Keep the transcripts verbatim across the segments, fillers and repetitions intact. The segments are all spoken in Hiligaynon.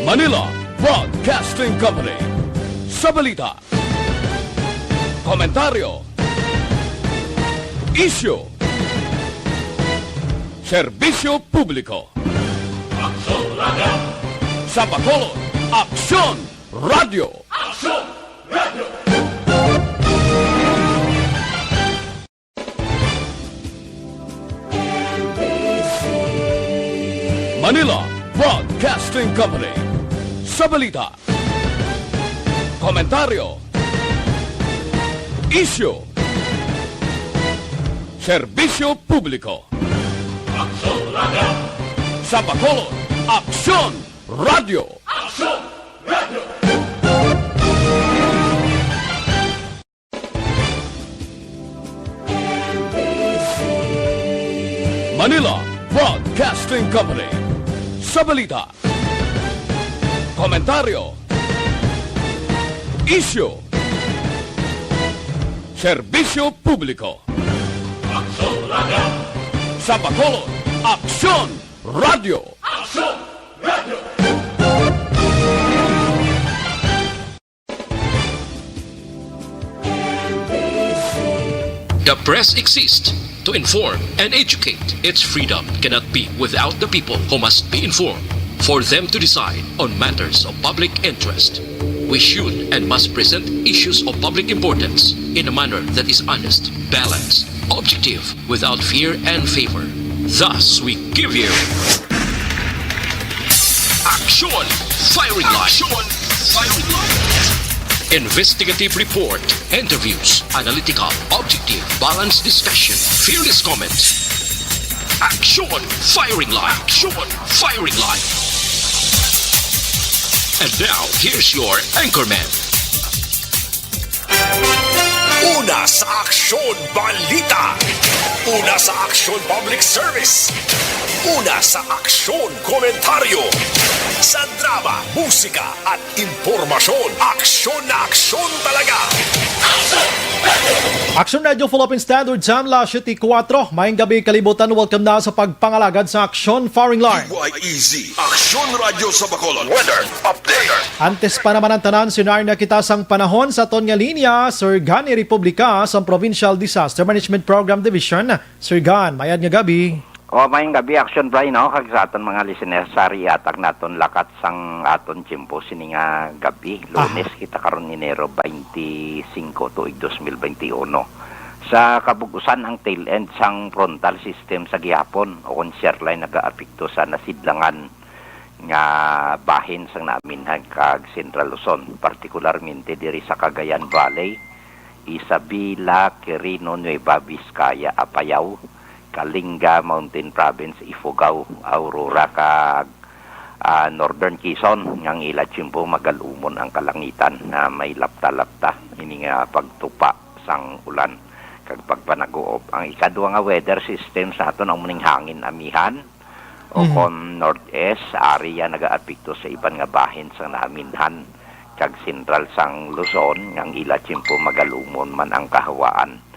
Manila Broadcasting Company. Sa balita, komentaryo, isyu, serbisyo publiko. Aksyon Radio! Sa Bacolod, Aksyon Radio! Aksyon Radio! Manila Broadcasting Company. Sa balita, komentaryo, isyu, serbisyo publiko. Aksyon Radio! Sa Bacolod, Aksyon Radio! Aksyon Radio! Manila Broadcasting Company. Sa balita, komentaryo, isyu, serbisyo publiko. Aksyon Radio! Sa Bacolod, Aksyon Radio! Aksyon Radio! The press exists to inform and educate. Its freedom cannot be without the people, who must be informed for them to decide on matters of public interest. We should and must present issues of public importance in a manner that is honest, balanced, objective, without fear and favor. Thus, we give you Aksyon Firing Line. Aksyon Firing Line. Investigative report, interviews, analytical, objective, balanced discussion, fearless comments. Aksyon Firing Line. Aksyon Firing Line. And now, here's your anchorman. Una sa Aksyon Balita. Una sa Aksyon Public Service. Una sa Aksyon Komentaryo. Sa drama, musika, at impormasyon, aksyon na aksyon talaga. Aksyon Radio Philippine Standard Time, las siyete kuwatro. Maayong gabi, kalibutan. Welcome na sa pagpangalagad sa Aksyon Firing Line. D Y E Z, Aksyon Radio sa Bacolod. Weather update. Antes pa naman ang tanan, sinarna kita sang panahon sa aton nga linya, Sir Gan ni Republika sang Provincial Disaster Management Program Division. Sir Gan, mayad nga gabi. O, mayong gabi, Action Brian, no? Kag sa aton mga listeners, sari ihatag naton lakat sang aton tiyempo sini nga gabi. Aha. Lunes kita karon, Enero twenty-five, tuig dos mil twenty-one. Sa kabug-usan, ang tail end sang frontal system sa gihapon o kon shear line nagaapekto sa nasidlangan nga bahin sang Naaminhan kag Central Luzon, partikularmente diri sa Cagayan Valley, Isabela, Quirino, Nueva Vizcaya, Apayao, Kalinga, Mountain Province, Ifugao, Aurora, kag, ah, Northern Quezon, nga ang ila tiyempo magal-umon ang kalangitan na may lapta-lapta ini nga pagtupa sang ulan kag pagpanaguob. Ang ikadua nga weather system sa aton ang muning hangin amihan, o Mhm. kon northeast, area nagaapekto sa iban nga bahin sang Naaminhan kag sentral sang Luzon, nga ang ila tiyempo magal-umon man ang kahawaan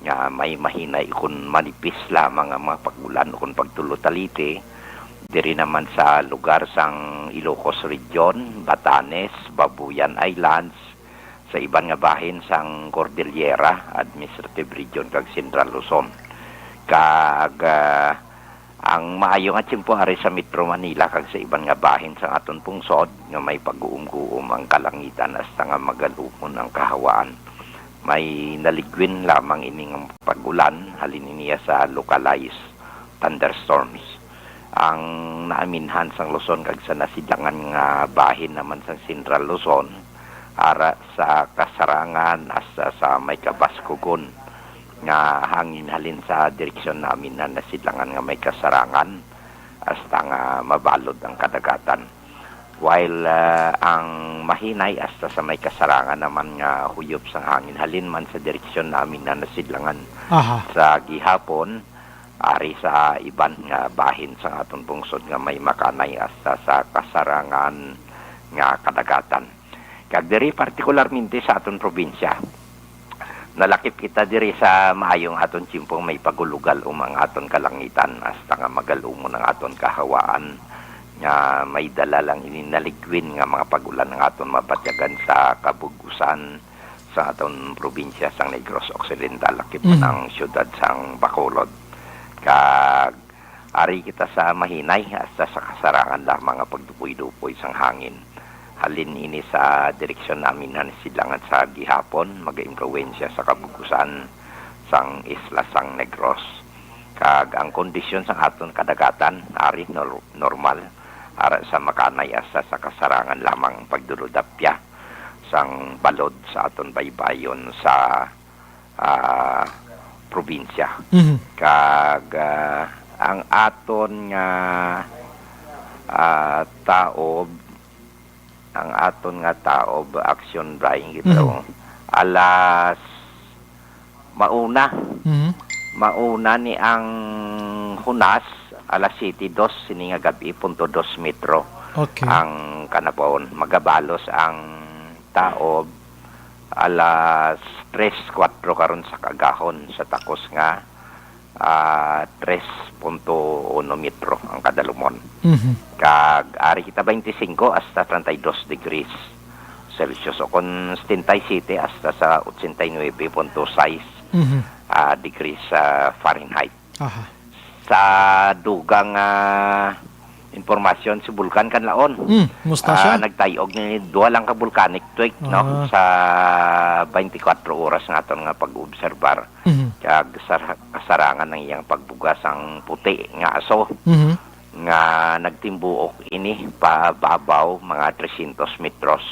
nga may mahinay kon manipis lamang nga mga pag-ulan o kon pagtulo-taliti diri naman sa lugar sang Ilocos Region, Batanes, Babuyan Islands, sa iban nga bahin sang Cordillera Administrative Region kag Central Luzon. Kag, ah, ang maayo nga tiyempo ari sa Metro Manila kag sa iban nga bahin sang aton pungsod nga may pag-uumguom ang kalangitan hasta nga magal-umon ang kahawaan. May naligwin lamang ini nga pag-ulan, halin niya sa localized thunderstorms. Ang Naaminhan sang Luzon kag sa nasidlangan nga bahin naman sang Central Luzon, ara sa Kasarangan hasta sa may Kabaskugon nga hangin halin sa direksyon Naaminhan, nasidlangan nga may Kasarangan hasta nga mabalod ang kadagatan. While, ah, ang mahinay hasta sa may Kasarangan naman nga huyop sang hangin halin man sa direksyon Naaminhan, nasidlangan Aha. sa gihapon, ari sa iban nga bahin sang aton pungsod nga may makanay hasta sa Kasarangan nga kadagatan. Kag diri partikularmente sa aton probinsya, Nalakip kita diri sa maayong aton tiempong may pagulugal-om ang aton kalangitan, hasta nga magal-umon ang aton kahawaan, nga may dala lang ini naligwin nga mga pag-ulan ang aton mabatyagan sa kabug-usan sa aton probinsya sang Negros Occidental, lakip man Mhm. ang siyudad sang Bacolod. Kag ari kita sa mahinay, hasta sa kasarangan lamang nga pagdupoy-dupoy sang hangin. Halin ini sa direksyon namin han silangan sa gihapon, magaimpluwensya sa kabug-usan sang isla sang Negros. Kag ang kondisyon sang aton kadagatan, ari nor-, normal, ara sa makanay hasta sa kasarangan lamang pagdulodapya sang balod sa aton baybayon sa, ah, probinsya. Mhm. Kag, ah, ang aton nga, ah, taob, ang aton nga taob, Action Brian, kita Mhm. mo, alas, mauna. Mhm. Mauna ni ang hunas, alas siyete dos sini nga gab-i, punto dos metro Okay. ang kanabawon. Magabalos ang taob alas tres kuwatro karon sa kaagahon, sa takos nga, ah, tres punto uno metro ang kadalumon. Mhm. Kag ari kita twenty-five hasta treinta y dos degrees Celsius, o kon setenta y siete hasta sa ochenta y nuebe punto sais, Mhm. ah, degrees, ah, Fahrenheit. Aha. Sa dugang, ah, impormasyon, si Bulkan Kanlaon, Mm, musta siya? Ah, nagtayog ni duha lang ka volcanic tweak, no, Ah. sa twenty-four oras nga aton nga pag-obserbar. Mhm. Kag sar-, kasarangan ang iyang pagbuga sang puti nga aso Mhm. nga nagtimbuok ini pa babaw mga trescientos metros.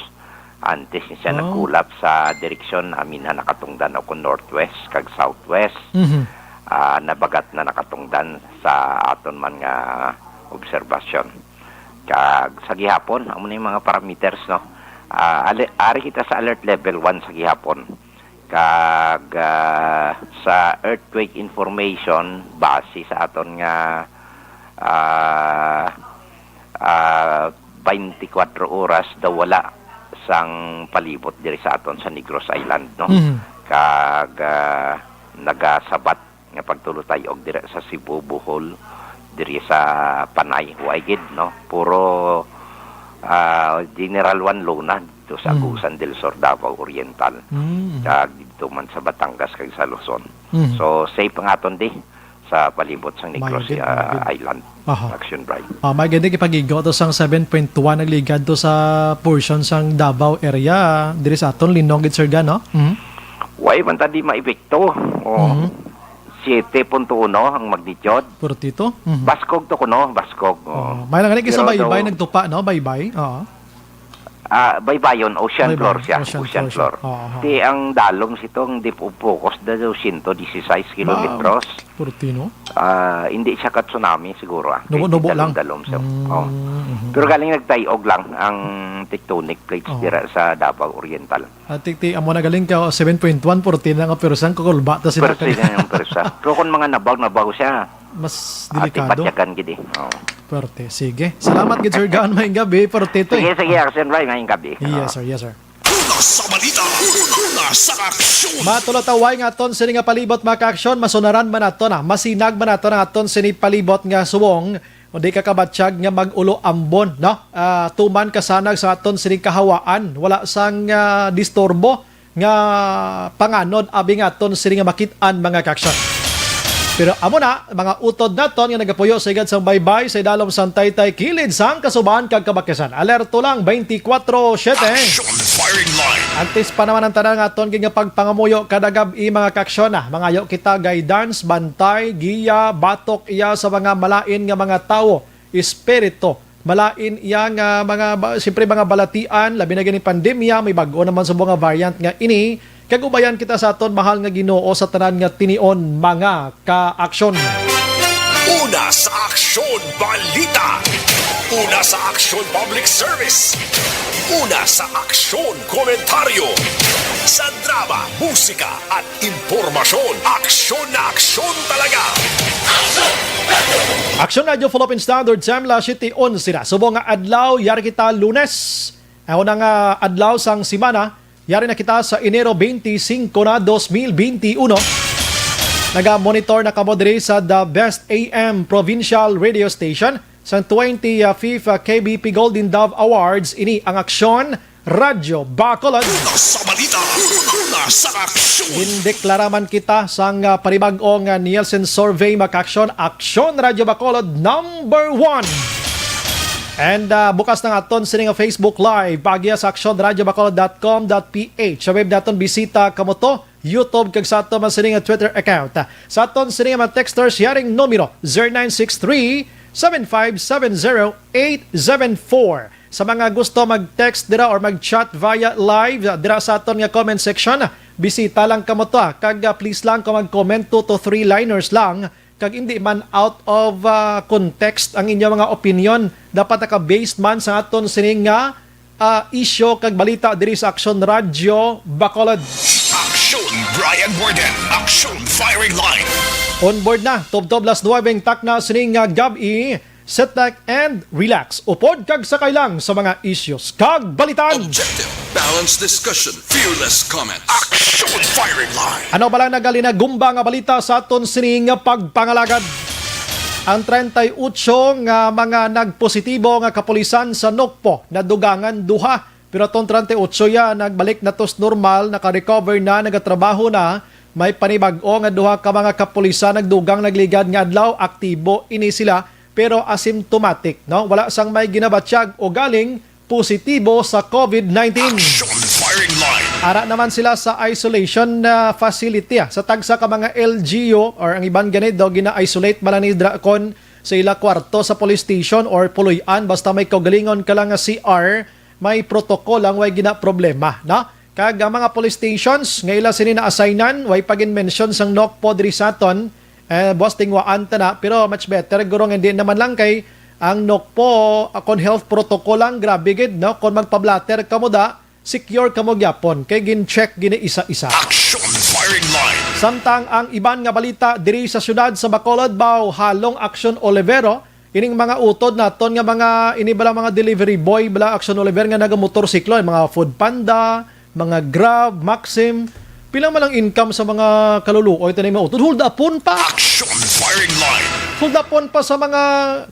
Antes ni siya Oh. nagkulap sa direksyon amin na nakatungdan o kon northwest kag southwest, Mhm. ah, nabagat na nakatungdan sa aton man nga obserbasyon. Kag sa gihapon, amo ni mga parameters, no? Ah, ali-, ari kita sa alert level one sa gihapon. Kag, ah, sa earthquake information, base sa aton nga, ah, ah, twenty-four oras daw wala sang palibot diri sa aton sa Negros Island, no? Mhm. Kag, ah, nagasabat nga pagtulotay og dira sa Cebu, Bohol, diri sa Panay, wa gid, no? Puro, ah, General Juan Luna dito sa Mm. Agusan del Sur, Davao Oriental. Mm. Kag dito man sa Batangas kag sa Luzon. Mm. So, safe ang aton di sa palibot sang Negros, Mayo gid, ah, mayo gid. Island. Aha. Action Brian. Ah, may gani kipag-igo to sang seven point one nagligad to sa portion sang Davao area, diri sa aton Linong gid, Sir Gan, no? Mhm. Way man ta di maepekto. Oh. Mhm. Siete punto uno ang magnitude. Forty-two? Mhm. Baskog to kuno, baskog. Oh. Oh, may lang gani kay sa Pero Baybay daw nagtupa, no? Baybay. Oo. Ah, baybayon, ocean Baybay, floor siya, ocean ocean floor siya. floor. Oo, oo. Ti ang dalom sitong deep of focus na daw siyento disisais kilometros. Wow, forty, no? Ah, hindi siya ka tsunami siguro, ah. Nubo-nubo Kay lang. dalom-dalom siya. Mm, Oh. mhm. Pero galing nagtayog lang ang tectonic plates Oh. dira sa Davao Oriental. Ah, ti, ti, amo na galing ka, seven point one, forty na nga persa, kukulba ta sila Persa kag na yung persa. Pero kung mga nabaw, nabaw siya. Mas Ati delikado. patyagan gid eh. Oh. Perte. Sige. Salamat gid, Sir Gan. Maayong gabi. Perte to eh. Sige, sige, Action Ray. Maayong gabi. Yes, Ah. sir. Yes, sir. Una sa balita. Una sa aksyon. Matulataway nga aton sini nga palibot, mga ka-aksyon. Masunaran man nato na. Masinag man nato na aton sini palibot nga subong. O di ka kabatyag nga mag-ulo ambon, no? Ah, tuman kasanag sa aton sini kahawaan. Wala sang, ah, disturbo nga panganod abi nga aton sini nga makit-an, mga ka-aksyon. Pero amo na, mga utod naton nga nagapuyo sa igad sang baybay sa idalom sang taytay kilid sang kasubahan kag kabakisan. Alerto lang, twenty-four siete. Action firing line. Antes pa naman ang tanan nga aton gid nga pagpangamuyo kada gab-i, mga ka-aksyon, ah. Mangayo kita guidance, bantay, giya, batok iya sa mga malain nga mga tawo, espiritu. Malain iya nga mga ba-, siyempre, mga balatian, labi na gani pandemya, may bag-o naman sa mga variant nga ini. Kag ubayan kita sa aton mahal nga Ginoo sa tanan nga tinion, mga ka-aksyon. Una sa aksyon, balita. Una sa aksyon, public service. Una sa aksyon, komentaryo. Sa drama, musika, at impormasyon. Aksyon na aksyon talaga. Aksyon Radio Philippine Standard Time, alas siyete onse na. Subong nga adlaw, yari kita Lunes. Ang unang, ah, adlaw sang semana, Yari na kita sa Enero twenty-five na dos mil twenty-one. Naga-monitor na kamo diri sa The Best A M Provincial Radio Station sang twenty-fifth K B P Golden Dove Awards. Ini ang Aksyon Radyo Bacolod. Una sa balita, una sa aksyon. Gindeklara man kita sang, ah, panibag-ong, ah, Nielsen Survey, makaaksyon, Aksyon Radyo Bacolod number one. And, ah, bukas na nga aton sini nga Facebook Live, paagi sa aksyon radyo bacolod dot com dot P H. Sa web naton, bisita kamo to, YouTube, kag sa aton man sini nga Twitter account. Sa aton sini nga mga texters, yaring numero, zero nine six three, seven five seven zero, eight seven four. Sa mga gusto mag-text dira or mag-chat via live, ah, dira sa aton nga comment section, bisita lang kamo to, ah. Kag, ah, please lang kung mag-comment, two to three liners lang. Kag hindi man out of, ah, context ang inyo mga opinion. Dapat naka-based man sa aton sining nga, ah, isyu kag balita diri sa Aksyon Radyo Bacolod. Aksyon Brian Warden, Aksyon Firing Line. On board na, tubtob las nuwebe ang takna sining nga gab-i. Sit back and relax. Upod kag sakay lang sa mga issues kag balitan. Objective, balanced discussion, fearless comments. Action Firing Line. Ano bala nagalinagumba nga balita sa aton sini nga pagpangalagad? Ang treinta y ocho nga mga nagpositibo nga kapulisan sa Nokpo nadugangan duha. Pero atong treinta y ocho ya, nagbalik na to sa normal, naka-recover na, nagatrabaho na. May panibag-o nga duha ka mga kapulisan nagdugang nagligad nga adlaw, aktibo ini sila, pero asymptomatic, no? Wala sang may ginabatyag o galing positibo sa covid nineteen. Action Firing Line. Ara naman sila sa isolation, ah, facility, ah, sa tagsa ka mga L G U or ang iban gani daw gina-isolate man lang ni dra-, kon sa ila kwarto sa police station or puloy-an, basta may kaugalingon ka lang nga C R, may protocol lang, way gina problema, no? Kag ang mga police stations nga ila sini na-assignan, way pa gin-mention sang Nokpo diri sa aton, eh, buwas tingwaan ta na, pero much better guro nga hindi naman lang kay ang Nokpo, ah, kon health protocol lang, grabe gid, no? Kon magpa-blotter kamo da, secure kamo gyapon kay gin-check gini isa-isa. Action Firing Line. Samtang ang iban nga balita diri sa siyudad sa Bacolod, baw, halong Action Olivero, ining mga utod naton nga mga, ini bala mga delivery boy, bala Action Oliver nga nagamotorsiklo, mga Food Panda, mga Grab, Maxim. Pila man ang income sa mga kaluluoy, taning mga utod? Hold upon pa. Action Firing Line. Hold upon pa sa mga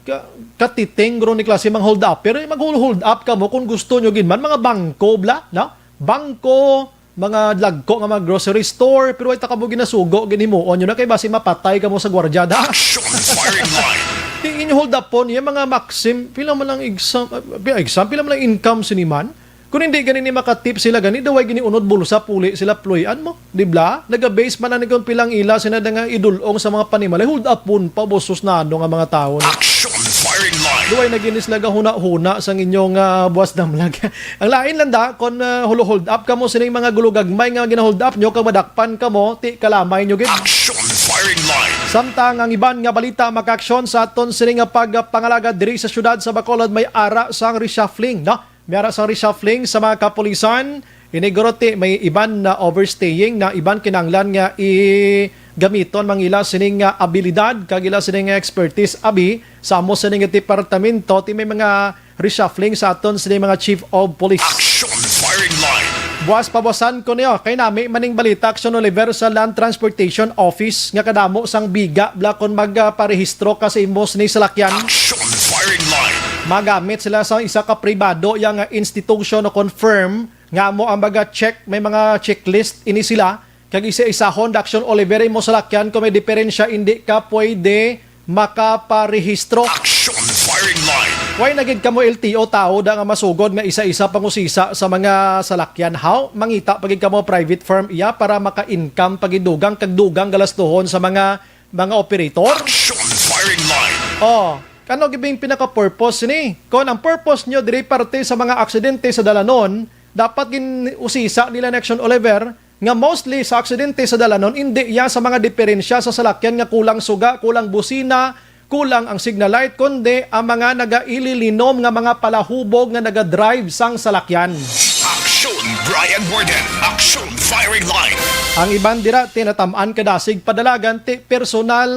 ka-, katiting, guro ni klase, mga hold up. Pero mag-hold up kamo kung gusto nyo gid man, mga bangko, bla, no? Bangko, mga lagko nga mga grocery store, pero way ta kamo ginasugo, gin himuon nyo na kay basi mapatay kamo sa gwardiya, da. Action Firing Line. Di inyo hold upon, yung mga Maxim, pila man lang exam, ah, pila exam, pila man lang income sini man? Kung hindi gani ni makatip sila gani, daway gini unod bulsa, puli sila, pluy-an mo, di bla? Naga-base man ani kung pilang ila sina da nga idulong sa mga panimalay, hold upon pa, bosos na ano nga mga tawo ni. Action Firing Line. Duway na gini sila gahuna-huna sang inyong, ah, buwas damlag. Ang lain lang da, kon, ah, holo-hold up kamo sining mga gulugagmay nga gina-hold up nyo, kag madakpan kamo, ti kalamay nyo gid. Action Firing Line. Samtang ang iban nga balita makaaksyon sa aton sini nga pagpangalagad diri sa siyudad sa Bacolod, may ara sang reshuffling, no? May ara sang reshuffling sa mga kapulisan. Ini guro ti may iban na overstaying, na iban kinahanglan nga i gamiton man ila sining nga abilidad kag ila sining nga expertise abi sa amo sining nga departamento, ti may mga reshuffling sa aton sini mga chief of police. Action Firing Line. Buwas pabuwasan ko niyo kay nami maning balita, Action Oliver, sa Land Transportation Office nga kadamo sang biga bla kon magparehistro ka sa imo sini salakyan. Action Firing Line. Magamit sila sa isa ka pribado yang institution o confirm nga amo ang maga-check, may mga checklist ini sila. Kag isa-isahon, Action Oliver, imo salakyan, kung may diferensya, hindi ka pwede makaparehistro. Action Firing Line. Way na gid kamo L T O tawo da nga masugod nga isa-isa pangusisa sa mga salakyan. Haw, mangita pa gid kamo private firm iya para maka-income pa gid dugang kag dugang galastuhon sa mga, mga operator. Action Firing Line. Oh, ano gid bing pinaka-purpose ni? Kung ang purpose nyo diri parte sa mga aksidente sa dalanon, dapat gin-usisa nila ni Action Oliver, nga mostly sa aksidente sa dalanon, indi iya sa mga diferensya sa salakyan nga kulang suga, kulang busina, kulang ang signal light, kundi ang mga nagaililinom nga mga palahubog nga nagadrive sang salakyan. Action Brian Warden, Action Firing Line. Ang iban dira, tinatam-an kadasig padalagan ti personal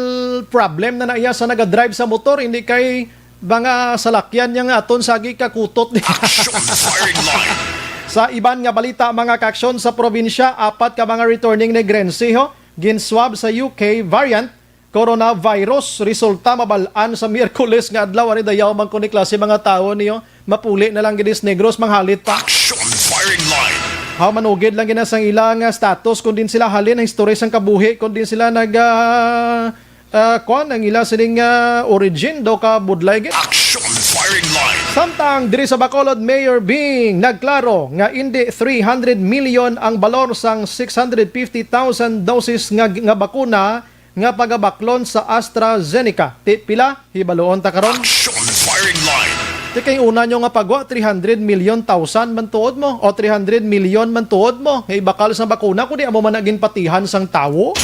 problem na naiya sa nagadrive sa motor, hindi kay mga salakyan niya nga aton sagi kakutot niya. Action Firing Line. Sa iban nga balita, mga kaaksyon, sa probinsya, apat ka mga returning Negrense, ho, ginswab sa U K variant coronavirus. Resulta mabal-an sa Miyerkules nga adlaw. Ari dayaw man kuno ni klase mga tawo niyo. Mapuli na lang gid is Negros, manghalit pa. Action firing line. Haw, manugid lang gina sang ila nga status, kung din sila halin ang history sang kabuhi, kung din sila nag, ah, ah, kuwan, ang ila sining, ah, origin daw ka budlay gid. Action firing line. Samtang diri sa Bacolod, Mayor Bing nagklaro nga indi three hundred million ang balor sang six hundred fifty thousand doses nga, nga bakuna nga pagabaklon sa AstraZeneca. Ti pila? Hibaluon ta karon. Action firing line. Ti kay una nyo nga pagwa, three hundred million thousand man tuod mo, o three hundred million man tuod mo, nga ibakal sang bakuna, kundi amo man na ginpatihan sang tawo.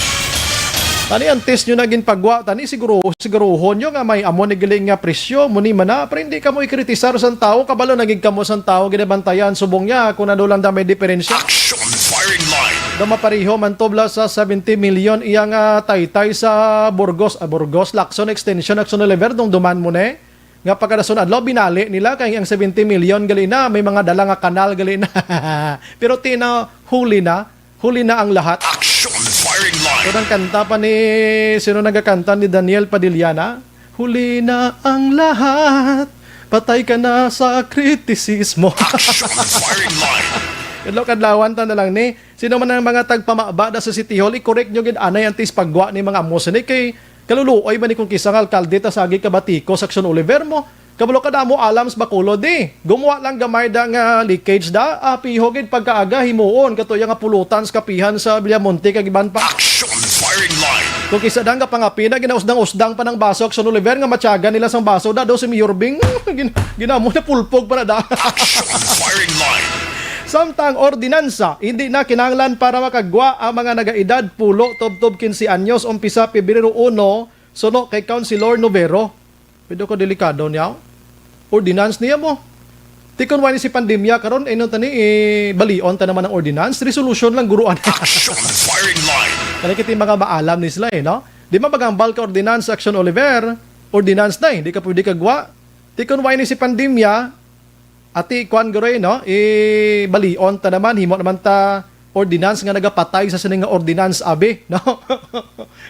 Tani, antes nyo na ginpagwa, tani, siguro, siguruhon nyo nga may amo ni giling nga presyo, muni man na, pero hindi kamo ikritisar sang tawo, kabalo na gid kamo sang tawo, ginabantayan, subong niya, kung ano lang da may diferensya. Action firing line. Daw mapareho man tubla sa seventy million iya nga taytay sa Burgos, ah, Burgos, Lacson Extension, Action Oliver, dong duman mo ne. Nga pagkadason adlaw, binali nila kay ang seventy million gali na, may mga dala nga kanal gali na. Pero tina, huli na, huli na ang lahat. Action firing line. Ito ang kanta pa ni, sino nagakanta ni Daniel Padiliana? Huli na ang lahat, patay ka na sa kritisismo. Action firing line. Kadlaw-kadlawan ta na lang ni. Sino man ang mga tagpamaba da sa City Hall, i-correct nyo gid anay antes pagwa ni mga amo sini kay kaluluoy man ni kung kisa nga alkalde ta sagi ka batiko sa Action Oliver mo. Kabalo ka damo alam sa Bacolod di. Gumuha lang gamay da nga leakage da, apiho gid pagkaaga himuon kato iya nga pulutan sa kapihan sa Villamonte kag iban pa. Action firing line. Kung kisa da nga pangapi na ginausdang-usdang pa ng baso Action Oliver nga matyagan nila sang baso da do si Mayor Bing. Gin- ginamo na pulpog pa na da. Action firing line. Samtang ordinansa, hindi na kinahanglan para makagwa ang mga nagaedad pulo tubtob quince anyos umpisa Pebrero uno, suno kay Councilor Novero. Pwede ko delikado niya. Ordinance niya mo. Ti kon wala ni si pandemya karon, eh, no, tani, eh, balion ta naman ang ordinance. Resolution lang, guruan. Action firing line. Kani kita yung mga maalam ni sila, eh, no? Di man magambal ka ordinance, Action Oliver. Ordinance na, eh. Di ka pwede kagwa. Ti kon wala ni si pandemya, ati, kuan, guro, eh, no? Eh, balion ta naman, himo naman ta ordinance nga nagapatay sa sini nga ordinance, abi, no?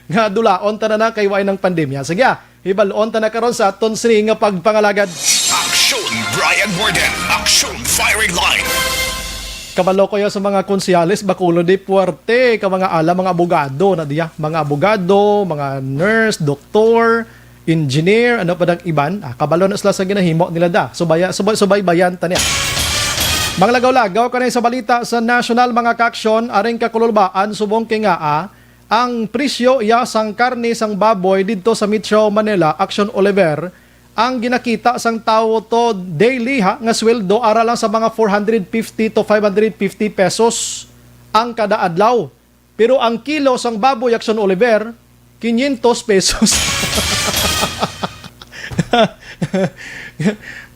Nga dulaon ta na na kay wala nang pandemya. Sige, ah. Hibalon ta na karon sa aton sini nga pagpangalagad. Action, Brian Warden. Action, firing line. Kabalo ko ya sa mga konsehales, Bacolod di puwerte ka mga ala, mga abogado na diya. Mga abogado, mga nurse, doktor, engineer, ano pa dang iban. Ah, kabalo na sila sa ginahimo nila da. Subaya, subay, subaybayan ta niya. Mga lagaw-lagaw kanay sa balita sa national, mga kaaksyon, aring kakululbaan subong kay nga, ah, ang presyo iya sang karne sang baboy didto sa Metro Manila, Action Oliver, ang ginakita sang tawo to daily, ha, nga sweldo ara lang sa mga four hundred fifty to five hundred fifty pesos ang kada adlaw. Pero ang kilo sang baboy, Action Oliver, quinientos pesos.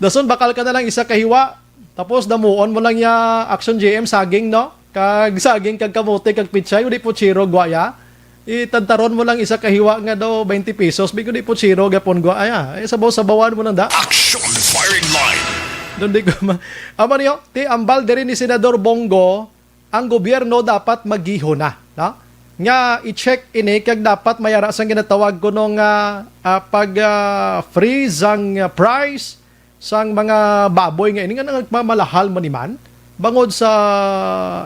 Dason bakal ka na lang isa ka hiwa. Tapos damuon mo lang ya Action G M saging, no? Kag saging, kag kamote, kag pichay, udi po chiro, gwaya. Itadtaron mo lang isa ka hiwa nga daw twenty pesos, bigo di po chiro, gapon gwaya. Eh, sabaw-sabawan mo lang da. Action firing line. Doon di ko ma-, amo niyo, ti ambal diri ni Senador Bong Go, ang gobyerno dapat magihon na, no? Nga i-check ini kag dapat mayara sang ginatawag kuno nga, ah, pag, ah, freeze ang, ah, price sang mga baboy nga ini nga nagmamalahal man iman bangod sa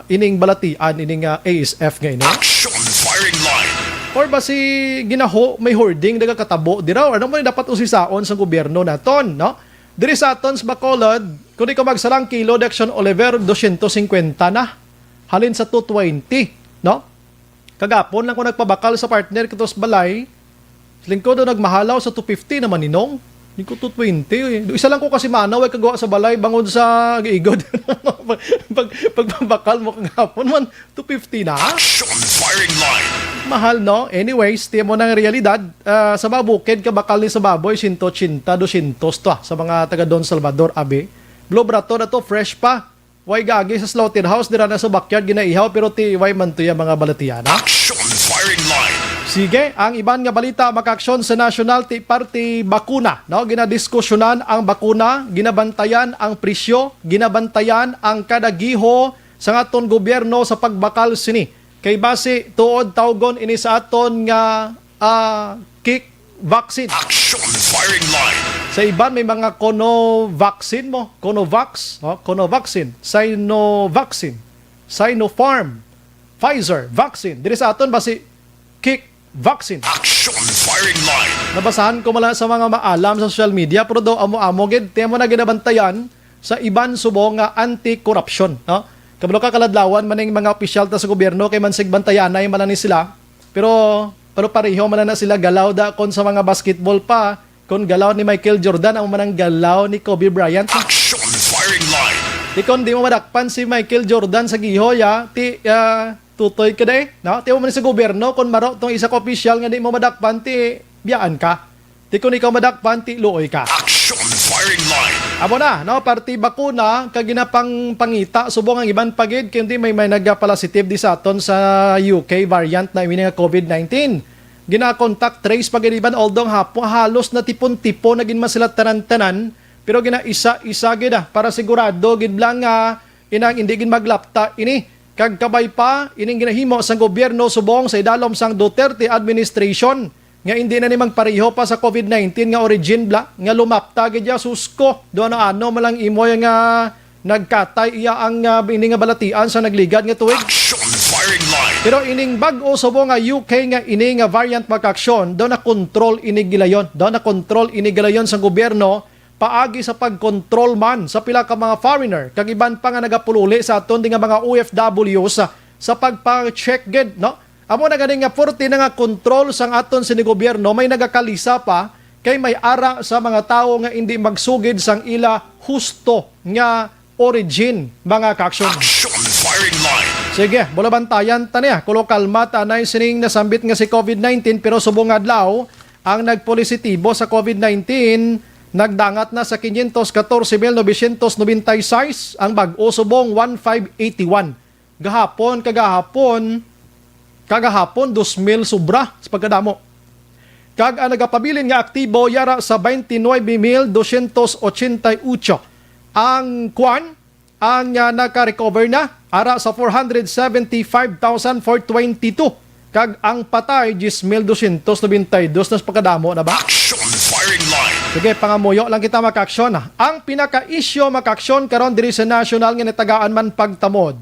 ining balatian, ining, ah, A S F nga ini. Action firing line. Or ba si ginaho may hoarding nagakatabo dira? Ano man dapat usisaon sa gobyerno naton, no? Diri sa aton sa Bacolod, kung di ko magsalang kilo, Action Oliver, dosyentos singkwenta na. Halin sa two twenty, no? Kagapon lang ko nagpabakal sa partner ko sa balay. Lingkod daw nagmahalaw sa two fifty naman, ninong. Hindi ko two twenty, eh. Do isa lang ko kasi manaw ay kagawa sa balay bangod sa giigod. Pag, pag, pagpabakal mo kagapon man, two fifty na. Action firing line. Mahal, no? Anyways, tiyan mo ng realidad. Ah, sa mga bukid, kabakal ni sa baboy, sento ochenta, dosyentos to, ah, sa mga taga Don Salvador, abi. Blue Brato na to, fresh pa. Way gagi sa slaughterhouse, dira na sa backyard ginaihaw, pero ti way man to ya mga balatiana. Action firing line. Sige, ang iban nga balita, makaaksyon sa national ti parte bakuna, no? Ginadiskusyonan ang bakuna, ginabantayan ang presyo, ginabantayan ang kada giho sa aton gobyerno sa pagbakal sini. Kay basi tuod tawgon ini sa aton nga, ah, kick vaccine. Action firing line. Sa iban may mga Conovaccine mo, Conovax, no? Conovaccine, Sinovaccine, Sinopharm, Pfizer vaccine. Diri sa aton basi kick vaccine. Action firing line. Nabasahan ko man lang sa mga maalam sa social media, pero daw amo-amo gid, ti amo na ginabantayan sa iban subong nga anti-corruption, no? Kabalo ka, kaladlawan man ning mga opisyal ta sa gobyerno kay man sigbantayanay man lang ni sila. Pero, pero pareho man lang na sila galaw da kon sa mga basketball pa, kon galaw ni Michael Jordan ang manang galaw ni Kobe Bryant. Action firing line. Di kon di mo madakpan si Michael Jordan sa giho ya, ti, ah, tutoy ka day, no? Ti mo man sa gobyerno, kon maro tong isa ka opisyal nga di mo madakpan, ti biyaan ka. Ti kon ikaw madakpan, ti luoy ka. Action firing line. Amo na, no? Parti bakuna, kag ginapangpangita, subong ang iban pa gid, kundi may, may nagapalasitive di sa aton sa U K variant na ini nga COVID nineteen. Gina-contact trace pa gid iban, although hapo, halos natipon-tipon na gid man sila tanan-tanan, pero gina-isa-isa gid, ah, para sigurado gid lang nga inang hindi gid maglapta ini. Kag kabay pa, ining ginahimo sang gobyerno subong sa idalom sang Duterte administration nga hindi na ni magpareho pa sa COVID nineteen nga origin bla, nga lumapta gid ya, susko. Do ano-ano man lang imo ya nga nagkatay iya ang, ah, ini nga balatian sa nagligad nga tuig. Action firing line. Pero ining bag-o subong nga U K nga ini nga variant, makaaksyon, daw na-control ini gilayon. Daw na-control ini gilayon sa gobyerno paagi sa pagkontrol man sa pila ka mga foreigner kag iban pa nga nagapululi sa aton di nga mga O F Ws sa, sa pagpa-check gid, no? Amo na gani nga forte na nga kontrol sang aton sini gobyerno, may nagakalisa pa kay may ara sa mga tawo nga indi magsugid sang ila husto nga origin, mga kaaksyon. Action firing line. Sige, bulabantayan ta niya. Kulo kalma ta anay sining nasambit nga si COVID nineteen, pero subong adlaw ang nagpositibo sa COVID nineteen nagdangat na sa quinientos catorce mil novecientos noventa y seis, ang bag-o subong one five eighty one. Gahapon, kagahapon, kagahapon, dos mil sobra sa pagkadamo. Kag ang nagapabilin nga aktibo yara sa twenty-nine mil doscientos ochenta y ocho. Ang kwan, ang, ah, naka-recover na ara sa four hundred seventy-five thousand four twenty-two. Kag ang patay, diyes mil doscientos noventa y dos na sa pagkadamo na ba? Action firing line. Sige, pangamuyo lang kita, makaaksyon. Ang pinaka-isyu, makaaksyon, karon diri sa national nga natagaan man pagtamod.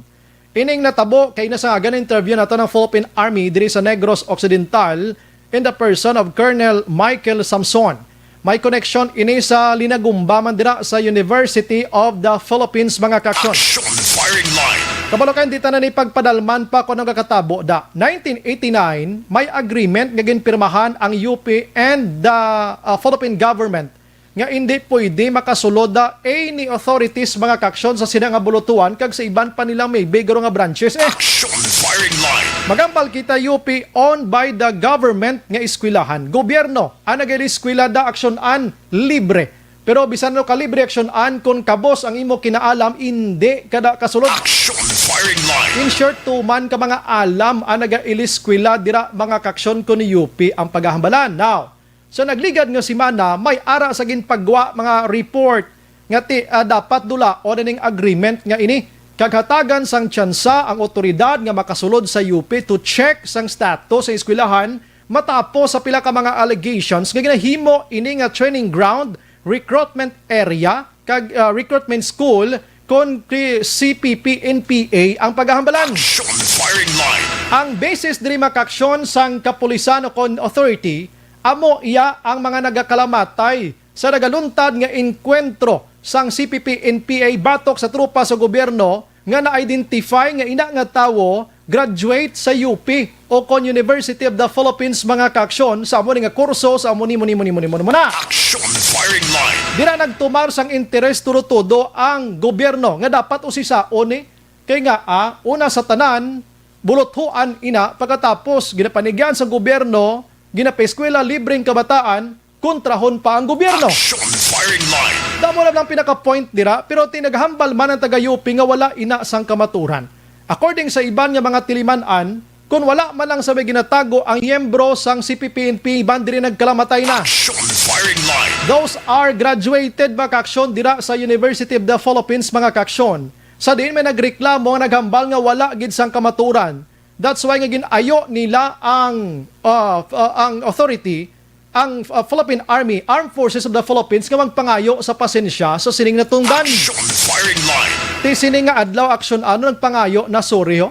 Ining natabo kay nasangagan interview nato ng Philippine Army diri sa Negros Occidental in the person of Colonel Michael Samson. May connection ini sa linagumba man dira sa University of the Philippines, mga kaaksyon. Action firing line. Kabalo ka, hindi tanan ni pagpadalman pa kung ano kakatabo da. Nineteen eighty-nine, may agreement nga ginpirmahan ang U P and the, uh, Philippine government nga hindi pwede makasulod da any authorities, mga kaaksyon, sa sina nga bulutuan kag sa iban pa nila may bigro nga branches. Eh, action firing line. Magambal kita, U P owned by the government nga eskwelahan. Gobyerno ang nag-eskwela da, aksyonan libre. Pero bisan ano ka libre aksyonan, kung kabos ang imo kinaalam, hindi ka da kasulod. Action firing line. In short, tuman ka mga alam ang nag-iliskwela dira, mga kaaksyon, ko ni U P ang paghahambalan. Now, sa nagligad nga semana, may ara sa ginpagwa mga report nga ti, ah, dapat dulaon na ning agreement nga ini kag hatagan sang tsansa ang otoridad nga makasulod sa U P to check sang status sa eskwelahan matapos sa pila ka mga allegations nga ginahimo ini nga training ground, recruitment area, kag, ah, recruitment school kon kay C P P N P A ang paghahambalan. Action firing line. Ang basis diri, makaaksyon, sang kapulisan o kon authority, amo iya ang mga nagakalamatay sa nagaluntad nga enkwentro sang C P P N P A batok sa tropa sa gobyerno nga na-identify nga ina nga tawo graduate sa U P o kon University of the Philippines, mga kaaksyon, sa amo ni nga kurso, sa amo ni, mo ni, mo ni, mo ni, mo ni, mo na. Action firing line. Dira nagtumar sang interes tudo-tudo ang gobyerno nga dapat usisaon ni. Kay nga, ah, una sa tanan, buluthoan ina, pagkatapos ginapanigyan sa gobyerno, ginapaeskwela libreng kabataan, kontrahon pa ang gobyerno. Action Firing Line. Damo na lang pinaka-point dira, pero ti naghambal man ang taga-U P nga wala ina sang kamaturan. According sa iban nga mga tiliman-an, kung wala man lang sa may ginatago ang miyembro sang C P P N P, iban diri nagkalamatay na. Action Firing Line. Those are graduated, mga kaaksyon, dira sa University of the Philippines, mga kaaksyon. Sa diin may nagreklamo nga naghambal nga wala gid sang kamaturan. That's why nga gin-ayo nila ang, uh, uh, ang authority, ang, uh, Philippine Army, Armed Forces of the Philippines, nga magpangayo sa pasensya sa sining natungdan. Action Firing Line. Ti sini nga adlaw, aksyon ano nagpangayo na, sorry ho,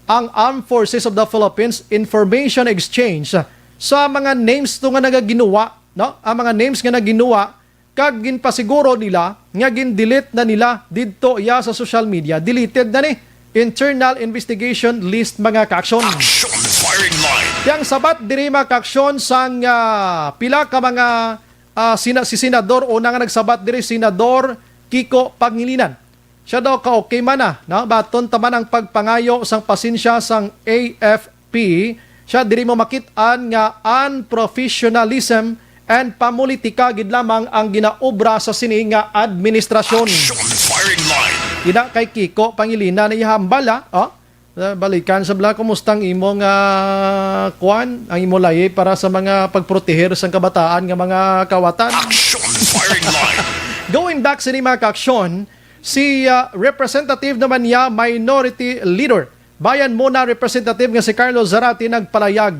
ang Armed Forces of the Philippines Information Exchange sa mga names to nga nagaginuwa, no? Ang mga names nga naginuwa kag ginpasiguro nila nga gin-delete na nila didto iya sa social media. Deleted na ni. Internal investigation list, mga kaaksyon. Action Firing Line. Yang sabat diri, mga kaaksyon, sang, ah, pila ka mga, ah, sina-, si Senador, una nga nagsabat diri, Senador Kiko Pangilinan. Siya daw ka okay man na, no? Baton taman ang pagpangayo sang pasensya sang A F P. Siya diri mo makit-an nga unprofessionalism and pamulitika gid lamang ang ginaobra sa sini nga administrasyon. Action Firing Line. Ina kay Kiko Pangilinan na ihambal, ah. Oh? Eh, balikan sa bala, kumusta ang imo nga kuan, ang imo layi para sa mga pagproteher sang kabataan nga mga kawatan? Action Firing Line. Going back sini, mga kaaksyon, si, ah, Representative naman niya, Minority Leader, Bayan Muna Representative nga si Carlos Zarate nagpalayag,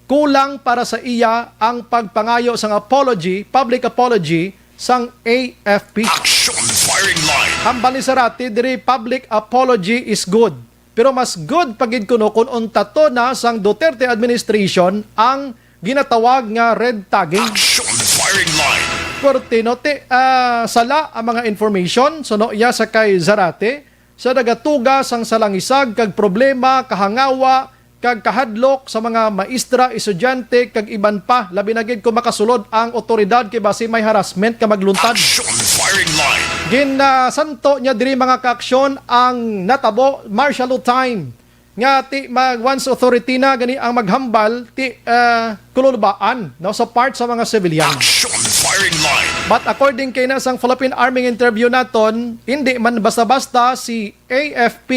kulang para sa iya ang pagpangayo sang apology, public apology sang A F P. Action Firing Line. Hambal ni Zarate diri, public apology is good. Pero mas good pa gid kuno kung untaton na sang Duterte administration ang ginatawag nga red tagging. Action Firing Line. Pertino ti, ah, sala ang mga information, suno iya sa kay Zarate, sa nagatuga sang salangisag kag problema, kahangawa, kag kahadlok sa mga maestra, estudyante, kag iban pa, labi na gid kung makasulod ang otoridad kay basi may harassment nga magluntad. Action Firing Line. Ginsanto niya diri, mga kaaksyon, ang natabo martial law time nga ti mag-, once authority na gani ang maghambal ti, ah, kululbaan, no, sa part sa mga civilian. Action Firing Line. But according kay na sang Philippine Army nga interview naton, hindi man basta-basta si A F P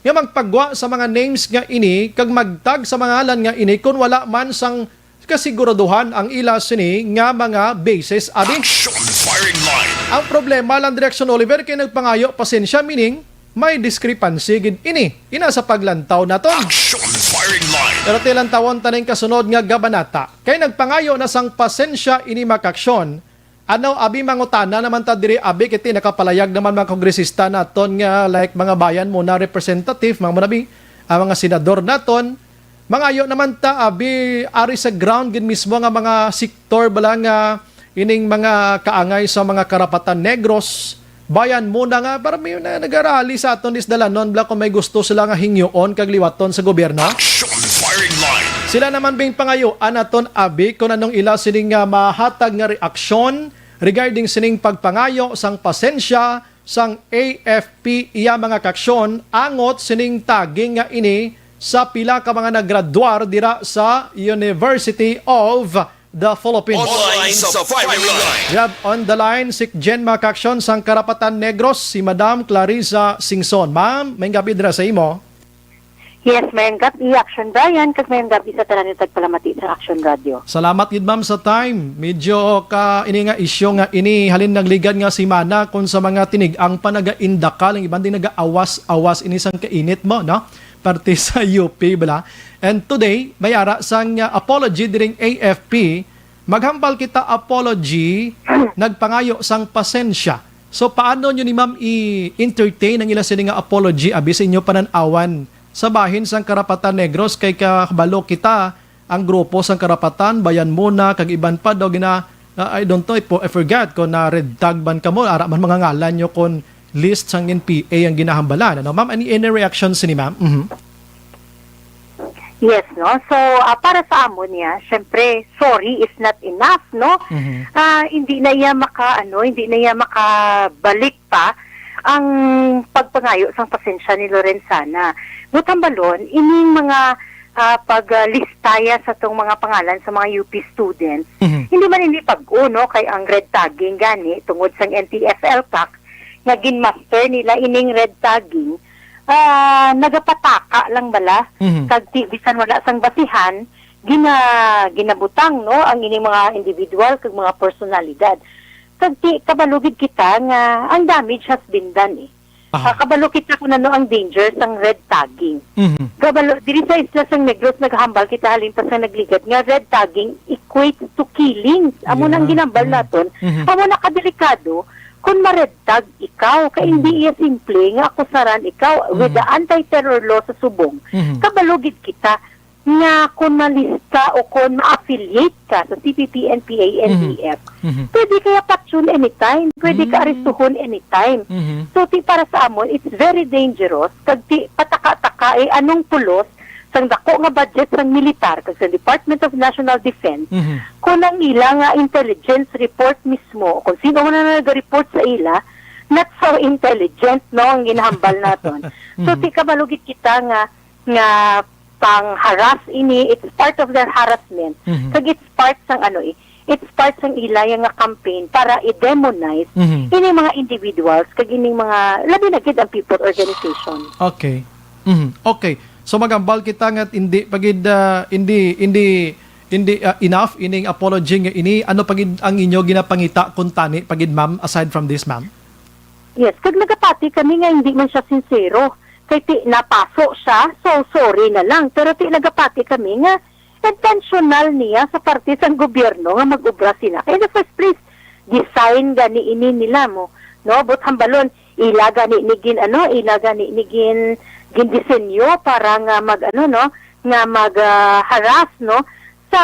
nga magpagwa sa mga names nga ini kag magtag sa mga ngalan nga ini kon wala man sang kasiguraduhan ang ila sini nga mga bases, abi. Action Firing Line. Ang problema lang, Direksyon Oliver, kay nagpangayo pasensya, meaning may discrepancy gid ini. Ina sa paglantaw naton. Action Firing Line. Pero ti lantawon ta ning kasunod nga kabanata. Kay nagpangayo na sang pasensya ini, mga kaaksyon, ano, abi, mangutana naman ta diri, abi, kay ti nakapalayag naman mga kongresista naton nga, like, mga Bayan Muna representative, mga munabi, ang mga senador naton, mangayo naman ta, abi, ari sa ground gid mismo nga mga sektor bala nga ining mga kaangay sa mga karapatan Negros, Bayan Muna nga, para may na, nagarali sa aton disdalanon bala kung may gusto sila nga hingyoon kag liwaton sa gobyerno. Action Firing Line. Sila naman bing pangayoan naton, abi, kung anong ila sini nga mahatag nga reaksyon regarding sining pagpangayo sang pasensya sang A F P iya mga kaaksyon angot sining tagging nga ini sa pila ka mga naggraduar dira sa University of the Philippines. Online sa firing line. We have on the line si Jen, mga kaaksyon, sang Karapatan Negros, si Madam Clarissa Singson. Ma'am, may gabi dira sa imo. Yes, mayang gab-i, Action Brian, kag mayang gab-i sa tanan nga tagpalamati sa Action Radio. Salamat gid, ma'am, sa time. Medyo ka ini nga isyu nga ini halin nagligad nga semana kung sa mga tinig-ang pa nagaindakal, ang iban din nagaawas-awas ini sang kainit mo, no? Parte sa U P bala. And today, may ara sang, uh, apology diring A F P. Maghambal kita apology, nagpangayo sang pasensya. So, paano nyo ni ma'am i-entertain ang ila sini nga apology, abi, sa inyo panan-awan? Sa bahin sang Karapatan Negros, kay kabalo kita, ang grupo sang Karapatan, Bayan Muna, kag iban pa daw gina-, ah, I don't know, I po-, I forgot kung na red tag man kamo, ara man mga ngalan nyo kung list sang N P A ang ginahambalan. Ano, ma'am, any, any reactions ni ma'am? Mhm. Yes, no? So, ah, para sa amo niya, syempre, sorry is not enough, no? Mhm. Ah, hindi na iya maka, ano, hindi na iya makabalik pa ang pagpangayo sang pasensya ni Lorenzana. Buot hambalon, ining mga, ah, pag, ah, listaya sa tong mga pangalan sa mga U P students, Mhm. hindi man ini bag-o, no, kay ang red tagging gani tungod sang N T F-ELCAC nga ginmaster nila ining red tagging, ah, nagapataka lang bala, Mhm. kag ti-, bisan wala sang basihan, gina-, ginabutang, no, ang ining mga individual kag mga personalidad. Kag ti-, kabalo gid kita nga ang damage has been done, eh. Aha. Ah, kabalo kita kung ano ang danger sang red tagging. Mhm. Kabalo, diri sa isla sang Negros, naghambal kita halin pa sa nagligad nga red tagging equates to killings. Amo na ang Yeah. ginambal Mm. naton. Mhm. Amo na kadelikado kung ma-red tag ikaw. Kay Mm. hindi iya simple nga akusaran ikaw with the Mhm. anti-terror law sa subong. Mhm. Kabalo gid kita nga kon malista o kon ma-affiliate ka sa C P P, N P A, Mhm. N D F, Mhm. pwede kaya patyon anytime, pwede ka Mm. arestuhon anytime. Mhm. So, ti para sa amon, it's very dangerous. Kag ti pataka-taka, eh, anong pulos sang dako nga budget sang militar kag sa Department of National Defense, Mhm. kung ang ila nga intelligence report mismo, kung sino man ang nag-report sa ila, not so intelligent, no, ang ginahambal naton. So, Mhm. ti kabalo gid kita nga nga pang-harass ini, it's part of their harassment. Mhm. Kag it's part sang ano, eh, it's part sang ila nga campaign para i-demonize Mhm. ini mga individuals kag ining mga, labi na gid ang people organization. Okay. Mhm. Okay. So, maghambal kita nga hindi pa gid, ah, hindi, hindi, hindi, ah, enough ining apology nga ini. Ano pa gid ang inyo ginapangita kuntani pa gid, ma'am, aside from this, ma'am? Yes, kag nagapati kami nga hindi man siya sinsero. Kay ti napaso siya, so sorry na lang. Pero ti nagapati kami nga intentional niya sa parte sang gobyerno nga mag-obra sina. Kay in the first place, design gani ini nila mo, no? But hambalon, ila gani ni gin, ano, ila gani ni gin, gindisenyo para nga mag, ano, no, nga mag, ah, harass, no, sa,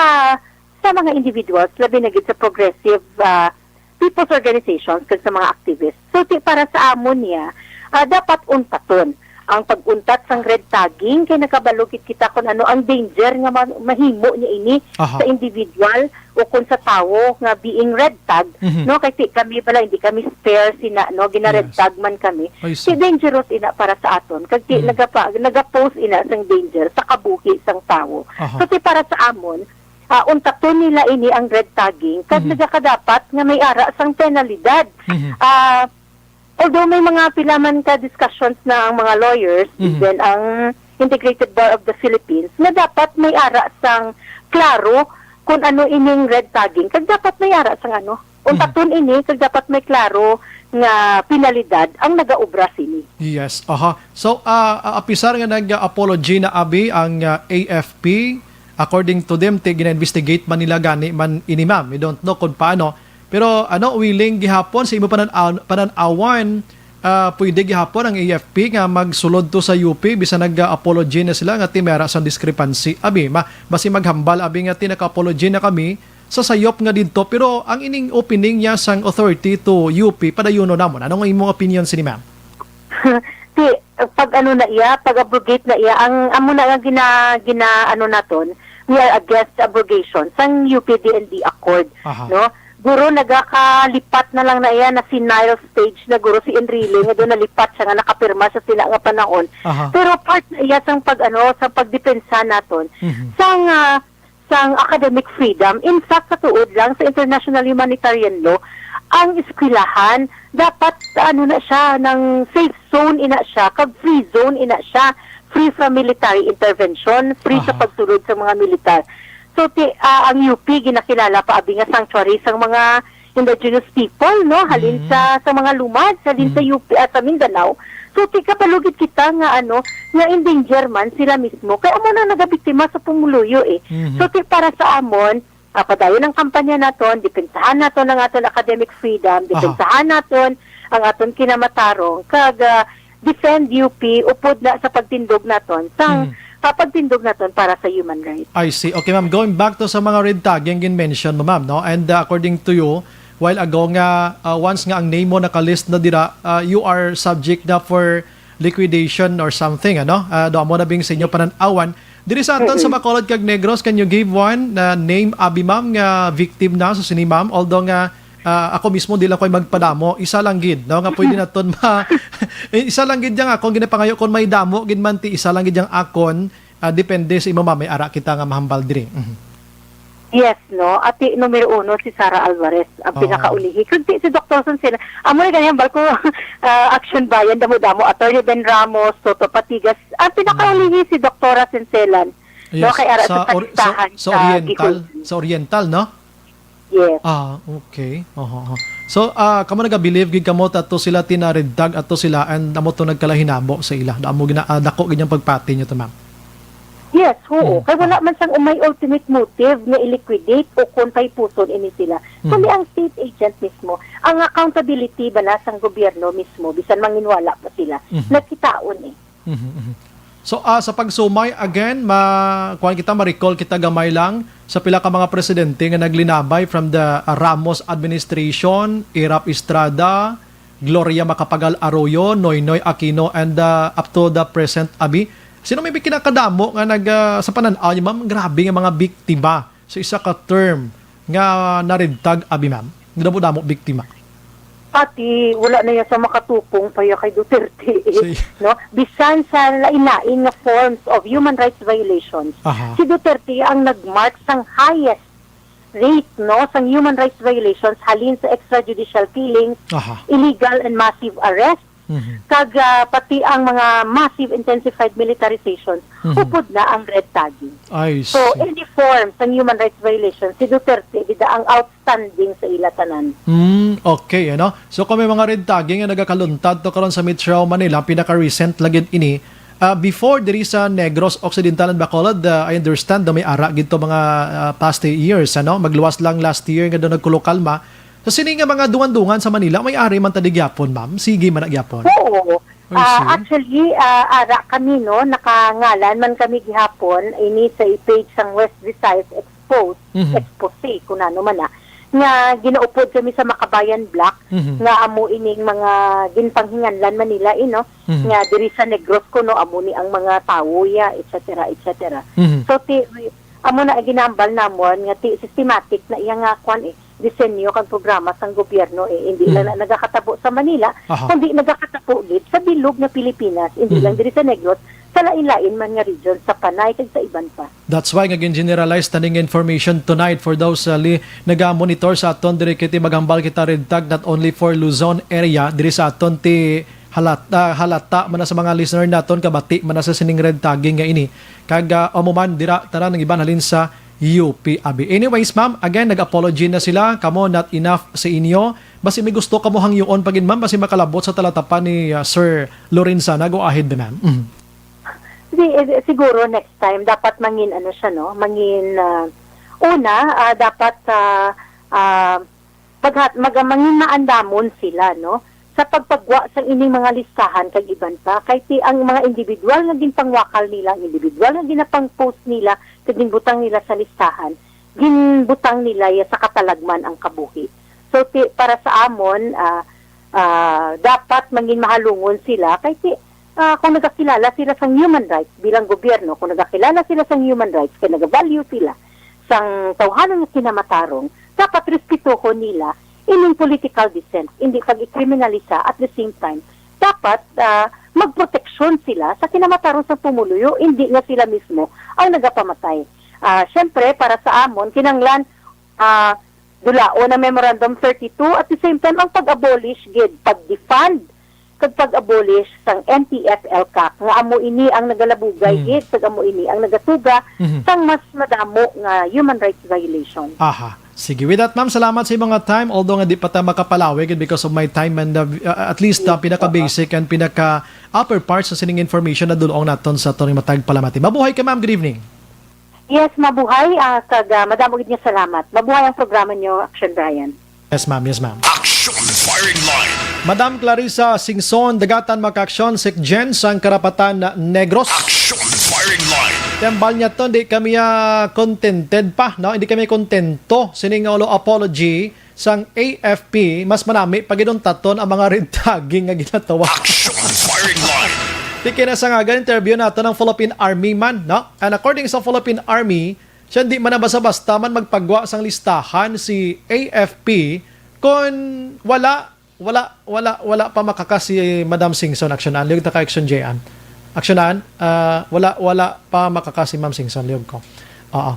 sa mga individuals, labi na gid sa progressive, ah, people's organizations kag sa mga activists. So, ti para sa amon niya, ah, dapat untaton ang pag-untat sang red tagging, kay nakabalo gid kita kung ano ang danger nga ma-, mahimo niya ini Aha. sa individual o kung sa tawo nga being red tag, Mhm. no? Kay ti kami pala, hindi kami spare sina, no? Gina-red Yes. tag man kami. I see. Ti dangerous ina para sa aton. Kag ti Mhm. nagapa-, nagapost ina sang danger sa kabuhi sang tawo. Aha. So, ti para sa amon, ah, untaton nila ini ang red tagging, kag Mhm. nagakadapat nga may ara sang penalidad. Mhm. Ah, although may mga pila man ka discussions na ang mga lawyers, Mhm. even ang Integrated Bar of the Philippines, na dapat may ara sang klaro kung ano ining red tagging, kag dapat may ara sang ano, Mhm. untaton ini, kag dapat may klaro nga penalidad ang nagaobra sini. Yes, aha. So, ah, ah, apisar nga nag-apology na abi ang, ah, A F P, according to them, ti gina-investigate man nila gani man ini, ma'am. We don't know kung paano. Pero, ano, willing gihapon sa imo panan-, panan-awan, ah, pwede gihapon ang A F P nga magsulod to sa U P, bisan nag-apology na sila nga ti may ara sang discrepancy. Abi, ma-, basi maghambal, abi, nga ti naka-apology na kami sa sayop nga didto. Pero ang ining opening niya sang authority to U P, padayunon namon. Ano nga imong opinion sini, ma'am? Ti, pag ano na iya, pag abrogate na iya, ang amo na nga gina-, gina-, ano naton, we are against abrogation sang U P D N D Accord, Aha. no? Guro nagakalipat na lang na iya, na senile stage na guro si Enrile, nga doon nalipat siya, nga nakapirma siya sila nga panahon. Aha. Pero part na iya sang pag, ano, sa pagdepensa naton, Mhm. sang, ah, sang academic freedom. In fact, sa tuod lang, sa international humanitarian law, ang eskwelahan, dapat, ano na siya, ng safe zone ina siya, kag free zone ina siya, free from military intervention, free sa Aha. pagsulod sa mga militar. So, ti, ah, ang U P, ginakilala pa abi nga sanctuary sang mga indigenous people, no? Halin Mm. sa, sa mga lumad, halin sa Mm. U P, ah, sa Mindanao. So, ti, kabalo gid kita nga, ano, nga in danger man sila mismo. Kay amo na nagabiktima sa pumuluyo, eh. Mhm. So, ti, para sa amon, ah, padayon ang kampanya naton, depensahan naton ang aton academic freedom, Aha. depensahan naton ang aton kinamatarong, kag, ah, defend U P, upod na sa pagtindog naton, sang, Mhm. ah, pagtindog naton para sa human rights. I see. Okay, ma'am. Going back to sa mga red tagging gin-mention mo, ma'am, no? And, uh, according to you, while ago nga, uh, once nga ang name mo nakalist na dira, uh, you are subject na for liquidation or something, ano? Uh, do mo na bing sa inyo panan-awan. Diri sa aton sa Mm-mm. Bacolod kag Negros, can you give one na name, abi, ma'am, nga victim na sa sini, ma'am? Although nga, ah, ako mismo di lang ko'y magpadamo, isa lang gid, no, nga pwede naton ma-, eh, isa lang gid yang akon ginapangayo, kon may damo gid man ti isa lang gid yang akon, Ah, depende sa imo, ma'am. May ara kita nga mahambal diri. Mhm. Yes, no? Ati numero uno si Sara Alvarez, ang Oo. pinakaulihi. Kag ti si Doktor Sonselan, amo na gani hambal ko, ah, Action Bayan, damo-damo, Attorney Ben Ramos, Toto Patigas, ang pinakaulihi si Doktora Sonselan. No, Yes, kay ara sa sa or-, sa, kalistahan sa sa Oriental, Gihon. sa Oriental, no? Yes. Ah, okay. Oho, oho. So, ah, kamo naga-believe gid kamo ta to sila tinaredtag ato sila and amo to nagkalahinabo sa ila. Amo gina-, ah, dako gid ang pagpati nyo to, ma'am. Yes, oo. Mm. Kay wala man sang umay ultimate motive nga i-liquidate o kon paipuson ini sila. Mm. Kundi ang state agent mismo, ang accountability bala sang gobyerno mismo, bisan manginwala pa sila, Mhm. nagkitaon eh. Mhm, mhm. So, ah, sa pagsumay, again, ma-, kuwan kita, ma-recall kita gamay lang sa pila ka mga presidente nga naglinabay from the, ah, Ramos administration, Erap Estrada, Gloria Macapagal Arroyo, Noynoy Aquino, and, ah, up to the present, abi. Sino may kinakadamo nga nag, ah, sa panan-aw niyo, ma'am, grabe nga mga biktima sa isa ka term nga naredtag, abi, ma'am? Nga damo-damo biktima. Pati, wala na yan sa makatupong pa ya kay Duterte, eh, Say- no? Bisan sa lain-lain nga forms of human rights violations, Aha. si Duterte ang nag-mark sang highest rate, no, sang human rights violations halin sa extrajudicial killings, Aha. illegal and massive arrest, Mhm. kag, ah, pati ang mga massive intensified militarizations, Mhm. upod na ang red tagging. I So, see. any form sang human rights violation, si Duterte gid ang outstanding sa ila tanan. Mm, okay, ano? So, kung may mga red tagging nga nagakaluntad to karon sa Metro Manila, ang pinaka-recent lang gid ini, ah, before diri sa Negros Occidental and Bacolod, ah, I understand na may ara gid to mga, ah, past years, ano? Magluwas lang last year nga daw nagkulokalma. Sa sini nga mga dungan-dungan sa Manila, may ari man ta di gyapon, ma'am? Sige man na gyapon? Oo. I Ah, see. actually, ah, ara kami, no, nakangalan man kami gihapon, ini sa page sang West Visayas Expose, Mhm. Expose, kung ano man na, nga ginaupod kami sa Makabayan Block, Mhm. nga amo ining mga ginpanghinganlan man nila, eh, no, Mhm. nga diri sa Negros kuno, amo ni ang mga tawo, ya, et cetera, et cetera. Mhm. So, ti, amo na ang ginambal namon nga ti systematic na iya nga kwan, eh, disenyo kag programa sang gobyerno, eh, hindi lang Hmm. na nagakatabo sa Manila, Aha. kundi nagakatabo gid sa bilog nga Pilipinas, hindi Hmm. lang diri sa Negros, sa lain-lain man nga region sa Panay kag sa iban pa. That's why nga gin-generalize taning information tonight for those, uh, li-, naga-monitor sa aton diri, kay ti maghambal kita red tag not only for Luzon area, diri sa aton ti halata, halata man na sa mga listener naton, kabati man na sa sining red tagging nga ini. Kag, uh, amo man, dira tanan ang iban halin sa U P, abi. Anyways, ma'am, again, nag-apology na sila. Kamo, not enough sa inyo. Basi may gusto kamo hangyoon pa gid, ma'am, basi makalabot sa talatapan ni, ah, Sir Lorenzana. Go ahead, ma'am. Mhm. Di, eh, siguro next time, dapat mangin, ano siya, no? Mangin, ah, una, ah, dapat, ah, ah, paghat-, mag-, mangin maandamon sila, no? Sa pagpagwa sa ining mga listahan kag iban pa, kay ti ang mga individual nga ginpangwakal nila, ang individual nga ginapang-post nila, kag ginbutang nila sa listahan, ginbutang nila ya sa katalagman ang kabuhi. So, ti, para sa amon, ah, ah, dapat mangin mahalungon sila, kay ti, ah, kung nagakilala sila sang human rights bilang gobyerno, kung nagakilala sila sang human rights, kay nagavalue sila sang tawhanon nga kinamatarong, dapat respetuhon nila ining political dissent, hindi pag-ikriminalisa at the same time, dapat, ah, magproteksyon sila sa kinamatarong sa pumuluyo, hindi nga sila mismo ang nagapamatay. Ah, syempre, para sa amon, kinanglan, ah, dulaon ang Memorandum thirty-two, at the same time, ang pag-abolish gid, pag-defund, kag pag-abolish sang N T F-ELCAC, nga amo ini ang nagalabugay Hmm. gid, kag amo ini ang nagatuga Mhm. sang mas madamo nga human rights violation. Aha. Sige. With that, ma'am, salamat sa imong nga time. Although nga di pa ta makapalawi gid because of my time and, uh, uh, at least, uh, Yes, pinaka-basic and pinaka-upper part sa sining information na dul-ong naton sa aton matag palamati. Mabuhay ka, ma'am. Good evening. Yes, mabuhay, ah, kag, ah, madamo gid nga salamat. Mabuhay ang programa nyo, Action Brian. Yes, ma'am. Yes, ma'am. Action Firing Line. Madam Clarissa Singson, Dagatan Makaaksyon, Sec Gen sang Karapatan Negros. Action Firing Line. Ti hambal niya to, di kami, ah, contented pa, no? Hindi kami kontento sining ulo apology sang A F P, mas manami pa gid untaton ang mga red tagging nga ginatawa. Action Firing Line. Ti kinasangagan interview nato ng Philippine Army man, no? And according sa Philippine Army, siya di man na basta-basta man magpagwa sang listahan si A F P kon wala, wala, wala, wala pa makakas si Madam Singson, Action Ann. Liog ta ka, Action J Ann. Aksyonan, ah, wala, wala pa makakasi, Ma'am Singson, lihog ko. Oo.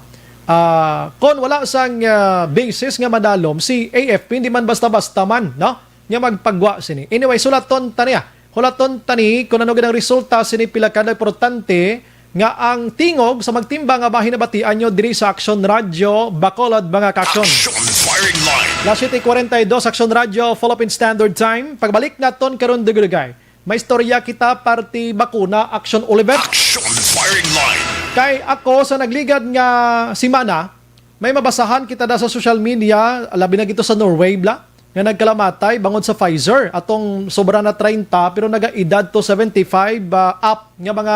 Ah, kon wala sang, ah, basis nga madalom si A F P, hindi man basta-basta man, no, nga magpagwa sini. Anyway, hulaton ta niya. Hulaton ta ni kung ano gid ang resulta sini, pila ka importante nga ang tingog sa magtimbang nga bahin nabatian nyo diri sa Aksyon Radyo Bacolod, mga ka-aksyon. Action Firing Line. Las siete cuarenta y dos, Aksyon Radyo, Philippine Standard Time. Pagbalik naton karon, dugay-dugay. May istorya kita parte bakuna, Action Oliver. Action Firing Line. Kay ako, sa nagligad nga semana, may mabasahan kita da sa social media, labi na gito sa Norway, bla, nga nagkalamatay bangod sa Pfizer. Atong sobra na treinta, pero nagaedad to seventy-five, ah, up nga mga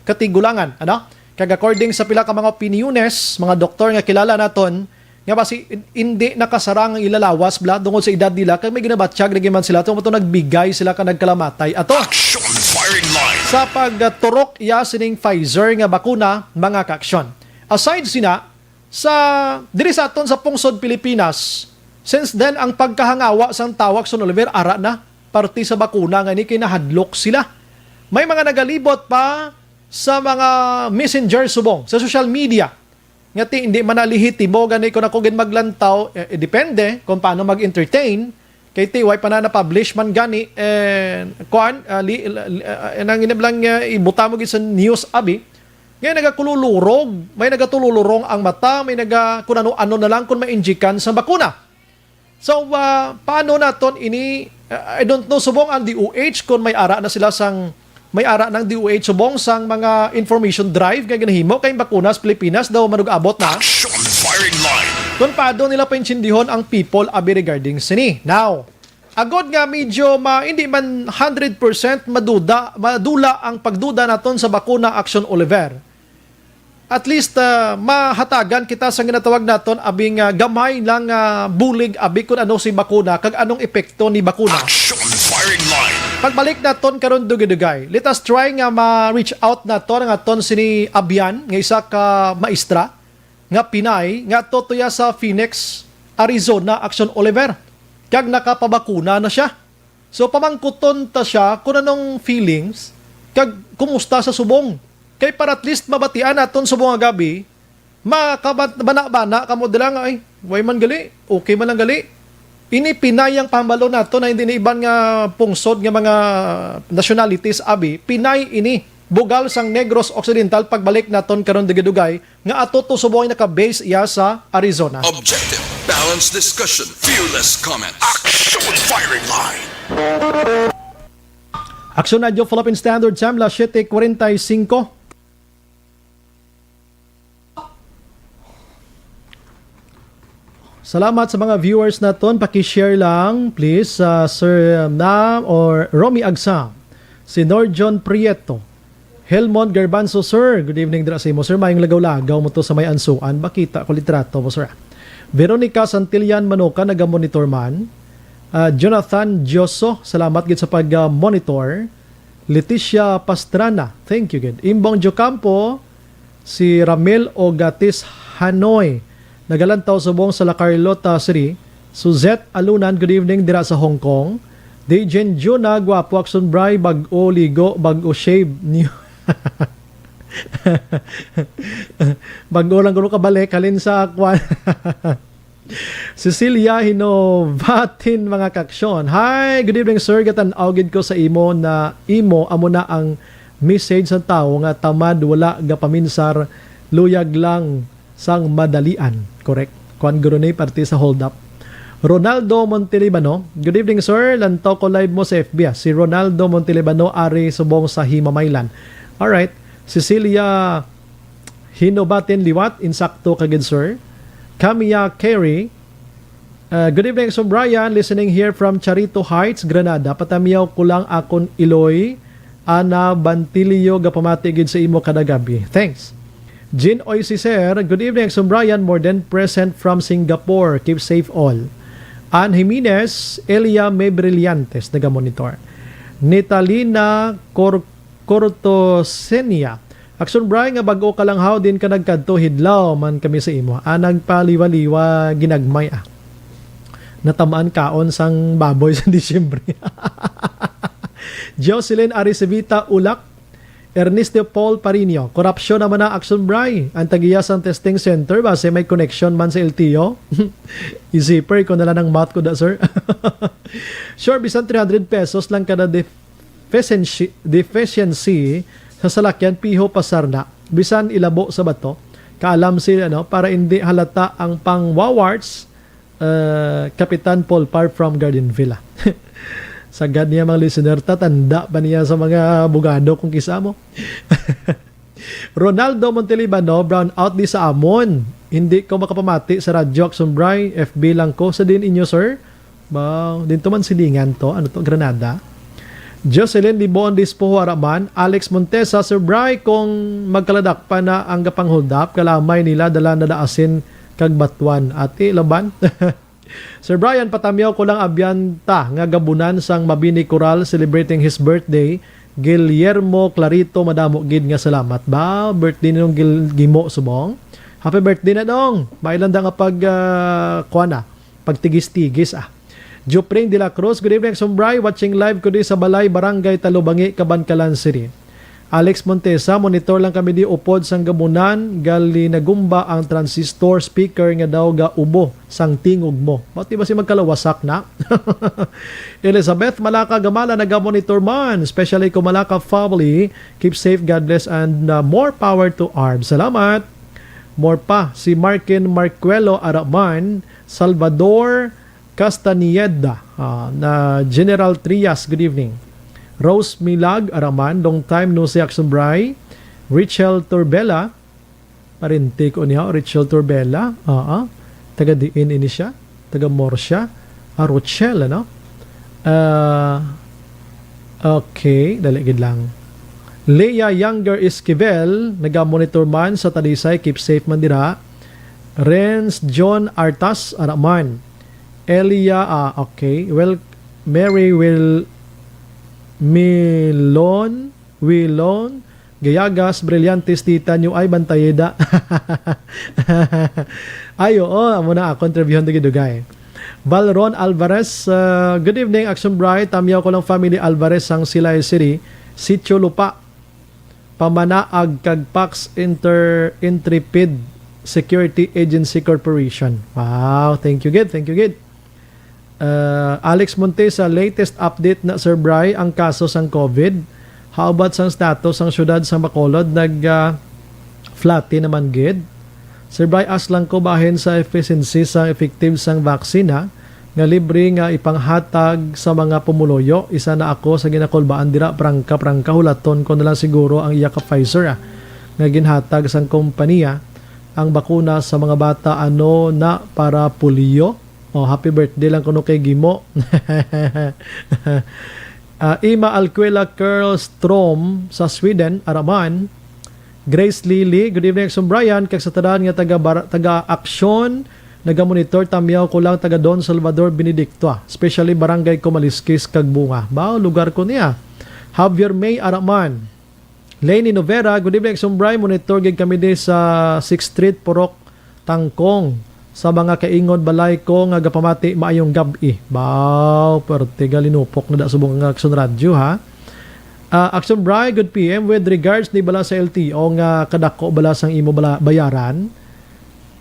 katigulangan, ano? Kag according sa pila ka mga opiniones, mga doktor nga kilala naton, nga basi hindi nakasarang ang ila lawas, bla, tungod sa edad nila, kag may ginabatyag lagi man sila, tungod to nagbigay sila ka nagkalamatay ato. Action Firing Line. Sa pagturok iya sining Pfizer nga bakuna, mga ka-aksyon. Aside sina, sa, diri sa aton sa pungsod Pilipinas, since then ang pagkahangawa sang tawag sa Oliver, ara na, parte sa bakuna nga ini kay nahadlok sila. May mga nagalibot pa sa mga messenger subong, sa social media, nga ti, hindi man na lehitimo gani kung ako gid maglantaw, eh, eh, depende kung paano mag-entertain. Kay ti, way pa na na-publish man gani, eh, kuan, ah, li-, li-, ah, nang inablang, ah, ibuta mo gid sa news, abi. Ngayon, nagakululurog, may nagatululurong ang mata, may naga-, kung ano-ano na lang kung mainjikan sa bakuna. So, ah, paano naton ini? Ah, I don't know, subong ang D O H kung may ara na sila sang, may ara ng D O H subong sang mga information drive nga ginahimo kay bakuna sa Pilipinas daw manug-abot na. Action Firing Line. Kung paano nila paintindihon ang people abi regarding sini. Now, agod nga medyo ma-, hindi man hundred percent maduda, madula ang pagduda naton sa bakuna, Action Oliver. At least, ah, mahatagan kita sa ginatawag naton abing, ah, gamay lang, ah, bulig abi kun ano si bakuna kag anong epekto ni bakuna. Action Firing Line. Pagbalik naton karon, dugay-dugay, let us try nga ma-reach out naton ang aton sini abyan nga isa ka maestra nga Pinay nga ato tuya sa Phoenix, Arizona, Action Oliver, kag nakapabakuna na siya. So, pamangkuton ta siya kung anong feelings, kag kumusta sa subong. Kay para at least mabatian naton subong nga gabi, makabat-, bana-bana kamo dira nga, "Ay, way man gali, okay man lang gali." Ini Pinay ang pahambalo nato na hindi ni iban nga pungsod nga mga nationalities, abi. Pinay ini, bugal sang Negros Occidental, pagbalik naton karon dugay-dugay, nga ato to subong naka-base iya sa Arizona. Objective, balanced discussion, fearless comments. Action Firing Line. Action Radio Philippine Standard Time, las siete cuarenta y cinco. Salamat sa mga viewers naton. Paki-share lang, please, uh, Sir Nam or Romy Agsam. Si Norjon Prieto. Helmond Garbanzo, sir. Good evening dira sa imo, sir. Mayong lagaw-lagaw mo to sa may ansuan. Bakita ko litrato mo, sir. Veronica Santillan Manoka, naga-monitor man. Ah, Jonathan Dioso, salamat gid sa pag-monitor. Leticia Pastrana, thank you gid. Imbong Jocampo, si Ramil Ogatis Hanoy, nagalantaw subong sa La Carlota City. Suzette Alunan, good evening dira sa Hong Kong. Dejen Juna, gwapo, Akson Bray, bag-o ligo, bag-o shave. New Bag-o lang kuno kabalik, halin sa kwan. Cecilia Hinovatin, mga kaksyon. Hi, good evening, sir. Gatan-aw gid ko sa imo na imo, amo na ang message sa tawo nga tamad, wala gapaminsar, luyag lang sang madalian. Correct. Kuan guro ni parte sa hold up. Ronaldo Montelibano, good evening, sir. Lantaw ko live mo sa F B, ah. Si Ronaldo Montelibano ari subong sa Himamaylan. Alright. Cecilia Hinobatin Liwat, insakto ka gid, sir. Camia Carey, uh, good evening, Sir Brian. Listening here from Charito Heights, Granada. Patamiyaw ko lang akon iloy. Ana Bantilio, gapamati gid sa imo kada gabi. Thanks. Jean Oy Cicer, good evening, Sir Brian. More than present from Singapore. Keep safe all. Ann Jimenez, Elia May Brillantes, nagamonitor. Nitalina Cor-, Cortosenia, Akson Bray, nga bag-o ka lang haw din ka nagkadto, hidlaw man kami sa imo. Ah, nagpaliwa-liwa ginagmay, ah. Natamaan kaon sang baboy sa Disyembre. Jocelyn Aricevita Ulak, Ernesto Paul Parino, korupsyon naman ang Action Bri. Ang tagiya sang testing center, basi may connection man sa L T O. I-zipper ko na lang ang mouth ko da, sir. Sure, bisan three hundred pesos lang kada deficiency, deficiency sa salakyan, piho pasar na. Bisan ilabo sa bato. Kaalam si, ano, para hindi halata ang pang-wawarts, uh, Kapitan Paul Par from Gardenville. Sagad niya, mga listener, tatanda pa niya sa mga abogado kung kisa mo. Ronaldo Montelibano, brown out di sa amon. Hindi ko makapamati sa radyo, Action Bri, F B lang ko. Sa din inyo, sir? Ba, din to man silingan to. Ano to? Granada? Jocelyn Libon Dispo, ara man. Alex Montesa, Sir Bri, kung magkaladak pa na ang gapang-hold up, kalamay nila dala na daasin kag batuan. Ati, laban. Sir Brian, patamyaw ko lang, abyan ta nga gabunan sang Mabini Coral celebrating his birthday. Guillermo Clarito, madamo gid nga salamat. Ba, birthday ni Dong Gil-, Gimo subong. Happy birthday na, Dong. Mailan da nga pag, ah, kuwan na, pagtigis-tigis, ah. Jupring de la Cruz, good evening, Action Bri. Watching live ko di sa balay, Barangay Talubangi, Kabankalan City. Alex Montesa, monitor lang kami di upod sang gabunan, gali nagumba ang transistor speaker nga daw ga ubo sang tingog mo. Ba't di ba si magkalawasak na? Elizabeth Malaka Gamala, nagamonitor man, especially ko Malaka family. Keep safe, God bless, and, uh, more power to arms. Salamat. More pa, si Markin Marcuelo Araman, Salvador Castañeda, ah, na General Trias, good evening. Rose Milag Araman, long time no see, Action Bri. Richel Turbela, parente ko niya, Richel Turbela, ah, ah. Taga diin ini siya? Taga Murcia. Ah, Rochelle, ano? Ah, okay, dali gid lang. Leia Younger Esquivel, naga-monitor man sa Talisay, keep safe man dira. Renz John Artas, ara man. Elia, ah, okay. Well, Mary Will, Milon, Wilon, Gayagas, Brillantes, Tita New Ay, Bantayeda. Ay, oo, amo na ako, interviewhan dugay-dugay. Valron Alvarez, uh, good evening, Action Bri. Tamyaw ko lang family Alvarez sang Silay City, Sitio Lupa. Pamanaag kag Pax Inter Intrepid Security Agency Corporation. Wow, thank you gid, thank you gid. Uh, Alex Montesa, latest update na, Sir Bri, ang kaso sang COVID. How about sang status sang syudad sang Bacolod? Nag, uh, flatten naman gid. Sir Bri, ask lang ko bahin sa efficiency sang effective sang vaccine, ha? Nga libre nga ipanghatag sa mga pumuluyo. Isa na ako sa ginakulbaan dira, prangka-prangka, hulaton ko na lang siguro ang iya ka Pfizer, ah, nga ginhatag sang kompanya ang bakuna sa mga bata ano na para polio. Oh, happy birthday lang kuno kay Gimo. Ah, Ima Alquila Curl Strom sa Sweden, Araman. Grace Lily, good evening, Action Brian, kag sa tanan nga taga Bar-, taga Aksyon, nagamonitor, tamyaw ko lang, taga Don Salvador Benedicto, ah, especially Barangay Kumaliskis kag Bunga. Ba, lugar ko niya. Javier May Araman. Leni Novera, good evening, Action Brian, monitor gid kami di sa Sixth Street, Purok Tangkong. Sa mga kaingon balay ko nga gapamati, maayong gab-i. Baw, perte galinupok na da subong nga Action Radio, ha? Ah, Action Bri, good P M. With regards ni bala sa L T O nga kadako bala sang imo bala bayaran,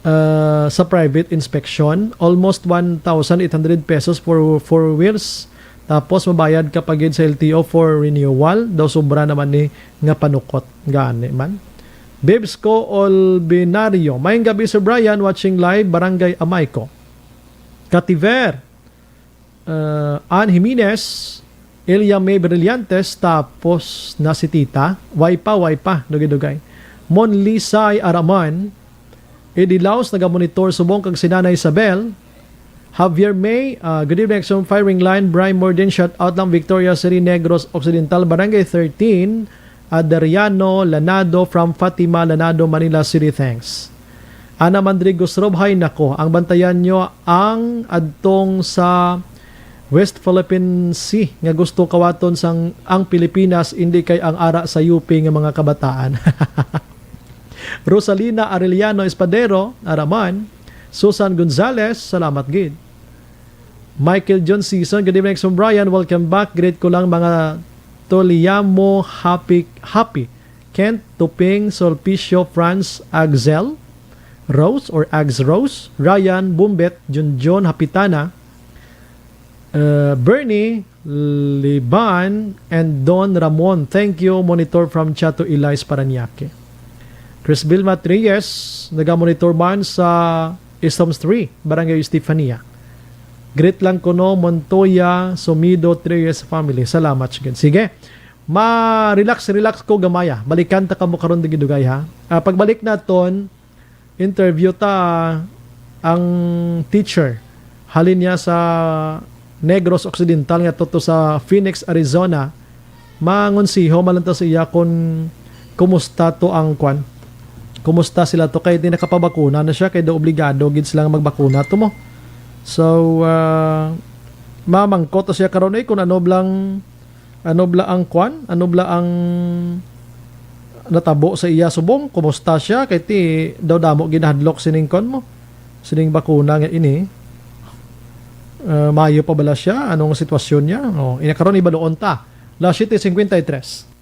ah, sa private inspection, almost one thousand eight hundred pesos for four wheels. Tapos mabayad ka pa gid sa L T O for renewal. Daw sobra naman ni nga panukot. Gani man. Bibs ko Olbinario. Mayong gabi, Sir Brian, watching live, Barangay Amayco. Kativer, uh, Ann Jimenez, Elia May Brillantes, tapos na si Tita. Way pa, way pa, dugay-dugay. Mon Lisay Araman, Eddie Laos, nagamonitor subong kag si Nanay Isabel. Javier May, uh, good evening, Action Firing Line. Brian Morden, shout out lang, Victoria City, Negros Occidental, Barangay thirteen, Adriano Lanado from Fatima, Lanado, Manila City. Thanks. Ana Mandrigo Srob, hay nako, ang bantayan nyo ang adtong sa West Philippine Sea nga gusto kawaton sang ang Pilipinas, indi kay ang ara sa U P nga mga kabataan. Rosalina Arellano Espadero, Araman. Susan Gonzalez, salamat gid. Michael John Season, good evening, Action Brian. Welcome back. Greet ko lang mga Toliamo, happy, happy Kent Tuping, Sulpicio Franz, Agzel Rose or Ags Rose, Ryan Bumbet, Junjun Hapitana, uh, Bernie Liban, and Don Ramon. Thank you, monitor from Chato Elias, Parañaque. Chris Vilma Reyes, naga-monitor man sa Istom three, Barangay Estefania. Greet lang kuno Montoya, Sumido, Reyes family. Salamat, sige. Sige. Ma-relax, relax ko gamaya. Balikan ta kamo karon, dugay-dugay, ha. Ah, pagbalik naton, interview ta ang teacher. Halin niya sa Negros Occidental nga to, to sa Phoenix, Arizona. Mangonsiho man lang ta sa iya kung kumusta to ang kwan. Kumusta sila to? Kay di nakapabakuna na siya, kay daw obligado gid sila nga magbakuna to mo. So, ah, mamangkot to siya karon, eh, kung ano blang, ano bla ang kwan? Ano bla ang natabo sa iya subong? Kumusta siya? Kay ti daw damo ginahadlok sining kwan mo. Sining bakuna nga ini. Ah, mayo pa bala siya? Anong sitwasyon niya? Oh, ina karon ibaluon ta. Las siete cincuenta y tres.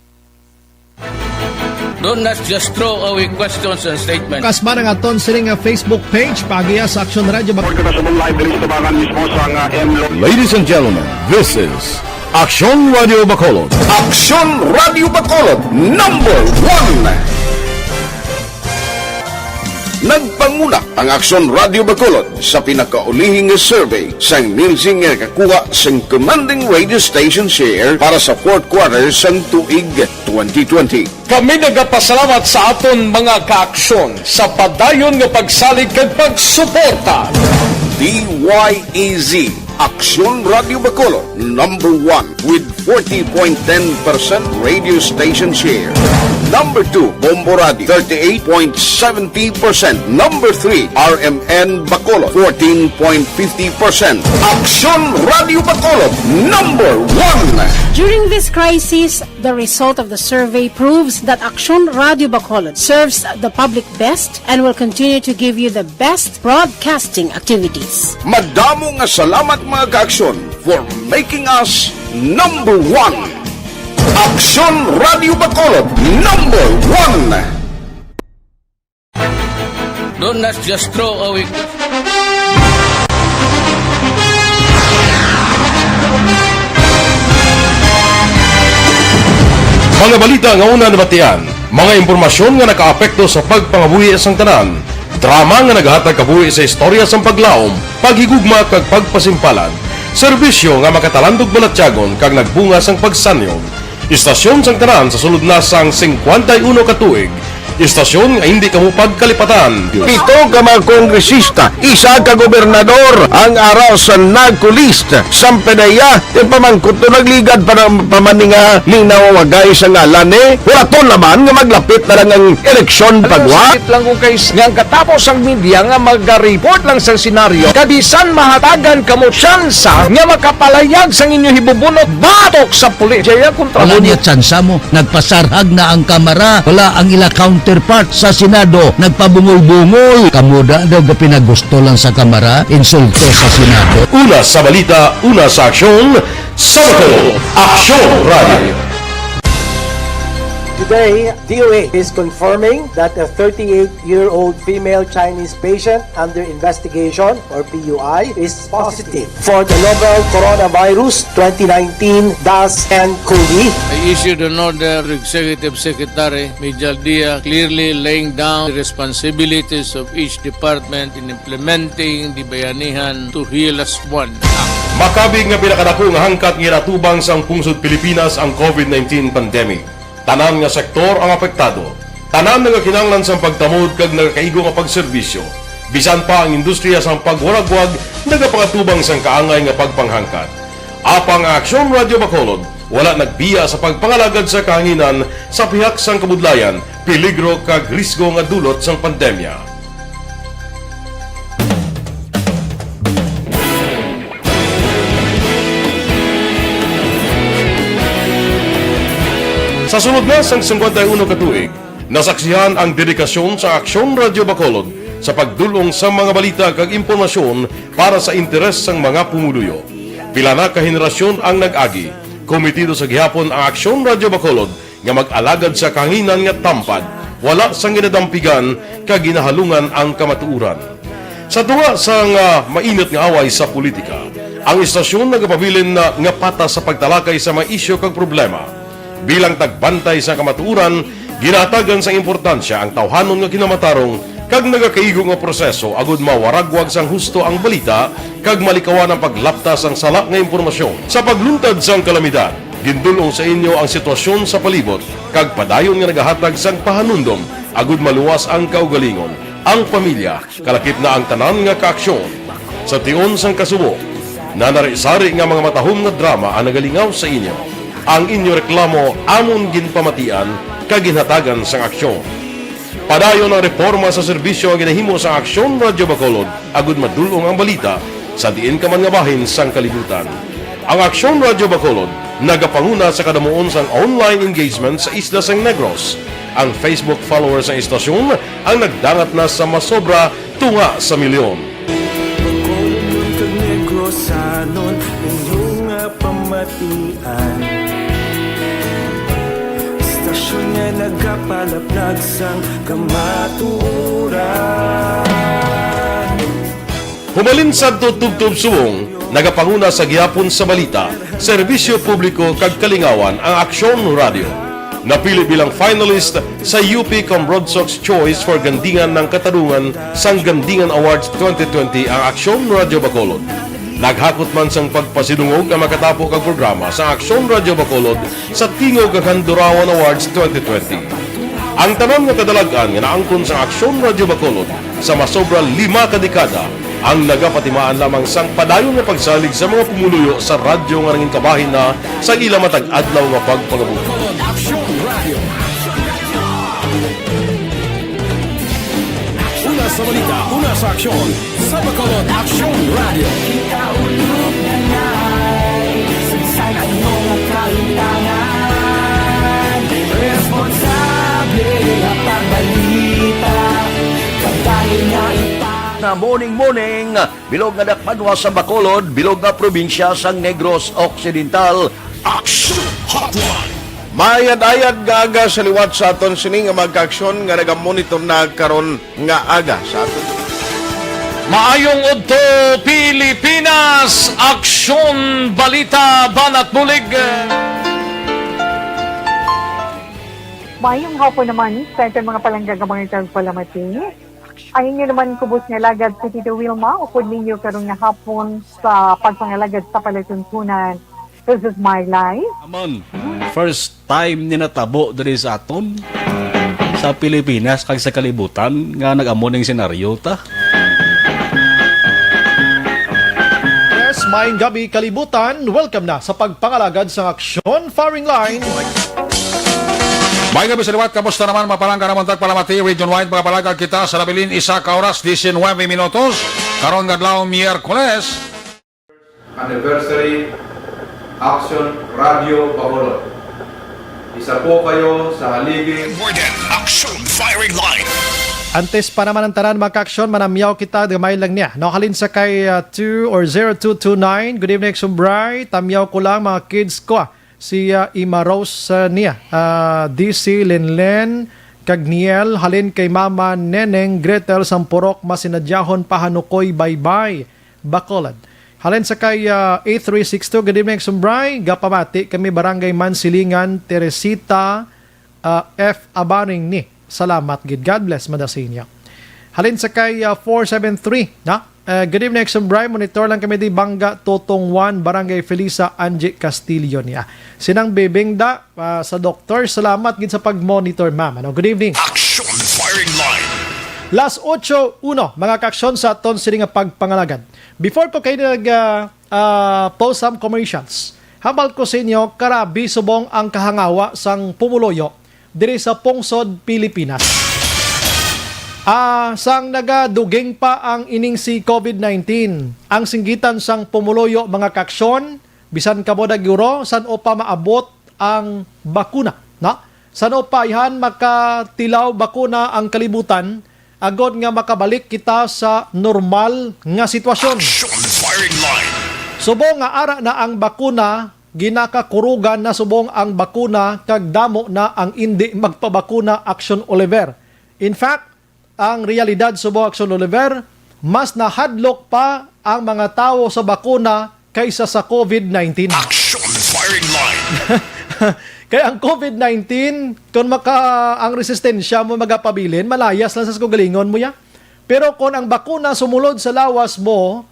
Do not just throw away questions and statements. Kasma ang aton sining nga Facebook page, pagiya sa Aksyon Radio Bag- Report ka sa live diri sa tubangan mismo sa nga M Lo- Ladies and gentlemen, this is Aksyon Radio Bacolod. Aksyon Radio Bacolod, number one. Nagpanguna ang Aksyon Radio Bacolod sa pinakaulihing nga survey sang Nielsen nga nakakuha sang commanding radio station share para sa fourth quarter sang tuig twenty twenty. Kami nagapasalamat sa aton mga kaaksyon sa padayon nga pagsalig kag pagsuporta. D Y E Z, Aksyon Radio Bacolod, number one with forty point ten percent radio station share. Number two, Bombo Radio, thirty-eight point seventy percent. Number three, R M N Bacolod, fourteen point fifty percent. Aksyon Radio Bacolod, number one. During this crisis, the result of the survey proves that Aksyon Radio Bacolod serves the public best and will continue to give you the best broadcasting activities. Madamo nga salamat, mga kaaksyon, for making us number one. Aksyon Radio Bacolod, number one. Do not just throw away. Mga balita nga una nabatian, mga impormasyon nga nakaapekto sa pagpangabuhi sang tanan, drama nga nagahatag kabuhi sa istorya sang paglaom, paghigugma kag pagpasimpalan, serbisyo nga makatalandog balatyagon kag nagbunga sang pagsanyog. Istasyon sang tanan sa sulod na sang singkwenta y uno ka tuig. Istasyon nga hindi kamo pagkalipatan. Pito ka mga kongresista, isa ka gobernador ang ara sa NAGCO list. Sang PDEA, yung pamangkot to nagligad pa ng pamaninga ni nawawagay sa ngalan ni. Wala to naman nga maglapit na lang ang eleksyon pagwa. Sakit lang kung kay nga ang katapos ang media nga mag-report lang sa senaryo, kabisan mahatagan kamo tsansa nga makapalayag sang inyo hibubunot batok sa pulis. Jaya kontra Wala mo. Niya tsansa mo. Nagpasarhag na ang Kamara. Wala ang ila counterpart sa Senado. Nagpabungol-bungol. Kamo da daw gapinagusto lang sa Kamara. Insulto sa Senado. Una sa balita, una sa aksyon, sa Bacolod, Aksyon Radio. Today, D O H is confirming that a thirty-eight-year-old female Chinese patient under investigation, or P U I, is positive for the novel Coronavirus twenty nineteen dash nCoV. I issued an order to Executive Secretary Mijal Dia, clearly laying down the responsibilities of each department in implementing the Bayanihan to Heal As One Act. Makabig nga pinakadako nga hangkat nga ginatubang sang pungsod Pilipinas ang COVID nineteen pandemic. Tanan nga sektor ang apektado. Tanan nagakinahanglan sang pagtamod kag nagakaigo nga pagserbisyo. Bisan pa ang industriya sang pagwaragwag nagapangatubang sang kaangay nga pagpanghangkat. Apang ang Aksyon Radio Bacolod wala nagbiya sa pagpangalagad sa kahanginan sa pihak sang kabudlayan, peligro kag risgo nga dulot sang pandemya. Sa sulod na sang singkwenta y uno ka tuig, nasaksihan ang dedikasyon sa Aksyon Radio Bacolod sa pagdul-ong sa mga balita kag impormasyon para sa interes sang mga pumuluyo. Pila na ka henerasyon ang nag-agi. Kometido sa gihapon ang Aksyon Radio Bacolod nga mag-alagad sa kahanginan nga tampad, wala sang ginadampigan kag ginahalungan ang kamatuoran. Sa tunga sang, ah, mainit nga away sa politika, ang istasyon nagapabilin na nga patas sa pagtalakay sa mga isyu kag problema. Bilang tagbantay sa kamatuoran, ginahatagan sang importansya ang tawhanon nga kinamatarong kag nagakaigo nga proseso agud mawaragwag sang husto ang balita kag malikawan ang paglapta sang sala nga impormasyon. Sa pagluntad sang kalamidad, gindul-ong sa inyo ang sitwasyon sa palibot kag padayon nga nagahatag sang pahanumdom agud maluwas ang kaugalingon, ang pamilya, kalakip na ang tanan nga kaaksyon. Sa tion sang kasubo, nanari-sari nga mga matahom nga drama ang nagalingaw sa inyo. Ang inyo reklamo amon ginpamatian kag ginhatagan sang aksyon. Padayon ang reporma sa serbisyo nga ginahimo sang Aksyon Radyo Bacolod agud madul-ong ang balita sa diin ka man nga bahin sang kalibutan. Ang Aksyon Radyo Bacolod nagapanguna sa kadamuon sang online engagement sa isla sang Negros. Ang Facebook followers sang istasyon ang nagdangat na sa masobra tunga sa milyon. Bacolod kag Negrosanon, inyo nga pamatian. Istasyon nga nagapalaplag sang kamatuoran. Humalin sadto tubtob subong, nagapanguna sa gihapon sa balita, serbisyo publiko kag kalingawan ang Aksyon Radyo. Napili bilang finalist sa U P Cambronsox Choice for Gandingan ng Katarungan sang Gandingan Awards twenty twenty ang Aksyon Radyo Bacolod. Naghakot man sang pagpasidungog ang makatapo kag programa sa Aksyon Radyo Bacolod sa Tingog kag Handurawan Awards twenty twenty. Ang tanan nga kadalag-an nga naangkon sa Aksyon Radyo Bacolod sa masobra lima ka dekada ang nagapatimaan lamang sang padayon nga pagsalig sa mga pumuluyo sa radyo nga nangin kabahin na sa ila matag adlaw nga pagpangabuhi. Aksyon Radio. Una sa balita, una sa aksyon, sa Bacolod Aksyon Radio. Kita ulog na nai, sa isang ano nga kaintangan. Responsable nga pagbalita, kabahin nga ipa- Na morning, morning. Bilog nga dakpanwa sa Bacolod, bilog nga probinsya sang Negros Occidental. Action Hotline. Maayad-ayad nga aga sa liwat sa aton sini nga mga kaaksyon nga nagamonitor na karon nga aga sa aton. Maayong udto, Pilipinas! Aksyon, balita, banat bulig. Maayong hapon naman sa aton mga palangga nga mga tagpalamati. Ang inyo naman kubos nga alagad si Tito Wilma, upod ninyo karon nga hapon sa pagpangalagad sa palatuntunan. This is my life. Amon, first time ni natabo diri sa aton, sa Pilipinas, kag sa kalibutan, nga nag-amo ning senaryo ta. Yes, maayong gabi, kalibutan. Welcome na sa pagpangalagad sa Aksyon Firing Line. May gabi sa liwat, kamusta naman, mga palangga namon tagpalamati, region-wide, mga palangga kita sa nabilin, isa ka oras, diecinuebe minutos, karon nga adlaw, Miyerkules. Anniversary, Action Radio Bacolod. Isa po kayo sa haligi. More than Action Firing Line. Antes pa naman ang tanan, mga kaaksyon, manamyaw kita, gamay lang niya. No, halin sa kay, uh, two or zero two two nine. Good evening, Sumbray. Tamyaw ko lang, mga kids ko, ah. Si, ah, Ima Rose, ah, niya, ah, D C, Lenlen, kag Niel, halin kay Mama Neneng Gretel Sampurok, Masinadyahon, Pahanukoy, Baybay, Bacolod. Halin sa kay, ah, eight three six two, good evening, Sumbray. Gapamati kami, Barangay Mansilingan, Teresita, ah, F Abaning ni. Salamat gid. God bless, Madasinyo. Halin sa kay, ah, four seven three, na? Eh, good evening, Action Bri. Monitor lang kami di Bangga, Totong Juan, Barangay Felisa, Angie Castillo niya. Sinang bibing da, ah, sa doktor. Salamat gid sa pag-monitor, ma'am. Ano, good evening. Action Firing Line. Las ocho uno, mga kaaksyon sa aton sini nga pagpangalagad. Before ko kayo nag, ah, ah, post some commercials, hambal ko sa inyo, karabi subong ang kahangawa sang pumuluyo diri sa pungsod Pilipinas. Ah, sang nagaduging pa ang ining si COVID nineteen, ang singgitan sang pumuluyo, mga kaaksyon, bisan kamo naguro, san-o pa maabot ang bakuna, no? San-o pa ihan makatilaw bakuna ang kalibutan, agod nga makabalik kita sa normal nga sitwasyon. Action Firing Line. Subong nga ara na ang bakuna, ginakakurugan na subong ang bakuna kag damo na ang indi magpabakuna, Action Oliver. In fact, ang realidad subong, Action Oliver, mas nahadlok pa ang mga tawo sa bakuna kaysa sa COVID nineteen. Action firing line. Kay ang COVID nineteen, kung maka, ang resistensya mo magapabilin, malayas lang sa kaugalingon mo ya. Pero kung ang bakuna sumulod sa lawas mo,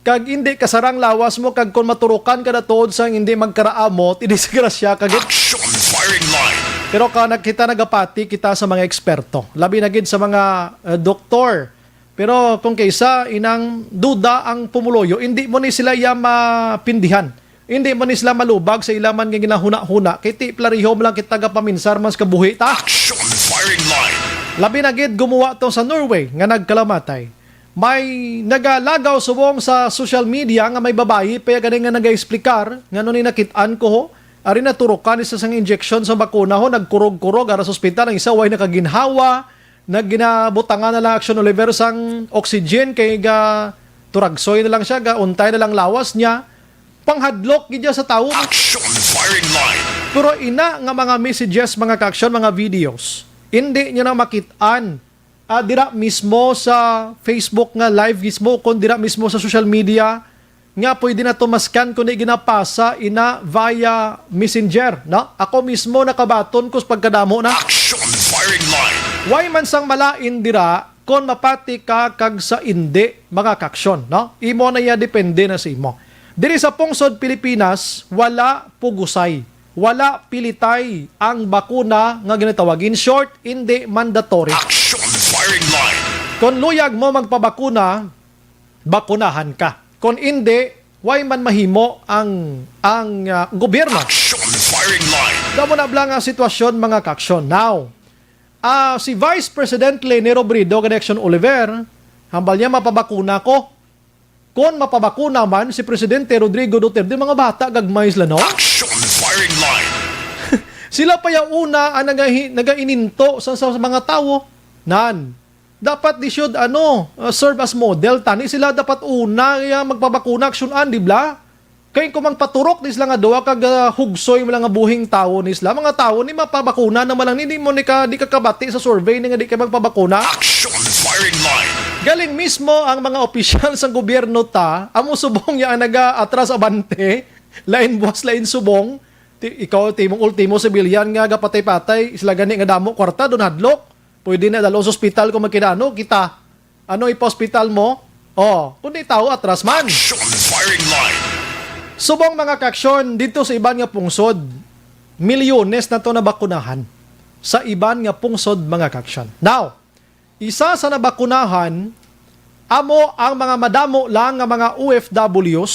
kag hindi kasarang lawas mo, kag kung maturukan ka na tuod sang hindi magkaraamot, idisgrasya ka gid. Action firing line. Pero ka nagkita nagapati kita sa mga eksperto, labi na gid sa mga, eh, doktor. Pero kung kaysa inang duda ang pumuluyo, hindi mo ni sila iya mapindihan. Hindi mo ni sila malubag sa ila man nga ginahuna-huna. Kay ti plariho mo lang kita gapaminsar mas kabuhi ta. Action firing line. Labi na gid gumuwa to sa Norway nga nagkalamatay. May nagalagaw subong sa social media nga may babayi pa gani nga nagaexplikar ngano ni nakit-an ko ho. Ari naturukan ni sa sang injection sa bakuna ho, nagkurog-kurog ara sa ospital, ang isa way nakaginhawa, naginabutangan na lang, Action Oliver, sang oxygen kay ga turagsoy na lang siya, ga untay na lang lawas niya. Panghadlok gid siya sa tawo. Action firing line. Pero ina nga mga messages, mga ka-action, mga videos, hindi niyo na makit-an, ah, dira mismo sa Facebook nga live mismo, kung dira mismo sa social media, nga pwede na to maskan kundi ginapasa ina via messenger, no? Ako mismo nakabaton ko sa pagkadamo na. Action firing line. Way man sang malain dira kon mapati ka kag sa indi, mga ka-action, no? Imo na iya, depende na sa imo. Diri sa pungsod Pilipinas, wala pugusay, wala pilitay ang bakuna nga ginatawag. In short, indi mandatory. Action firing line. Kon luyag mo magpabakuna, bakunahan ka. Kon indi, way man mahimo ang, ang, ah, gobyerno. Action firing line. Damo na bala nga sitwasyon, mga ka-action. Now, ah, si Vice President Leni Robredo, kag Action Oliver, hambal niya mapabakuna ko. Kon mapabakuna man si Presidente Rodrigo Duterte, mga bata gagmay sila, no? Action firing line. Sila pa ya una ang nagahi-, nagaininto sa, sa mga tawo. Nan, dapat they should, ano, uh, serve as model. Tani sila dapat una nga magpabakuna, action an, di bala? Kay kung magpaturok di sila nga duha kag, ah, hugsoy mo lang nga buhing tawo ni sila, mga tawo ni mapabakuna naman lang ni, di mo ni ka, di ka kabati sa survey ni nga di ka magpabakuna. Action firing line. Galing mismo ang mga opisyal sa gobyerno ta, amo subong ya ang naga-atras abante, lain buwas, lain subong. Ti-, ikaw, ti mong ultimo sibilyan nga gapatay-patay, sila gani nga damo kwarta, doon hadlok. Pwede na dalo sa ospital kung magkinano, kita. Ano ipa-ospital mo? Oh, kundi tao atras man. Action firing line. Subong, mga ka-action, dito sa iban nga pungsod, milyones na to nabakunahan sa iban nga pungsod, mga ka-action. Now, isa sa nabakunahan, amo ang mga madamo lang nga mga O F Ws,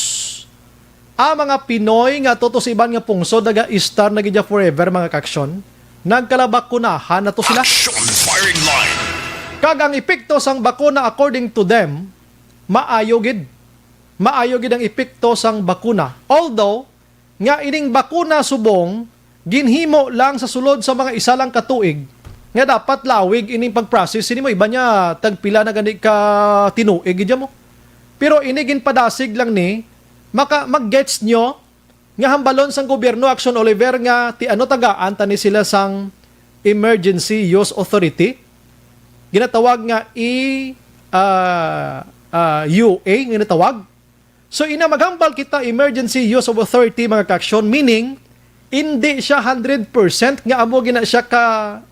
ang mga Pinoy nga tuto sa iban nga pungsod, naga-istar na gid forever, mga ka-action, nagkalabakunahan na to sila. Action firing line. Kag ang epekto sang bakuna, according to them, maayo gid. Maayo gid ang epekto sang bakuna. Although, nga ining bakuna subong ginhimo lang sa sulod sa mga isa lang ka tuig, nga dapat lawig ining pag-process sini mo, iba niya tagpila na gani ka tinuig gid mo. Pero ini ginpadasig lang ni, maka, mag-gets nyo nga hambalon sang gobyerno, Action Oliver, nga ti ano tagaan ta ni sila sang Emergency Use Authority, ginatawag nga E, ah, ah, U A nga ginatawag. So, ina maghambal kita emergency use of authority, mga ka-action, meaning, hindi siya hundred percent nga amo gina siya ka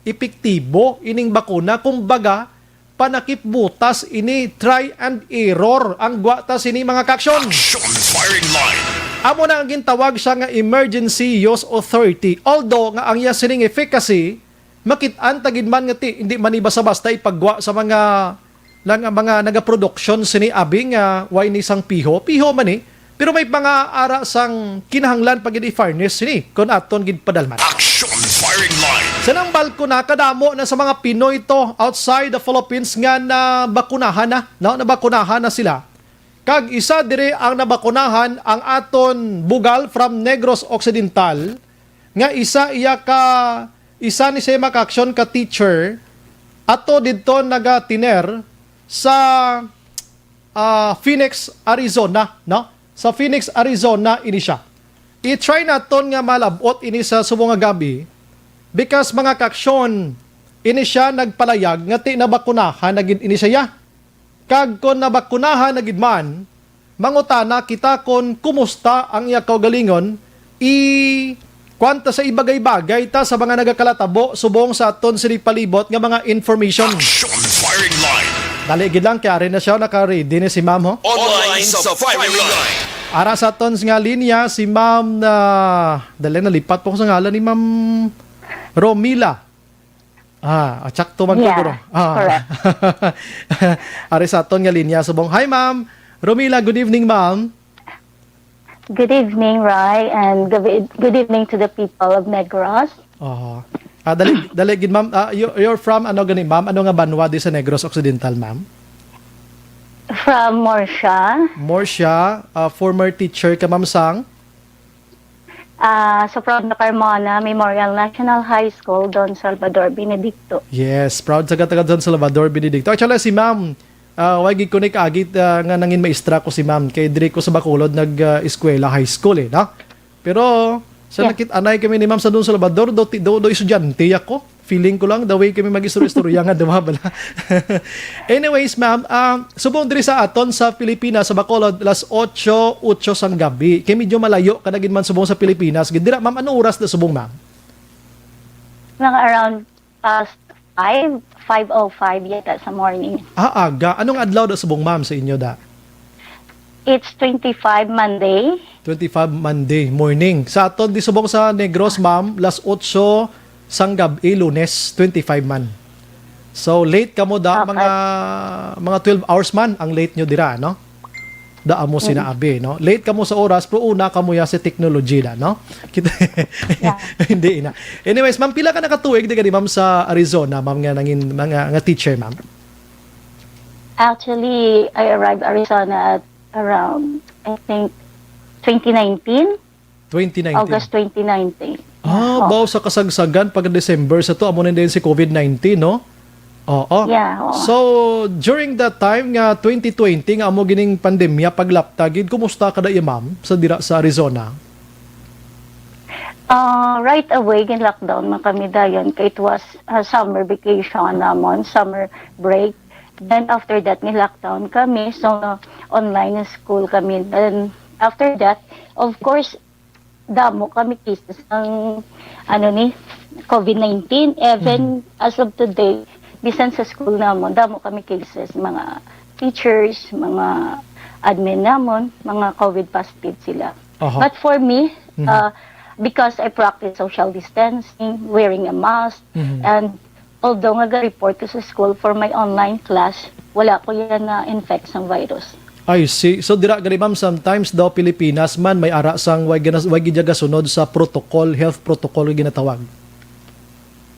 epektibo ining bakuna. Kumbaga, panakip butas ini, try and error ang gwa ta sini, mga ka-action. Action firing line. Amo na ang gintawag siya nga emergency use authority. Although nga ang iya sining efficacy, makit-an ta gid man nga ti, hindi man ni basta-basta ipagwa sa mga, lang ang mga nagaproduksyon sini abi nga way ni sang piho. Piho man ni, pero may mga ara sang kinahanglan pa gid i-furnish sini kon aton gid padalman. Action firing line. Sa nang balkona, kadamo na sa mga Pinoy to outside the Philippines nga nabakunahan na, no? Nabakunahan na sila. Kag isa diri ang nabakunahan, ang aton bugal from Negros Occidental, nga isa iya ka, isa ni siya, mga ka-action, ka teacher, ato didto nagatiner sa, ah, Phoenix, Arizona, no? Sa Phoenix, Arizona ini siya. I-try naton nga malab-ot ini sa subong nga gabi, because, mga kaaksyon, ini sia nagpalayag nga ti nabakunahan na gid ini siya. Kag kon nabakunahan na gid man, mangutana kita kon kumusta ang iya kaugalingon, i-, kuwan ta sa ibagay-bagay ta sa mga nagakalatabo subong sa aton sini palibot nga mga information. Action Firing Line. Dali gid lang, kay ari na siya, naka-ready ni si ma'am, ho. Online sa Firing Line. Ara sa aton nga linya, si ma'am na, dali, nalipat po ko sa ngalan ni ma'am Romila. Ah, ah, tsakto man ko, Yeah, guro. Ah. correct. Ari sa aton nga linya, subong. Hi, ma'am. Romila, good evening, ma'am. Good evening, Roy, and good, good evening to the people of Negros. Oho. Ah, dali, dali gid, ma'am. Ah, you, you're from ano gani, ma'am? Ano nga banwa di sa Negros Occidental, ma'am? From Murcia. Murcia, ah, former teacher ka, ma'am, sang? Ah, sa Proud na Carmona Memorial National High School, Don Salvador Benedicto. Yes, proud sa kataga Don Salvador Benedicto. Actually, si ma'am, ah, way gid ko ni kaagit, ah, nga nangin maestra ko si ma'am. Kay diri ko sa Bacolod nag, ah, eskwela, high school, eh, no? Pero sa Yeah. nakit-anay kami ni ma'am sa Don Salvador, do, ti-, do, do estudyante ako. Feeling ko lang, the way kami mag-istorya-istorya nga duha bala. Anyways, ma'am, ah, subong diri sa aton sa Pilipinas, sa Bacolod, alas otso, otso sang gabi. Kay medyo malayo ka na gid man subong sa Pilipinas. Gid dira, ma'am, anong oras na subong, ma'am? Mga around past five, five oh five yata sa morning. Ah, aga. Anong adlaw na subong, ma'am, sa inyo da? It's twenty-five Monday. Twenty-five Monday morning. Sa aton di subong sa Negros, ma'am, alas otso sang gab-i, Lunes, twenty-five man. So, late kamo da, Okay. mga, mga twelve hours man ang late nyo dira, no? Da amo Mm. sina abi, no? Late kamo sa oras, pero una kamo ya sa technology da, no? Kita, Yeah. hindi ina. Anyways, ma'am, pila ka nakatuig di gani, ma'am, sa Arizona, ma'am, nga nangin, mga, nga teacher, ma'am? Actually, I arrived Arizona at around, I think, twenty nineteen. Twenty nineteen. August twenty nineteen. Ah, Oo. baw sa kasagsagan pag December sa to, amo na din si covid nineteen, no? Oo. Yeah, oo. So, during that time nga twenty twenty nga amo gining pandemya paglapta gid, kumusta ka da iya, ma'am, sa dira sa Arizona? Ah, right away, gin-lockdown man kami dayon kay it was, ah, summer vacation namon, summer break. Then after that, ni-lockdown kami. So, online school kami. Then after that, of course, damo kami cases ng, ano ni, covid nineteen. Even Mhm. as of today, bisan sa school namon, damo kami cases, mga teachers, mga admin namon, mga covid positive sila. Aha. But for me, Mhm. uh, because I practice social distancing, wearing a mask, Mhm. and although nga ga-report ko sa school for my online class, wala ko yan na-infect sang virus. I see. So, dira gani, ma'am, sometimes daw Pilipinas man may ara sang way gina-, way gid gasunod sa protocol, health protocol nga ginatawag.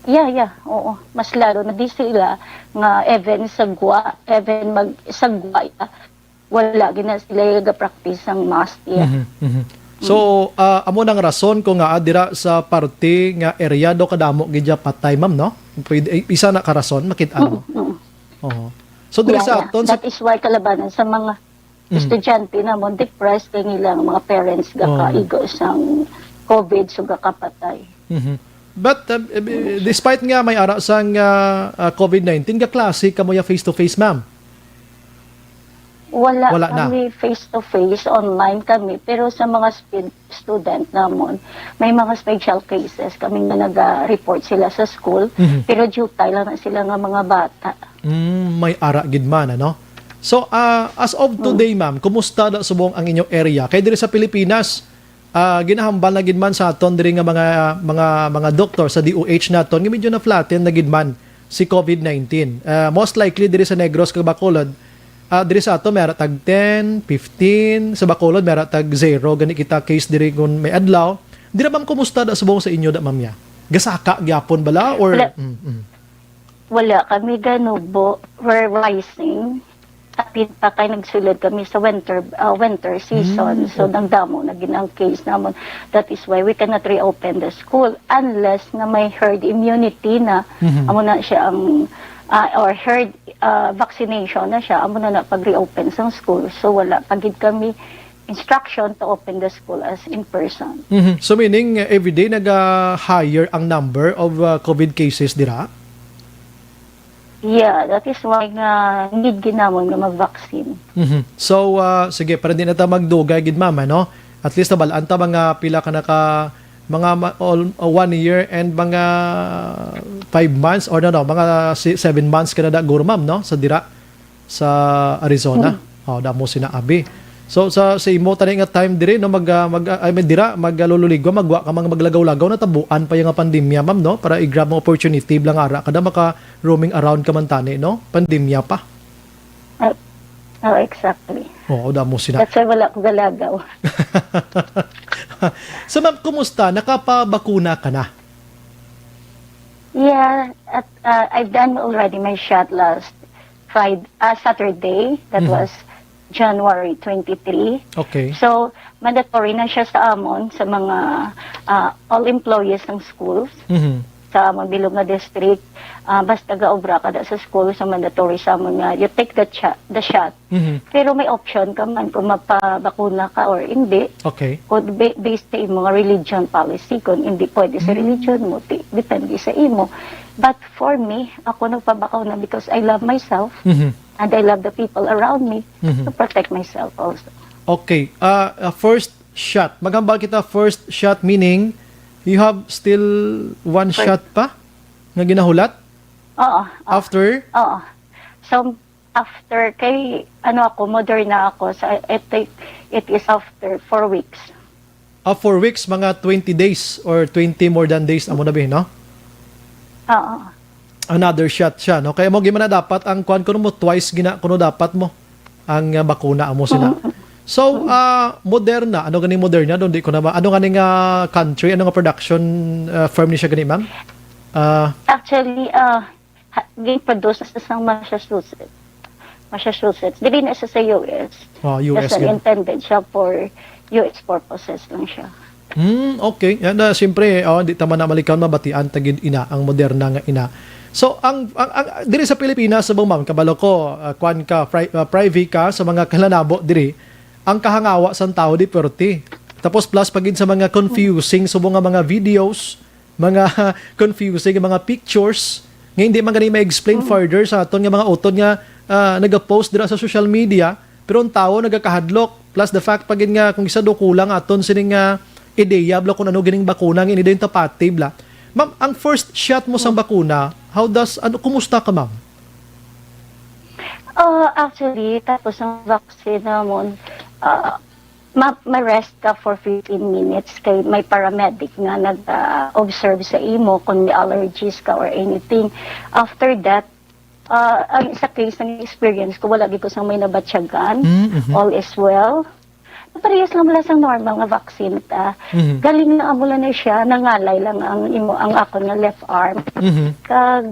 Yeah, yeah. Oo. Mas lalo na di sila nga even sa Guam, even mag, sa Guam, wala gina sila ga-practice sang mask, yeah. Mhm, mhm. So, ah, amo nang rason kung nga dira sa parte nga area daw kadamo gid ya patay, ma'am, no? Pwede, eh, isa na ka rason, makit-an mo. Mm, mm. Oo. So, diri Yeah, sa yeah. aton sa That is why kalabanan sa mga Mm. estudyante namon, depressed kay nilang mga parents Oo. gakaigo sang covid, so gakapatay. Mhm. But, uh, eh, despite nga may ara sang, ah, ah, covid nineteen, gaklase kamo ya face-to-face, ma'am? Wala Wala na. kami face-to-face, online kami. Pero sa mga stud-, student namon, may mga special cases kami nga naga-report sila sa school, Mhm. pero jutay lang na sila nga mga bata. Mm, may ara gid man, ano? So, ah, as of Mm. today, ma'am, kumusta na subong ang inyong area? Kay diri sa Pilipinas, ah, ginahambal na gid man sa aton diri nga mga, mga, mga doktor sa D O H naton nga medyo na-flatten na gid man si covid nineteen. Ah, most likely diri sa Negros kag Bacolod, ah, diri sa ato may ara tag ten, fifteen, sa Bacolod may ara tag zero gani kita case diri kun may adlaw. Dira, ma'am, kumusta da subong sa inyo da, ma'am, ya? Gasaka gyapon bala or Wala. Mm, mm. Wala kami ganubo. We're rising. Apil pa kay nagsulod kami sa winter, ah, winter season. Mm, So, okay. nagdamo na gid ang case namon. That is why we cannot reopen the school unless nga may herd immunity na. Mhm. Amo na siya ang, ah, or herd, ah, vaccination na siya. Amo na na pag-reopen sang school. So, wala pa gid kami instruction to open the school as in person. Mhm. So, meaning, uh, everyday naga-higher ang number of, uh, COVID cases dira? Yeah, that is why nga need gid namon nga mag-vaccine. Mhm. So, uh, sige, para di na ta magdugay gid, ma'am, ano? At least nabalaan ta mga pila ka naka, mga ma-, all, uh, one year and mga five months, or no, no, mga si-, seven months ka na da, guro, ma'am, no? Sa dira, sa Arizona. Hmm. Oh, damo sina abi. So, sa, sa imo tani nga time diri, no, mag, ah, mag, ah, I mean, dira, magalululigwa, magwa ka mga maglagaw-lagaw, natabuan pa yung nga pandemya, ma'am, no? Para i-grab mo opportunity, lang ara ka na maka-roaming around ka man tani, no? Pandemya pa. Ah, oh, exactly. Oo, damo sina. That's why wala ko galagaw. So, ma'am, kumusta? Nakapabakuna ka na? Yeah, at, uh, I've done already my shot last Friday, uh, Saturday. That Mhm. was January twenty-three. Okay. So, mandatory na siya sa amon, sa mga, uh, all employees ng schools, Mhm. sa amon bilog nga district. Uh, basta gaobra ka da sa school, so mandatory sa amon nga you take the cha-, the shot. Mhm. Pero may option ka man kung mapabakuna ka or hindi. Okay. Kung ba-, based sa imong religion policy, kung hindi pwede sa Mm. religion mo, ti-, depende sa imo. But for me, ako nagpabakuna because I love myself Mhm. and I love the people around me Mhm. to protect myself also. Okay. Ah, ah, first shot. Maghambal kita first shot, meaning you have still one First. shot pa nga ginahulat? Oo, oo. After? Oo. So, after kay, ano ako, Moderna ako, so it take, it is after four weeks. Ah, four weeks, mga twenty days or twenty more than days, amo na bi, no? Oo. Another shot siya, no? Kaya mo, gimana dapat ang kwan kuno mo, twice gina kuno dapat mo ang, ah, bakuna amo sina. Mm. So, ah, Moderna, ano gani Moderna? Doon di ko na ma-, ano gani nga country, ano nga production, ah, firm ni siya gani, ma'am? Ah, Actually, ah, ha-, gin-produce sa sang Massachusetts. Massachusetts. Dili na siya sa U S. Oh, U S Kasi yun. Intended siya for U S purposes lang siya. Hmm, okay. Yan na, siyempre, oh, di ta man na malikaw, mabatian ta gid ina, ang Moderna nga ina. So, ang, ang, ang, diri sa Pilipinas, sa ma'am, kabalo ko, ah, kwan ka, pri-, ah, privy ka sa mga kalanabo diri, ang kahangawa sang tawo di perti. Tapos plus pa gid sa mga confusing subong nga mga videos, mga confusing nga mga pictures, nga hindi man gani ma-explain Mm. further sa aton nga mga utod nga, ah, nagapost dira sa social media, pero ang tawo nagakahadlok. Plus the fact pa gid nga kung isa daw kulang aton sining, ah, ideya bala kung ano gining bakuna nga ini dayon tapati bala. Ma'am, ang first shot mo sang Mm. bakuna, how does, ano, kumusta ka, ma'am? Ah, actually, tapos ang vaccine namon, ah, ma-, ma-rest ka for fifteen minutes kay may paramedic nga nag-, ah, observe sa imo kung may allergies ka or anything. After that, ah, ang sa case ng experience ko, wala gid ko sang may nabatyagan. Mm, mhm. All is well. Parehas lang wala sang normal nga vaccine ta. Mhm. Galing na amo lang na siya, nangalay lang ang imo, ang akon nga left arm. Mhm. Kag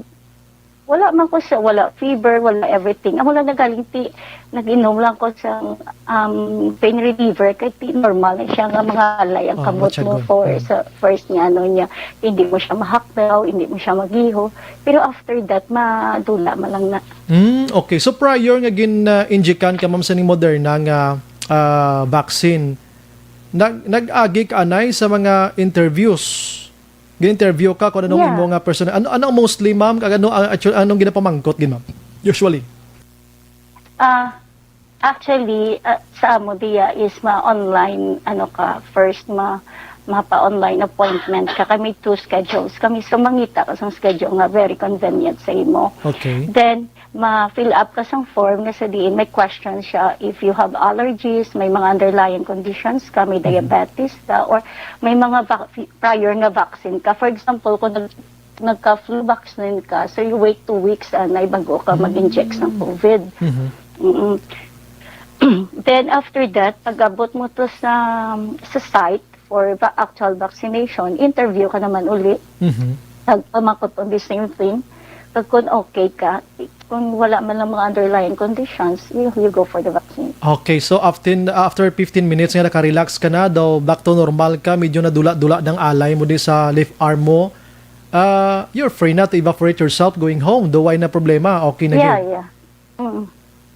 wala man ko sa, wala fever, wala everything. Amo lang nagaling ti, nag-inom lang ko sa, um, pain reliever, kay ti normal na siya nga mangalay ang Oh, kamot mo matyagon. for Mm. sa first nga ano niya. Hindi mo siya mahakdaw, hindi mo siya magiho. Pero after that, madula man lang na. Mm, okay. So prior nga gin, uh, injikan ka, ma'am, sa ning Moderna nga, ah, vaccine, nag-, nag-agi ka anay sa mga interviews? Gin-interview ka kung anong Yeah. imo nga personal. Ano, ano mostly, ma'am? Kag ano, ah, actu-, anong ginapamangkot gid, ma'am? Usually? Ah, actually, ah, sa amo diya is ma-online, ano ka, first ma-, mapa-online appointment ka. Kami two schedules. Kami, so mangita ka sa schedule nga very convenient sa imo. Okay. Then, ma-fill up ka sang form nga sa diin may question siya if you have allergies, may mga underlying conditions ka, may Mhm. diabetes ka, or may mga vac-, prior nga vaccine ka. For example, kung nag-, nagka-flu vaccine ka, so you wait two weeks, ah, na bago ka mag-inject sa Mm. COVID. Mhm. Mm-mm. Then after that, pag-abot mo to sa, sa site for va-, actual vaccination, interview ka naman uli. Mhm. Nagpamakot on the same thing. Pag kung okay ka, kung wala man lang mga underlying conditions, you, you go for the vaccine. Okay, so after, after fifteen minutes nga naka-relax ka na, daw back to normal ka, medyo nadula-dula ng alay mo di sa left arm mo, ah, you're free na to evaporate yourself going home. Do why na problema? Okay na Yeah, gyud. Yeah. Mm.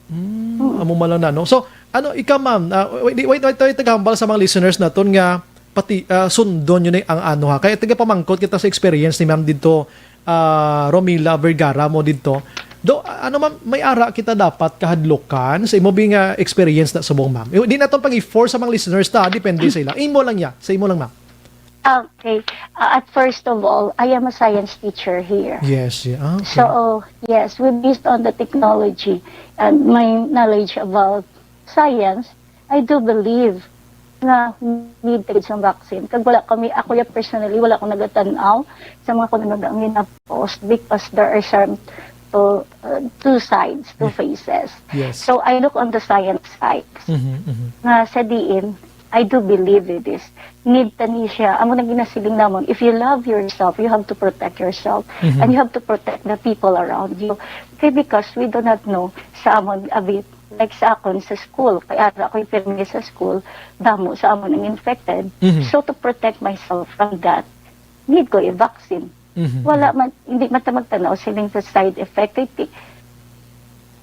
Mm, Mm. amo man lang na, no? So, Ano, ikaw, ma'am, ah, wait, wait, wait, wait, tagahambal sa mga listeners naton nga pati, ah, sundon yun eh ang ano, ha. Kaya tagapamangkot kita sa experience ni ma'am dito, ah, Romila Vergara mo dito. Do, ah, ano, ma'am, may ara kita dapat kahadlukan sa imo bi nga experience na subong, ma'am. Di naton pag-i-force sa mga listeners ta, depende sa ila. Imo lang ya, sa imo lang, ma'am. Okay. Uh, at first of all, I am a science teacher here. Yes, yeah. Ah, okay. So, yes, we based on the technology and my knowledge about science, I do believe nga need ka sa vaccine. Kag wala kami, ako ya personally, wala akong nagatan-aw sa mga kung ano ang gina-post because there are some to, uh, two sides, two faces. Yes. So I look on the science side. Mhm, mhm. Nga sa diin, I do believe with this. Need ta ni siya. Amo nang ginasiling namon, if you love yourself, you have to protect yourself. Mhm. And you have to protect the people around you. Kay because we do not know sa amon abi, like sa akon sa school, kay ara ko pirmi sa school, damo sa amon ang infected. Mhm. So to protect myself from that, need ko i-vaccine. Mhm. Wala man, hindi man ta magtanaw siling sa side effect. Kay ti-,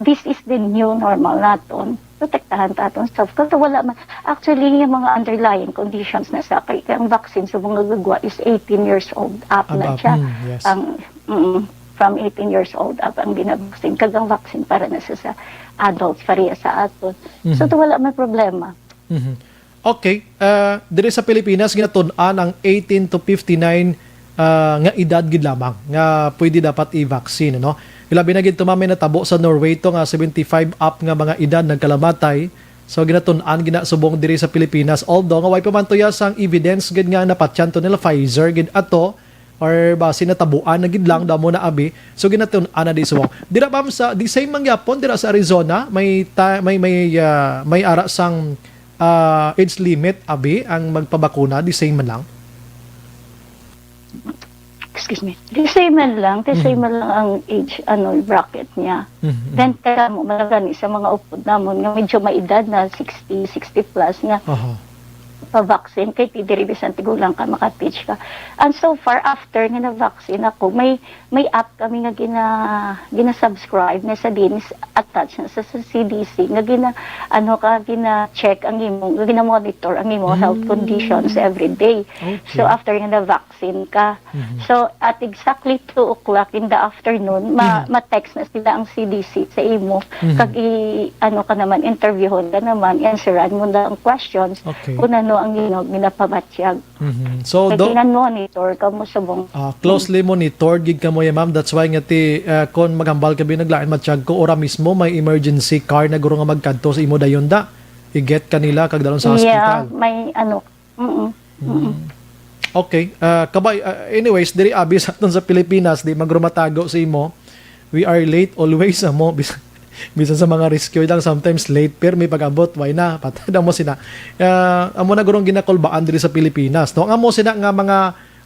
this is the new normal naton. Protektahan ta aton self. Kasi wala man, actually, yung mga underlying conditions na sa kay ang vaccine sa mga gagwa is eighteen years old up na Above, siya. mm, yes. Ang, mm, from eighteen years old up ang ginavaccine. Kag ang vaccine para na sa, sa adults, pareha sa aton. So, Mhm. to wala may problema. Mhm. Okay, ah, diri sa Pilipinas ginatun-an ang eighteen to fifty-nine, ah, nga edad gid lamang nga pwede dapat i-vaccine, no? Ilabi na gid to, ma'am, may natabo sa Norway to nga seventy-five up nga mga edad nagkalamatay. So ginatun-an gina subong diri sa Pilipinas, although nga way pa man to ya sang evidence gid nga napatyan to nila Pfizer gid ato, or basi natabuan na gid lang damo na abi. So ginatun-an na di subong. Dira, ma'am, sa the same man gyapon dira sa Arizona, may ta-, may may ah, may ara sang ah, age limit abi ang magpabakuna, the same man lang? Excuse me. The same man lang, the Mhm. same man lang ang age, ano, bracket niya. Mhm. Then, kaya mo, malagani sa mga upod namon nga medyo may edad na, sixty, sixty plus nga Aha. pa-vaccine, kay ti diri bisan tigulang ka, maka-teach ka. And so far, after nga na-vaccine ako, may may app kami nga gina gina-subscribe na sa din, attached na sa, sa C D C nga gina ano ka, gina-check ang imo, nga gina-monitor ang imo health Mm. conditions every day. Okay. So after nga na-vaccine ka, Mhm. so at exactly two o'clock in the afternoon, ma- Mhm. ma-text na sila ang C D C sa imo, Mhm. kag i ano ka naman, interviewon ka naman, answeran mo na ang questions Okay. kung ano ang imo ginapabatyag. Mhm. So, Kay do, kinan monitor ka mo subong. ah, closely monitor gid kamo ya, ma'am. That's why nga ti, ah, kon maghambal ka bi naglain matsyag ko, ora mismo may emergency car na guro nga magkadto sa imo dayon da. I-get ka nila kag dalon sa Yeah, hospital. May ano. Mm-mm. Mm-mm. Okay. Ah, kabay, ah, anyways, diri abi sa aton sa Pilipinas, di man guro matago sa imo. We are late always, amo. Bisan, bisan sa mga rescue lang, sometimes late, pero may pag-abot, why na? Patay na mo sina. Ah, amo na gurong ginakulbaan diri sa Pilipinas. No? Ang amo sina nga mga,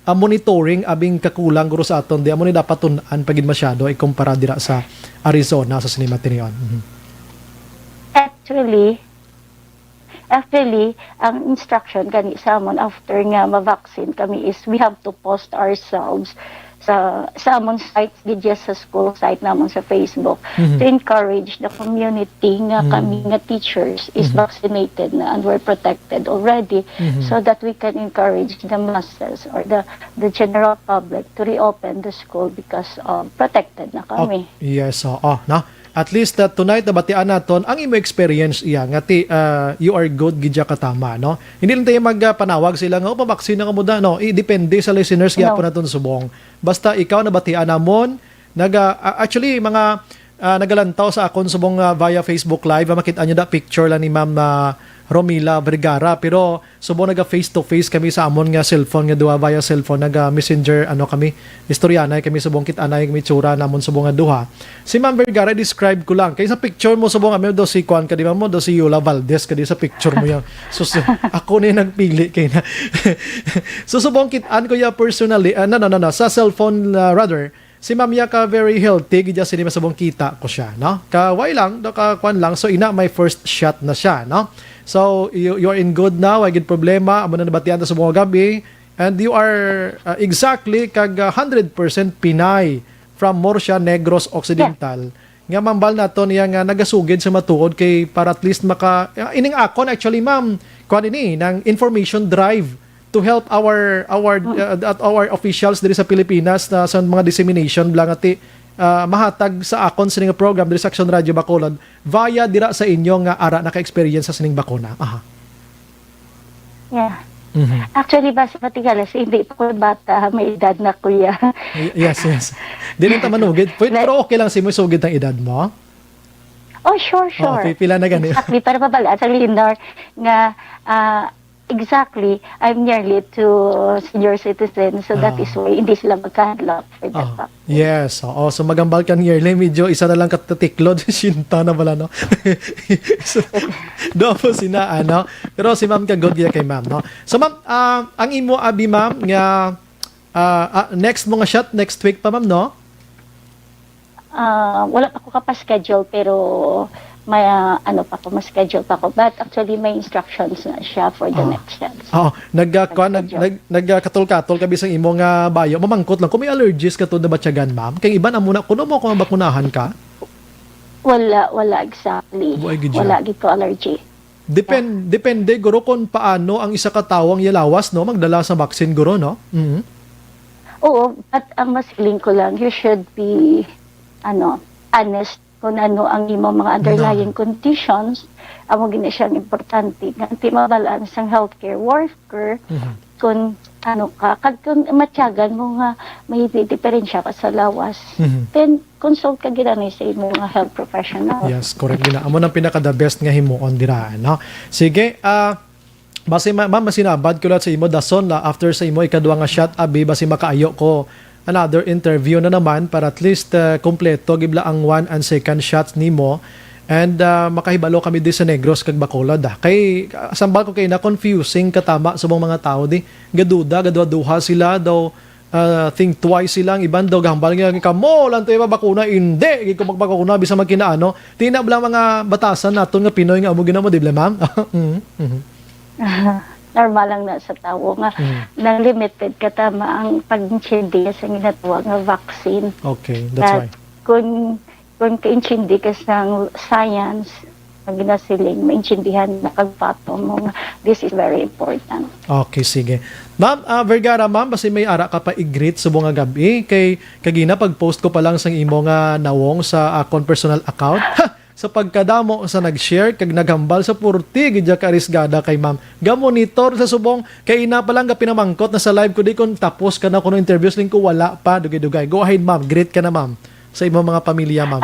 ah, monitoring, abing kakulang guro sa aton, di amo ni dapat tun-an pa gid masyado, ikumpara dira sa Arizona, sa sini matinion. Mhm. Actually, actually, ang instruction gani sa amon after nga ma-vaccine kami is we have to post ourselves sa sa amon sites, gid sa school site namon sa Facebook, Mhm. to encourage the community nga Mm. kami nga teachers is Mhm. vaccinated na and we're protected already, Mhm. so that we can encourage the masses or the the general public to reopen the school because, um, protected na kami. Oh, yes, oo, no? At least, uh, tonight nabatian naton ang imo experience iya nga ti, uh, you are good gid siya katama, no? Hindi lang tayo magpanawag sila nga, "Oh, pabaksina ka mo da," no? I-, depende sa listeners No. gyapon naton subong. Basta ikaw nabatian namon, naga, uh, actually, mga, uh, nagalantaw sa akon subong, uh, via Facebook Live, uh, makita nyo da picture lang ni Ma'am, uh, Romila Vergara, pero subong naga face to face kami sa amon nga cellphone nga duha, via cellphone, naga messenger, ano, kami, istoryanay kami subong kit-anay kami tsura namon subong nga duha. Si Ma'am Vergara, describe ko lang. Kay sa picture mo subong, kami do si kuan ka, di ba mo? Do si Yola Valdez ka di sa picture mo yan. So, so, ako na yung nagpili kay na. So, subong kit-an ko ya personally, ah, no, no, no, no, sa cellphone, ah, rather, si Ma'am ya ka very healthy, gid siya, sini masubong kita ko siya, no? Kaway lang, do ka kuan lang. So, ina, may first shot na siya, no? So, you, you are in good now, ay gid problema, amo na nabatian ta sa mga gabi, and you are, ah, exactly kag, ah, hundred percent Pinay from Murcia, Negros Occidental. nga mambal naton iya nga nagasugid sa matuod kay para at least maka, ah, ining akon actually, ma'am, kuan ini, nang information drive to help our, our, uh, at our officials diri sa Pilipinas na sa mga dissemination bala nga ti, ah, mahatag sa akon sini nga program diri sa Action Radio Bacolod via dira sa inyo nga ara naka-experience sa sining bakuna. Aha. Yeah. Mhm. Actually, basta matingala, si hindi pa ko bata, may edad na, kuya. Y- yes, yes. Di lang ta manugid. Pwede, pero okay lang si mo sugid ang edad mo? Oh, sure, sure. Oh, pi- pila na gani? Exactly, para mabalaan sa listener nga, ah, exactly, I'm nearly to senior citizen, so that Ah. is why hindi sila magkahadlok for that Ah, vaccine. yes. Oo, so magambal ka nearly, medyo isa na lang katatiklod, siyenta na bala, no? So, doon po sina, ano? Pero si ma'am ka good kaya kay ma'am, no? So ma'am, ah, ang imo abi, ma'am, nga ah, ah, next mo nga shot, next week pa, ma'am, no? Ah, wala pa ko kapaschedule, pero may, ah, ano pa ko, ma-schedule pa ko. But actually, may instructions na siya for the Ah. next shots. Oo, nag, ah, kuwan, nag, Nag-schedule. nag, nagkatol-katol ka bisang imo nga bayo. Mamangkot lang, kung may allergies ka to nabatyagan, ma'am. Kay iban amo na, kuno mo kung bakunahan ka? Wala, wala exactly. Buhay gid siya. Wala gid ko allergy. Depend, depende, guro, kung paano ang isa ka tawo ang iya lawas, no? Magdala sa vaccine, guro, no? Mhm. Oo, but ang mas feeling ko lang, you should be, ano, honest kung ano ang imo mga underlying No. conditions. Amo gini siyang importante. Nga, di mabalaan sang healthcare worker Mhm. kung ano ka, kag kung matyagan mo nga may di-, diferensya ka sa lawas, Mhm. then consult ka gid ani sa imo nga health professional. Yes, correct gina. Amo nang pinaka the best nga himuon dira, no? Sige, ah, basi ma-, ma'am, masinabad ko lahat sa imo dason la after sa imo ikadwa nga shot, abi, basi makaayo ko another interview na naman para at least, ah, kompleto gibla ang one and second shots nimo. And ah, makahibalo kami di sa Negros kag Bacolod, ah. Kay ah, sambal ko kay na confusing katama sa mga tao di. Gaduda, gaduha-duha sila daw, ah, think twice sila. Ang iban daw gahambal nga, "Kamo lang to iba bakuna, hindi gid ko magbakuna bisan magkinaano." Tina bala mga batasan naton nga Pinoy nga amo gid na mo, di bala, ma'am? Mhm, mhm. Normal lang na sa tawo nga Mm. nang limited katama ang pag-intindi sa ginatawag nga vaccine. Okay, that's why. That kung, kung kaintindi ka sa science, ang ginasiling, maintindihan na kagpato mo nga this is very important. Okay, sige. Ma'am, ah, Vergara, ma'am, basi may ara ka pa i-greet subong nga gab-i kay kagina pag-post ko pa lang sang imo nga nawong sa akon personal account. Ha! Sa pagkadamo sa nag-share kag naghambal sa purti gid ka arisgada kay ma'am. Gamonitor sa subong kay ina pa lang gapinamangkot na sa live ko di kon tapos ka na kuno interviews ling ko wala pa dugay-dugay. Go ahead, ma'am. Greet ka na, ma'am. Sa imo mga pamilya, ma'am.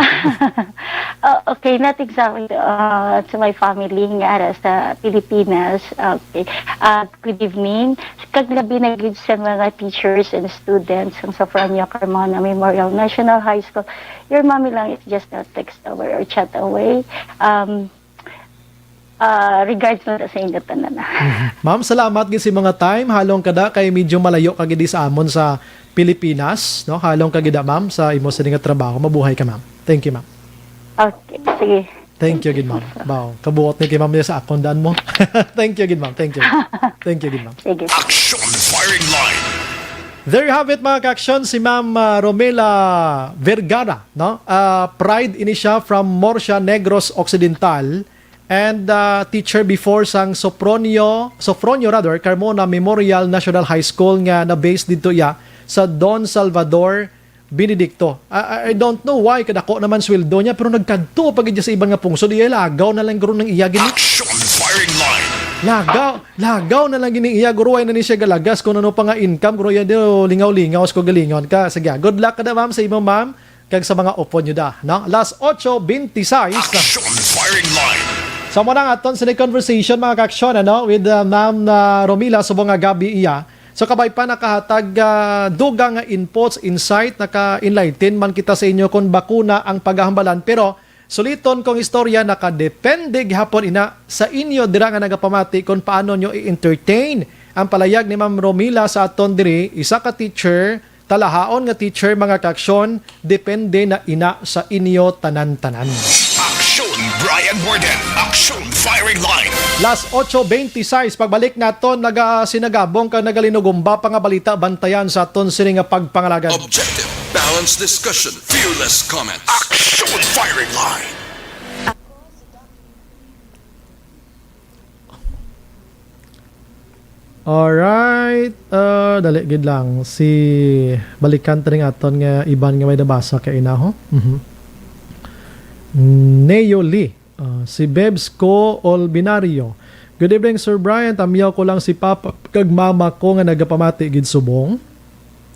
Oh, okay, not exactly uh, to my family nga ara sa Pilipinas. Okay. Uh, good evening. Kag labi na gid sa mga teachers and students sang Sofronio Carmona Memorial National High School. Your mommy lang is just a text away or chat away. Um, uh, regards mo sa inyo tanan. Ma'am, salamat gid sa mga time. Halong kada kay medyo malayo ka gid sa amon sa Pilipinas, no? Halong ka gid, ma'am, sa imo sa nga trabaho. Mabuhay ka, ma'am. Thank you, ma'am. Okay, sige. Thank you gid, ma'am. Wow, kabuot ni kay ma'am niya sa akon daan mo. Thank you gid, ma'am. Thank you. Thank you gid, ma'am. Sige. Action Firing Line. There you have it, mga ka-action, si Ma'am ah, Romela Vergara, no? Ah, pride ini siya from Murcia, Negros Occidental, and ah, teacher before sang Sofronio, Sofronio rather, Carmona Memorial National High School nga na-base dito iya sa Don Salvador Benedicto. I, I- I don't know why kadako naman sweldo niya pero nagkadto pa gid siya sa iban nga pungsod, iya lagaw na lang guro nang iya gini. Action Firing Line. Lagaw, lagaw na lang gini iya, guro, ay na ni siya galagas kung ano pa nga income, guro, iya di lingaw-lingaw sa kagalingon ka. Sige, good luck kada, ma'am, sa imo, ma'am, kag sa mga upod nyo da, no? Las ocho veintiséis. Action Firing Line. Sa mo nang aton sa conversation, mga ka-action, ano, with uh, Ma'am uh, Romila subong nga gab-i iya. So kabay pa nakahatag ah, dugang nga inputs, insight, naka-enlighten man kita sa inyo kung bakuna ang pagahambalan, pero suliton kong istorya, nakadepende gihapon ina sa inyo dira nga nagapamati kung paano nyo i-entertain ang palayag ni Ma'am Romila sa aton diri, isa ka teacher, talahaon nga teacher, mga ka-action, depende na ina sa inyo tanan-tanan. Action Brian Warden. Action Firing Line. Las ocho veintiséis, pagbalik naton, nagasinagabong kag nagalinugumba pa nga balita, bantayan sa aton sini nga pagpangalagad. Objective. Balanced discussion, fearless comments. Action firing line. Alright. Uh, dali gid lang. Si balikan ta ning aton nga iban nga may nabasa kay inaho. Mhm. Neo Lee. Uh, si Bebs ko Olbinario. Good evening, Sir Brian. Tamyaw ko lang si Papa kag Mama ko nga nagapamati gid subong.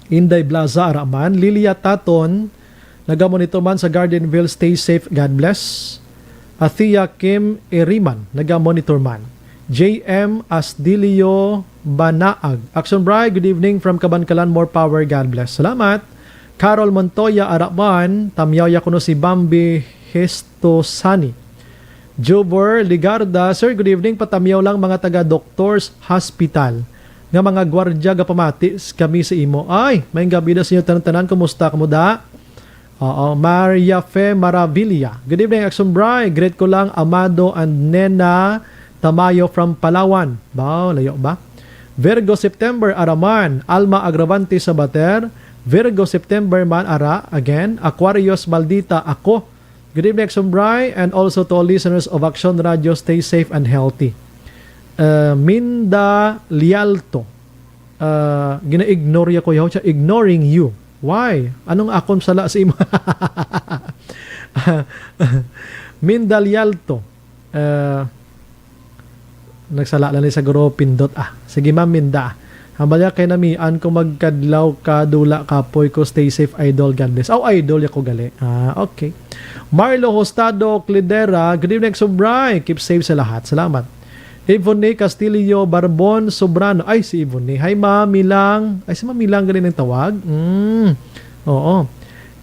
Inday Blaza Araman, Lilia Taton, nagamonitor man sa Gardenville. Stay safe, God bless. Athea Kim Eriman, nagamonitor man. J M Astilio Banaag. Action Bri, good evening from Kabankalan. More power, God bless. Salamat. Carol Montoya Araman, tamyaw ya kuno si Bambi Hestosani. Jubor Ligarda, Sir, good evening. Patamyaw lang mga taga Doctors Hospital nga mga gwardya, gapamati s- kami sa imo. Ay, may gabi na sa inyo tanan-tanan. Kumusta? Kamo da? Oo, Maria Fe Maravilla. Good evening, Action Bri. Greet ko lang Amado and Nena Tamayo from Palawan. Ba, layo ba? Virgo September Araman, Alma Agravante Sabater. Virgo September man ara, again, Aquarius Maldita ako. Good evening, Action Bri, and also to all listeners of Action Radio. Stay safe and healthy. Uh, Minda Lialto. Uh, gina-ignore ako yaw siya. Ignoring you. Why? Anong akon sala sa imo? Minda Lialto. Uh, nagsala lang ni sa guro pindot. Ah, sige, Ma'am Minda. Hambalya kay namian ko magkadlaw ka dula kapoy ko. Stay safe, idol. God bless. Oh, idol ako gali. Ah, okay. Marlo Hostado Clidera, good evening, Subray. Keep safe sa lahat. Salamat. Ivone Castillo Barbon Sobrano. Ay, si Ivone. Hi, Ma'am Milang. Ay, si Ma'am Milang galing ang tawag. Mm. Oo.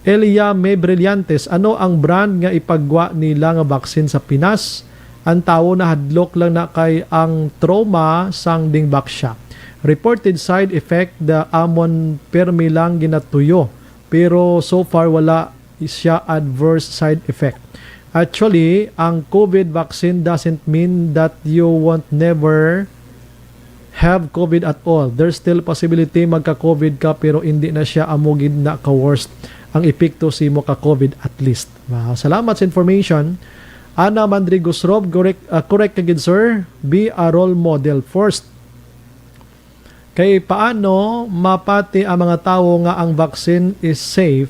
Elia May Brillantes, ano ang brand nga ipagwa nila nga vaccine sa Pinas? Ang tawo nahadlok lang na kay ang trauma sang ding baksa. Reported side effect, the amon permi lang ginatuyo, pero so far wala siya adverse side effect. Actually, ang COVID vaccine doesn't mean that you won't never have COVID at all. There's still possibility magka-COVID ka, pero hindi na siya amo gid na ka-worst ang epekto sa imo ka-COVID at least. Wow, salamat sa information. Ana Mandrigo Srob, correct, ah, correct ka gid, sir. Be a role model first. Kay paano mapati ang mga tawo nga ang vaccine is safe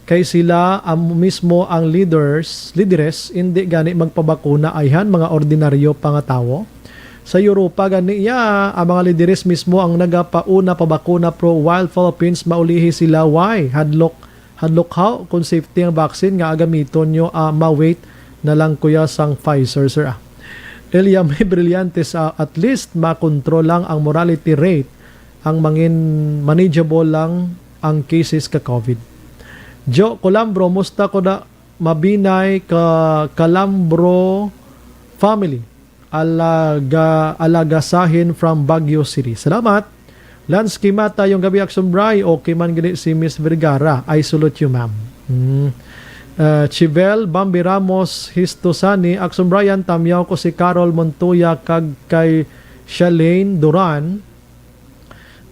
kay sila ang mismo ang leaders, lideres, hindi gani magpabakuna ayhan mga ordinaryo pa nga tawo? Sa Europa gani ya, ang mga lideres mismo ang nagapauna pabakuna, pro, while Philippines maulihi sila. Why? Hadlok, hadlok haw kung safety ang vaccine nga agamiton nyo, ah, ma-wait na lang kuya sang Pfizer, sir, ah. Elia May Brillantes, ah, at least makontrol lang ang mortality rate, ang mangin manageable lang ang cases ka COVID. Jo Colambro, musta ko da mabinay ka Calambro family? Alaga, Alagasahin from Baguio City. Salamat. Lance Kimata, yung gabi, Action Bri. Okay man gani si Miss Vergara. I salute you, ma'am. Hmm. Uh, Chivel Bambi Ramos Histosani, Action Brian, tamyaw ko si Carol Montoya kag kay Shalane Duran.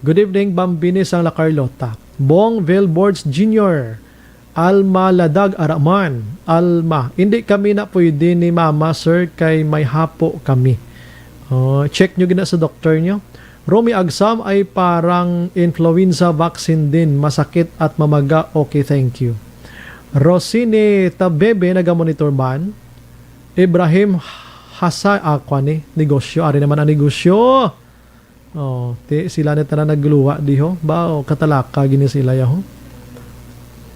Good evening, Bambini sang La Carlota. Bong Vilbords Junior, Alma Ladag Araman, Alma. Hindi kami na pwede ni Mama, sir, kay may hapo kami. Oh, check nyo gina sa doktor nyo. Romy Agsam ay parang influenza vaccine din. Masakit at mamaga. Okay, thank you. Rosine Tabebe, nagamonitor man. Ibrahim Hasa, ah, kwan ni, negosyo. Ari naman ang negosyo. Oh, ti sila ni tanan nagluwa diho. Ba, oh, katalaka gini sila yaho.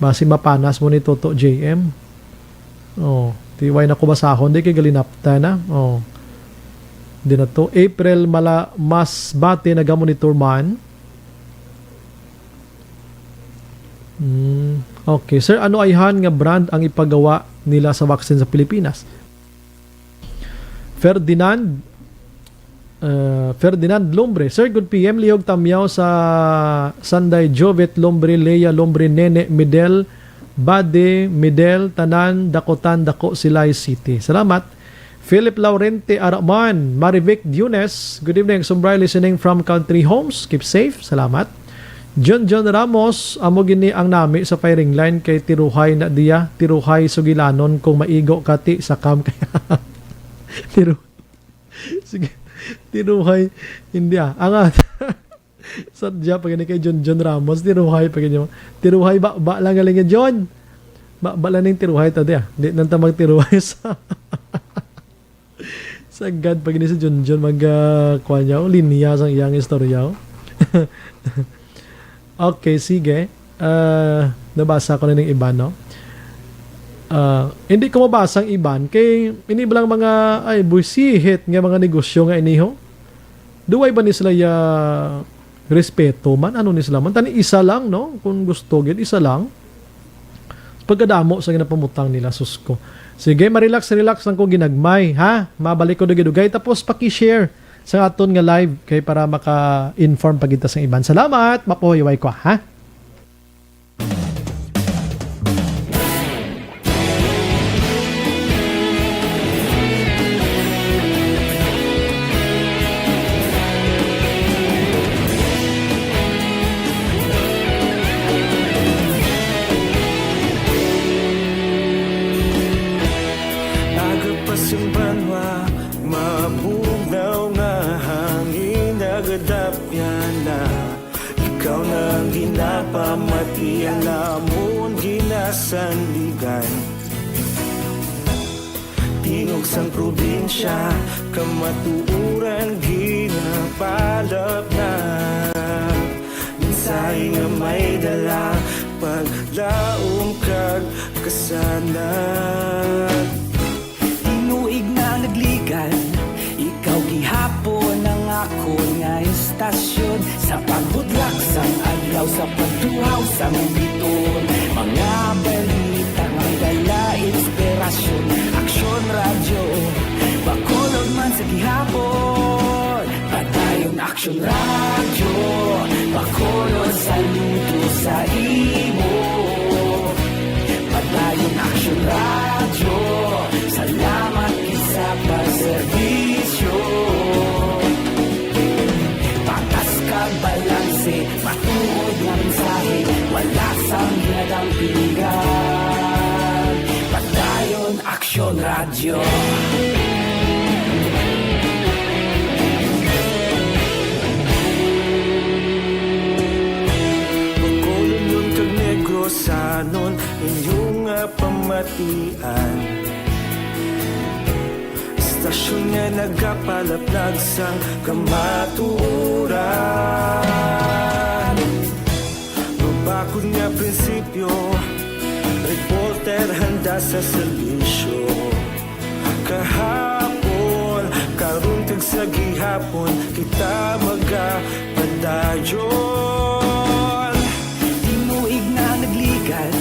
Basi mapanas mo ni Toto J M. Oh, ti way na ko basahon di kay galinapta na. Oh. Di na to. April mala mas bati nagamonitor man. Mm, okay. Sir, ano ayhan nga brand ang ipagawa nila sa vaccine sa Pilipinas? Ferdinand, uh, Ferdinand Lumbre. Sir, good P M. Lihog tamyaw sa Sanday Jovet Lumbre, Lea Lumbre, Nene, Midel, Bade, Midel, tanan, Dakotan, Dako, Silay City. Salamat. Philip Laurente Araman, Marivic Diones. Good evening, Sumbray, listening from Country Homes. Keep safe. Salamat. John John Ramos, amo gini ang nami sa firing line kay tiruhay na diya, tiruhay sugilanon kung maigo ka ti sa cam kay tiru-, sige, tiruhay, hindi ah. Ang at-, sadya pa gani kay John John Ramos, tiruhay pa gani. Tiruhay ba, ba lang galing nga, John? Ba, ba lang ning tiruhay ta diya. Di nang ta magtiruhay sa Sagad pa gini si Junjun mag, ah, kuwan niya, oh, linya sang iyang istorya, oh. Okay, sige. Ah, nabasa ko na ning iban, no? Ah, hindi ko mabasa ang iban kay ini ba lang mga, ay, buisihit nga mga negosyo nga iniho. Duway ba ni sila ya respeto man, ano ni sila man? Tani isa lang, no? Kung gusto gid, isa lang. Pagkadamo sa ginapamutang nila, sus ko. Sige, ma-relax, relax lang ko ginagmay, ha? Mabalik ko dugay-dugay. Tapos paki-share sa aton nga live kay para maka-inform pa kita sa iban. Salamat! Mapuhayway ko, ha? Aga pa sing banwa, mabugnaw nga hangin, nagadapyan na. Ikaw na ang ginapamatian namon ginasandigan. Tingog sang probinsya, kamatuoran ginapalapnag. Mensahe nga may dala, paglaom kag kasanag. Tinuig na nagligan, ikaw gihapon ang akon nga istasyon. Sa pagbutlak sang adlaw, sa pagtuhaw sang bituon, mga balita may dala inspirasyon. Aksyon Radyo, Bacolod man sa gihapon. Padayon Aksyon Radyo, Bacolod, saludo sa imo. Padayon Aksyon Radyo, salamat gid sa pagserbisyo. Patas kag balanse, matuod nga mensahe, wala sang ginadampigan. Padayon Aksyon Radyo. Bacolodnon kag Negrosanon, inyo nga pamatian. Istasyon nga nagapalaplag sang kamatuoran. Mabakod nga prinsipyo, reporter handa sa serbisyo. Kahapon, karon, kag sa gihapon, kita magapadayon. Tinuig na nagligan,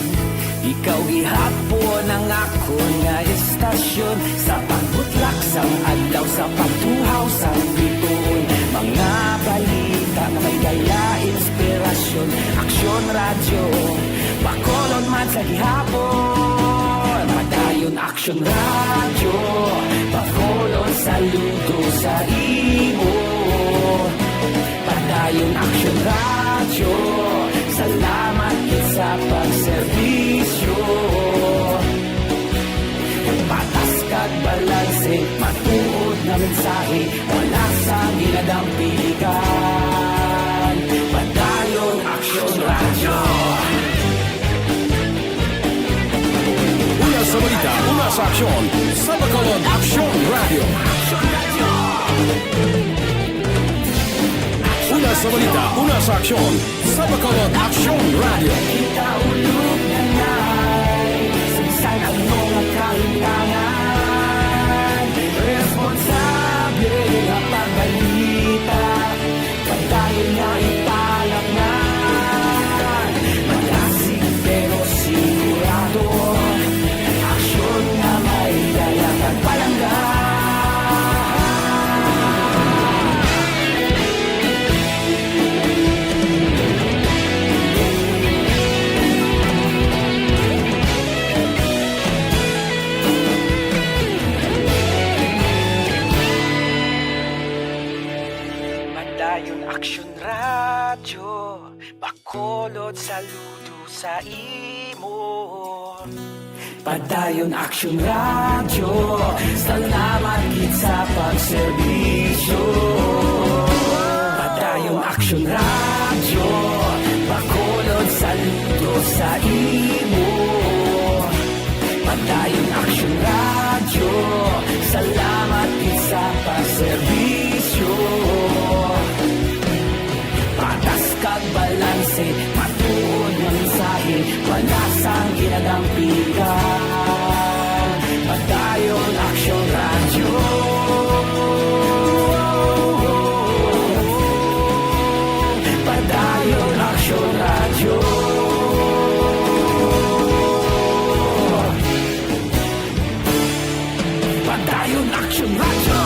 ikaw gihapon ang akon nga istasyon. Sa pagbutlak sang adlaw, sa pagtuhaw sang bituon, mga balita nga may dala inspirasyon. Aksyon Radyo, Bacolod man sa gihapon. Padayon Aksyon Radyo, Bacolod, saludo sa imo. Padayon Aksyon Radyo, salamat gid sa pagserbisyo. Patas kag balanse, matuod nga mensahe, wala sang ginadampigan. Padayon Aksyon Radyo. Una sa balita, una sa aksyon, sa Bacolod Aksyon Radyo. Una sa balita, una sa aksyon, sa Bacolod Aksyon Radyo. Kita ulog na nay, sa bisan ano nga kahimtangan, responsable nga pagbalita. Padayon nga ipalapngan, malasig pero sigurado, aksyon nga may dala kag palangga. Padayon Aksyon Radyo. Bacolod, saludo sa imo. Padayon Aksyon Radyo, salamat gid sa pagserbisyo. Padayon Aksyon Radyo, Bacolod, saludo sa imo. Padayon Aksyon Radyo, salamat gid sa pagserbisyo. Patas kag balanse, matuod nga mensahe, wala sang ginadampigan. Padayon Aksyon Radyo. Padayon Aksyon Radyo. Padayon Aksyon Radyo.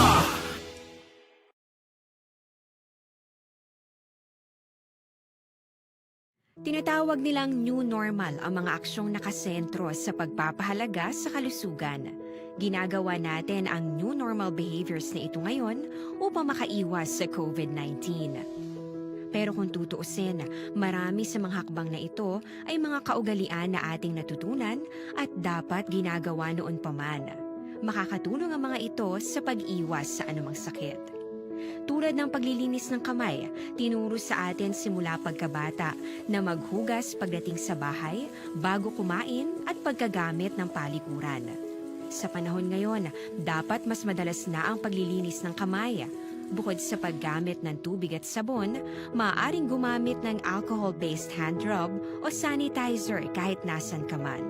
Tinatawag nilang new normal ang mga aksyong nakasentro sa pagpapahalaga sa kalusugan. Ginagawa natin ang new normal behaviors na ito ngayon upang makaiwas sa covid nineteen. Pero kung tutuusin, marami sa mga hakbang na ito ay mga kaugalian na ating natutunan at dapat ginagawa noon pa man. Makakatulong ang mga ito sa pag-iwas sa anumang sakit. Tulad ng paglilinis ng kamay, tinuro sa atin simula pagkabata na maghugas pagdating sa bahay, bago kumain at pagkagamit ng palikuran. Sa panahon ngayon, dapat mas madalas na ang paglilinis ng kamay. Bukod sa paggamit ng tubig at sabon, maaaring gumamit ng alcohol-based hand rub o sanitizer kahit nasan ka man.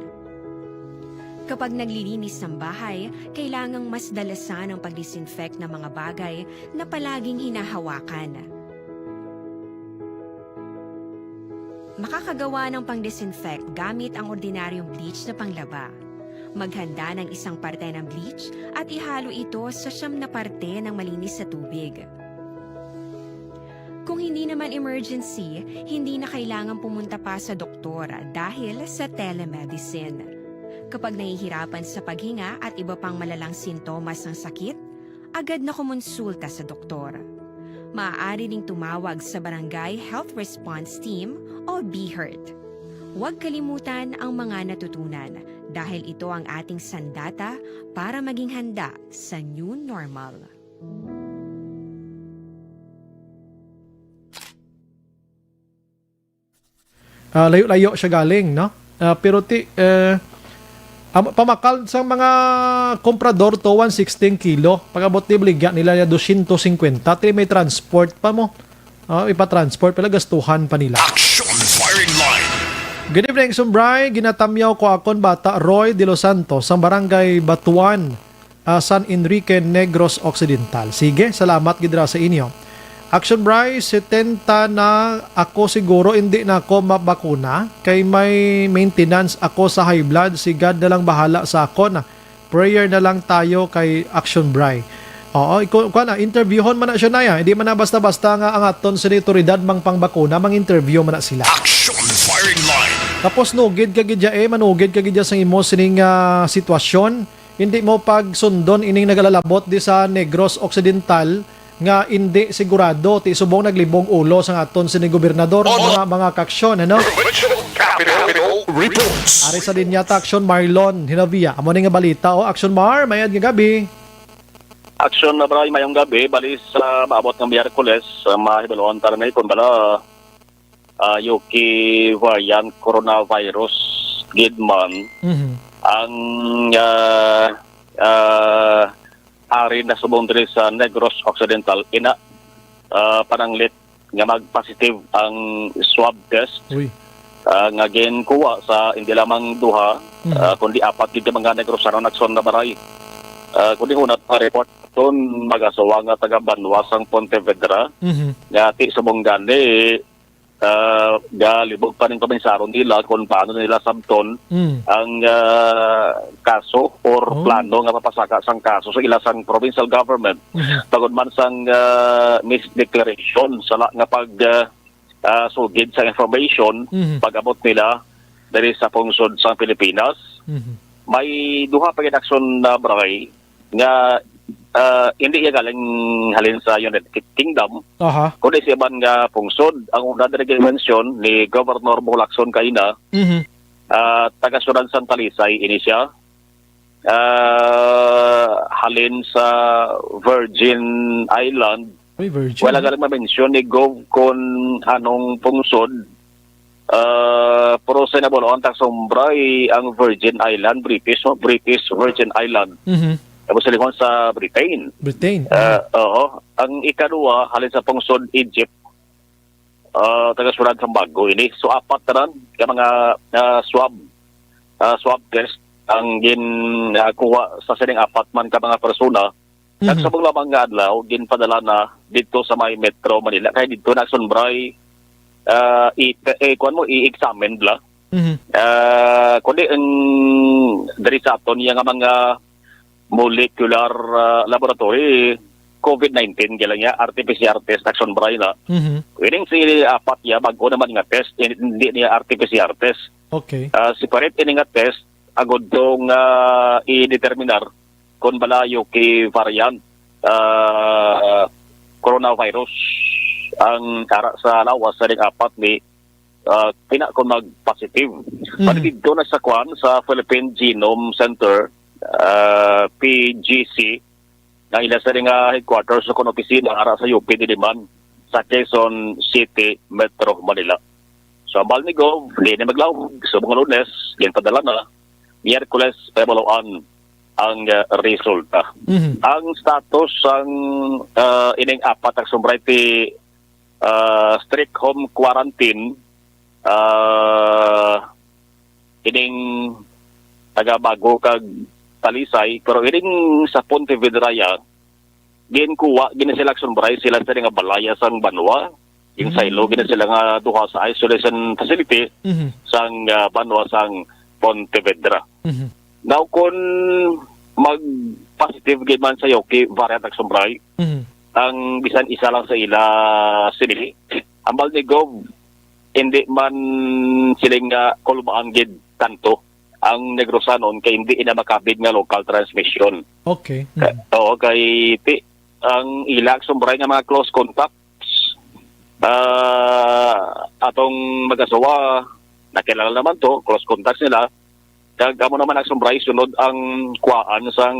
Kapag naglilinis ng bahay, kailangang mas dalasan ang pag-disinfect ng mga bagay na palaging hinahawakan. Makakagawa ng pang-disinfect gamit ang ordinaryong bleach na panglaba. Maghanda ng isang parte ng bleach at ihalo ito sa siyam na parte ng malinis na tubig. Kung hindi naman emergency, hindi na kailangan pumunta pa sa doktor dahil sa telemedicine. Kapag nahihirapan sa paghinga at iba pang malalang sintomas ng sakit, agad na kumonsulta sa doktor. Maaari ring tumawag sa Barangay Health Response Team o BHERT. Huwag kalimutan ang mga natutunan dahil ito ang ating sandata para maging handa sa new normal. Ah, layo-layo siya galing, no? Ah, pero ti, eh, am-, pamakal sa mga komprador to, one sixty kilo. Pag-abot ni, baligya nila ya dosyentos singkwenta, ti may transport pa mo. Ah, ipa-transport pala, gastuhan pa nila. Action Firing Line. Good evening, Sumbray. Ginatamyaw ko akon bata, Roy De Los Santos, sa Barangay Batuan, ah, San Enrique, Negros Occidental. Sige, salamat gid ra sa inyo. Action Bry, setenta na ako, siguro hindi na ako mabakuna kay may maintenance ako sa high blood. Si God na lang bahala sa akon. Prayer na lang tayo kay Action Bry. Oo, iku-, kuwan na, interviewon man na siya na ya. Hindi man na basta-basta nga ang aton sini awtoridad mang pangbakuna, mang-interview man na sila. Action Firing Line. Tapos nugid ka gid ya, eh, manugid ka gid ya sa imo sining, ah, sitwasyon. Hindi mo pagsundon ining nagalalabot di sa Negros Occidental nga indi sigurado, ti subong naglibog ulo sang aton sini gobernador, mga, mga kaaksyon, ano? Provincial Capitol Reports. Ari sa linya ta, Aksyon Marlon Hinovia. Amo ni nga balita, o, Aksyon Mar, mayad nga gabi. Aksyon na, Bray, mayong gabi. Bali sa maabot nga Miyerkules, ah, mahibaluan ta na kung bala, ah, U K variant coronavirus gid man Mhm. ang, ah, ah, ari na subong diri sa Negros Occidental. Ina, ah, pananglit nga mag-positive ang swab test, Uy. ah, nga ginkuha sa hindi lamang duha, Mhm. ah, kundi apat gid ka mga Negrosanon, Aksyon na, Bray. Ah, kundi una pa report ton mag-asawa nga taga banwa sang Pontevedra, Mhm. nga ti subong gani, ah, galibog pa ning probinsyanon nila kung paano nila sabton Mm. ang, ah, kaso or Oh. plano nga mapasaka sang kaso sa ila sang provincial government. Mhm. Tungod man sang, ah, misdeclaration, sala nga pag, ah, ah, sugid sa information, Mhm. pag-abot nila diri sa pungsod sang Pilipinas. Mhm. May duha pa gid, Aksyon na, Bray, nga ah, hindi iya galing halin sa United Ki-, Kingdom, Aha. kundi sa iban nga pungsod. Ang una diri ginmention ni Governor Bong Lacson kaina, Mhm. ah, taga Siyudad Santa Talisay ini siya. Ah, halin sa Virgin Island. Uy, Virgin, Wala ah. galing ma-mention ni Gov kung anong pungsod. Ah, pero sa nabuloan ta, Akson Bry, ang Virgin Island, British, no? British Virgin Island. Mhm. Tapos sa lihon sa Britain. Britain. Ah, oo. Ang ikaduha, halin sa pungsod Egypt, ah, taga Siyudad Sambago ini. So, apat tanan ka mga, ah, swab, ah, swab test ang gin, ah, kuha sa sining apat man ka mga persona. Kag Mhm. subong lamang nga adlaw, ginpadala na didto sa may Metro Manila. Kay didto na, Akson Bry, ah, i-, eh, kuwan mo, i-examine bla. Mhm. Ah, kundi ang diri sa aton, iya nga mga molecular, ah, laboratory, covid nineteen, gila niya, R T P C R test, Akson Bry na. Mhm. Ining si apat niya, bago naman nga test, hindi niya R T P C R test. Okay. Ah, separate ini nga test, agod to nga i-determinar kung bala U K variant, ah, coronavirus ang ara sa lawas sa ning apat ni, ah, pina kon mag-positive. Mhm. Pati didto na sa kwan, sa Philippine Genome Center, ah, P G C, nga ila sa nga headquarters o kon opisina ara sa U P dili man sa Quezon City, Metro Manila. So, ambal ni Gov, hindi na maglawag. So, mga Lunes, yan padala na. Miyerkules, pahibaluan ang, ah, resulta. Mhm. Ang status sang, ah, ining apat, Akson Bry, ti, ah, strict home quarantine, ah, ining taga Bago kag Talisay, pero ining sa Pontevedra ya, ginkuha gini sila, Akson Bry, sila sa nga balaya sang banwa. Ginsaylo Mm. gini sila nga duha sa isolation facility Mhm. sang, ah, banwa sang Pontevedra. Mhm. Now, kung mag-positive gid man sa U K variant, Akson Bry, Mhm. ang bisan isa lang sa ila sini, ambal ni Gov, hindi man siling nga kulbaan gid tanto ang Negrosanon kay hindi ina makabig nga local transmission. Okay. Ka-, Mhm. oo, kay ti-, ang ila, Akson Bry, nga mga close contacts, ah, atong mag-asawa, nakilala naman to, close contacts nila, kag amo naman, Akson Bry, sunod ang kuhaan sang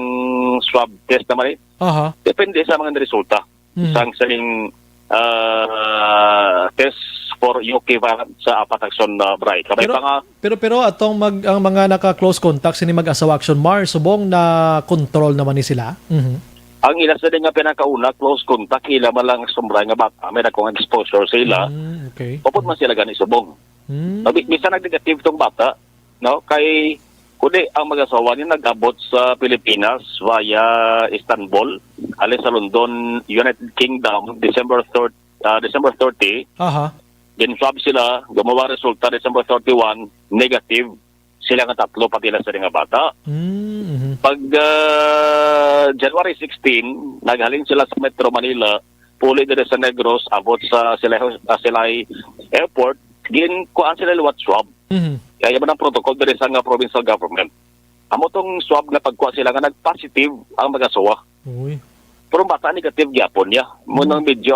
swab test naman eh. Aha. Depende sa mga resulta Mhm. sang sining, ah, test for U K variant sa apat, Akson, ah, Bry. Kabay Pero, pa nga, pero, pero atong mag-, ang mga naka-close contact sini mag-asawa, Akson Mar, subong na control naman ni sila? Mhm. Ang ila sa nga pinakauna, close contact, ila man lang, Akson Bry, nga bata, may dakong exposure sa ila. Mm, okay. Upod man sila gani subong. Mm. No, bi-, bisan nag-negative tong bata, no? Kay, kundi ang mag-asawa ni nag-abot sa Pilipinas via Istanbul, halin sa London, United Kingdom, December third, ah, December thirty. Aha. Gin-swab sila, gumawa resulta December thirty-one, negative. Sila nga tatlo, pati lang sila nga bata. Mm, mhm. Pag, ah, January sixteen, naghalin sila sa Metro Manila, puli diri sa Negros, abot sa Silay, ah, Silay Airport, ginkuhaan sila liwat swab. Mhm. Kaya man ang protocol diri sa nga provincial government. Amo tong swab nga pagkuha sila nga nag-positive ang mag-asawa. Uy. Pero ang bata negative gyapon niya. Mo Mm. nang medyo,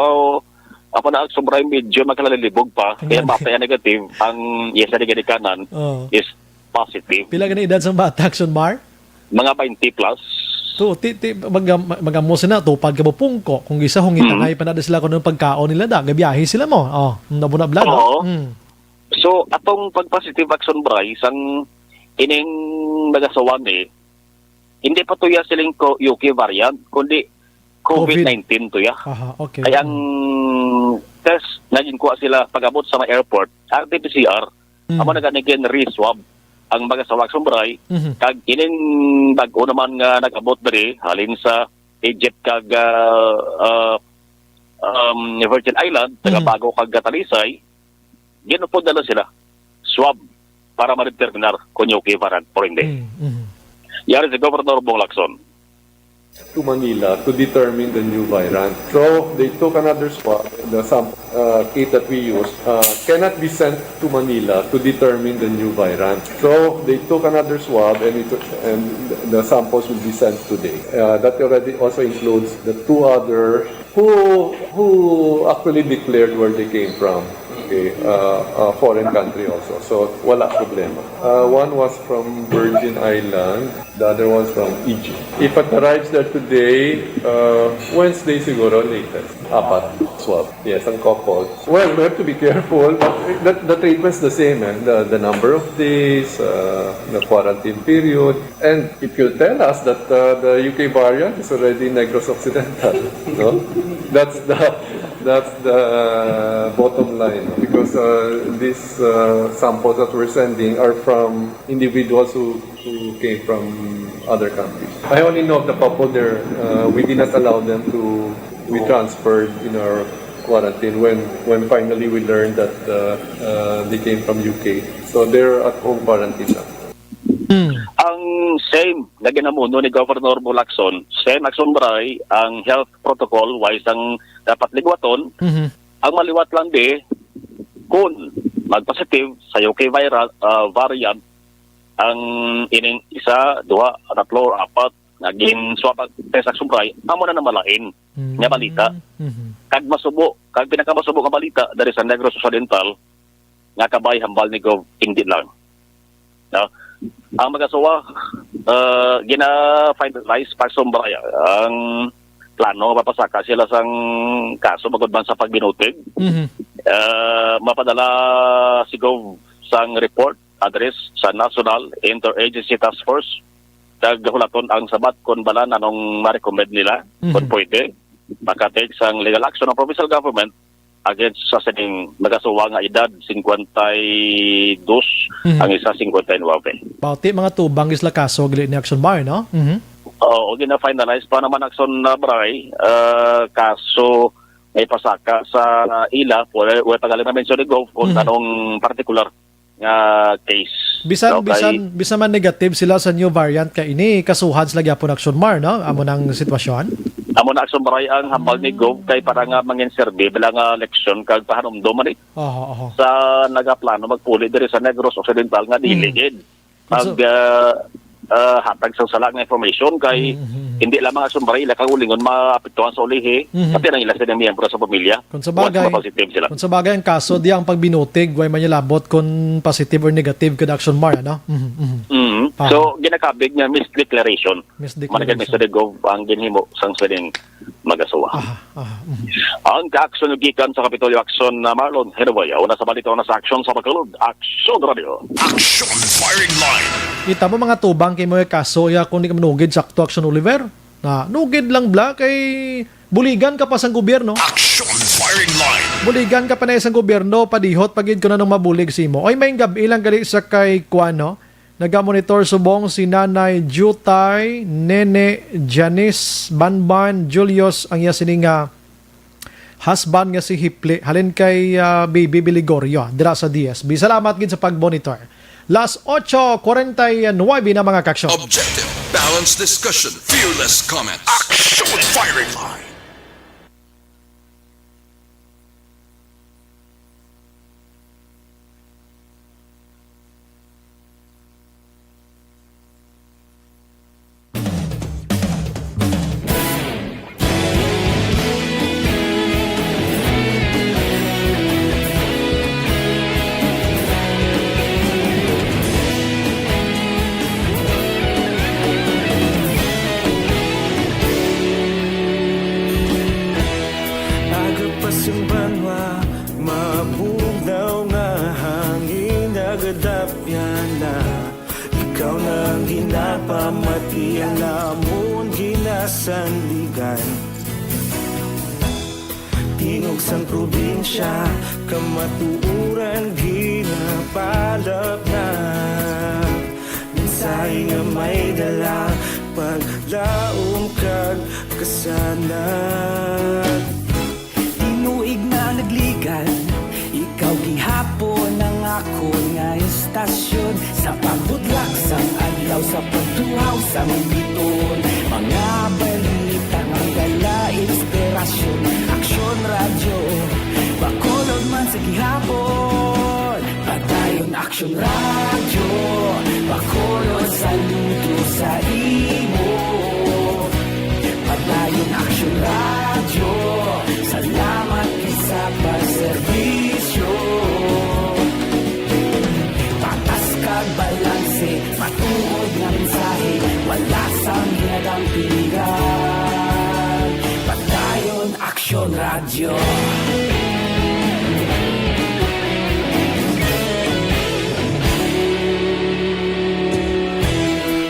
ako na, sobra medyo magkalalibog pa. Kaya Kanya bata niya negative, ang iya sa ginikanan Oo. is positive. Pila gani edad sang bata, Akson Mar? Mga twenty plus. To, ti, ti, mag-, mag-, mag-amo sila, tupad ka ba pungko? Kung isa, hungitangay Mm. pa na sila kung anong pagkaon nila da. Gabiyahe sila mo. Oh, nabunabla, no? Oo. Mm. So, atong pag-positive, Akson Bry, sang ining nagasawa ni, hindi pa to ya siling ko-, U K variant, kundi Covid. covid nineteen to ya. Aha, okay. Kaya ang Mm. test na ginkuha sila pag-abot sa may airport, R T P C R, Mm. amo na gani gin-re-swab ang mag-asawa, Akson Bry. Mhm. Kag ining bag-o naman nga nag-abot diri, halin sa Egypt kag, ah, ah, um, Virgin Island, taga Mhm. Bago kag Talisay, ginupod na lang sila swab para ma-determinar kung U K variant o hindi. Mm, mhm. Yari si Governor Bong Lacson. to Manila to determine the new variant. So they took another swab. The sample uh, kit that we used uh, cannot be sent to Manila to determine the new variant. So they took another swab and, it, and the samples will be sent today. Uh, that already also includes the two other who who actually declared where they came from. Okay, uh, a foreign country also. So wala problema. Uh, one was from Virgin Island, the other was from Egypt. If it arrives there today, uh, Wednesday siguro latest. Apat swab. Yes, ang couple. Well, we have to be careful, but the, the treatment's the same. Eh? The, the number of days, uh, the quarantine period. And if you tell us that uh, the U K variant is already Negros Occidental, no? That's the that's the bottom line, because uh, these uh, samples that we're sending are from individuals who, who came from other countries. I only know of the couple there. Uh, we did not allow them to be transferred in our quarantine when when finally we learned that uh, uh, they came from U K. So they're at home quarantine now. Ang same nga ginamuno ni Governor Lacson, same Lacson Bray, ang health protocol, wise ang dapat liwaton. Mhm. Ang maliwat lang di, kung magpositive sa U K viral, ah, variant, ang ining isa, duha, tatlo, apat, nga gin-swab ang test Lacson Bray, amo na namalain nga balita. Mhm. Kag masubo, kag pinakamasubo nga balita dari sa Negros Occidental, nga kabay hambal ni Gov, hindi lang. No? Ang mag-asawa, uh, gina-finalize pa sa Umbaya ang plano, mapasaka sila sang kaso magod man sa pagbinutig. Mhm. Uh, mapadala si Gov sang report, address sa National Interagency Task Force, kag hulaton ang sabat kung bala nanong ma-recommend nila, Mhm. kung pwede, maka-take sang legal action ang provincial government against sa sining mag-asawa nga edad cincuenta y dos, Mhm. ang isa cincuenta y nueve. Bauti mga tubang isla kaso gali ni Action Bar, no? Mhm. Oo, gina-finalize pa naman Action na Bray, ah, kaso nga ipasaka sa ila, wala, wala pa galing na mention ni Gov kung Mhm. anong particular nga case. Bisan Okay? bisan bisan man negative sila sa new variant kay ini kasuhan sila gyapon Action Mar, no? Amo nang sitwasyon. Amo na Action Bray ang hambal ni Gov kay para nga mangin serbi bilang nga leksyon kag pahanumdom man eh, Oho, oho. sa nagaplano magpuli diri sa Negros Occidental nga dili Mm. gid Kung sa- mag ah, ah, hatag sa sala nga information kay Mm, mm, mm. hindi lamang Action Bray ila kaugalingon maapektuhan sa ulihi, Mhm. pati ang ila sining miyembro sa pamilya. Kung sa bagay, Once positive sila. Kung sa bagay ang kaso di ang pagbinutig, way man niya labot kung positive or negative kada Action Mar, ano? Mhm, mhm. Mhm. Ah. So, ginakabig nga misdeclaration. Misdeclaration. Managad Mister Degov ang ginhimo sang sining mag-asawa. Aha, aha. Mhm. Ang ka-action gikan sa Kapitolyo Action na Marlon Hinuboy, una sa balita, una sa aksyon sa Bacolod, Action Radio. Action Firing Line. Kita mo mga tubang kay mo kaso ya kung di ka manugid sakto Action Oliver. Na nugid lang bla kay buligan ka pa sang gobyerno. Action Firing Line. Buligan ka pa na isang gobyerno, padihot pagid ko na nung mabulig si mo. Oy, may gabi lang gali sa kay kuan, no? Nagamonitor subong si Nanay Jutay, Nene, Janice, Banban, Julius, ang iya sini nga husband nga si Hipli, halin kay ah, Baby Biligorio, dira sa D S B. Salamat gid sa pag-monitor. Las ocho cuarenta y nueve na mga kaksyon. Objective, balanced discussion, fearless comment. Action Firing Line. Aga pa sing banwa, mabugnaw nga hangin nagadapyan na. Ikaw na ang ginapamati, ang amon ginasandigan. Tingog sang probinsya, kamatuoran ginapalapnap. Mensahe nga may dala, paglaom kag kasanag. Tinuig na nagligan, ikaw gihapon ang akon nga estasyon. Sa pagbutlak sang adlaw, sa pagtuhaw sang biton, mga balita Radyo, Bacolod man sa gihapon. Padayon Aksyon Radyo, Bacolod saludo sa imo. Padayon Aksyon Radyo, salamat gid sa pagserbisyo. Patas kag balanse, matuod nga mensahe, wala sang ginadampigan. Padayon Aksyon Radyo.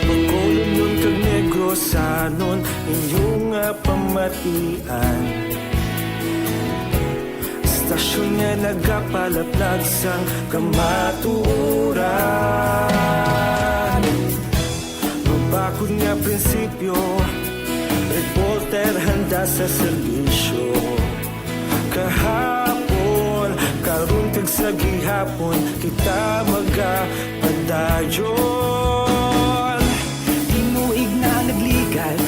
Bacolodnon kag Negrosanon, inyo nga pamatian. Istasyon nga nagapalaplag sang kamatuoran. Mabakod nga prinsipyo, reporter handa sa serbisyo. Kahapon, karon kag sa gihapon, kita magapadayon. Tinuig na nagligad,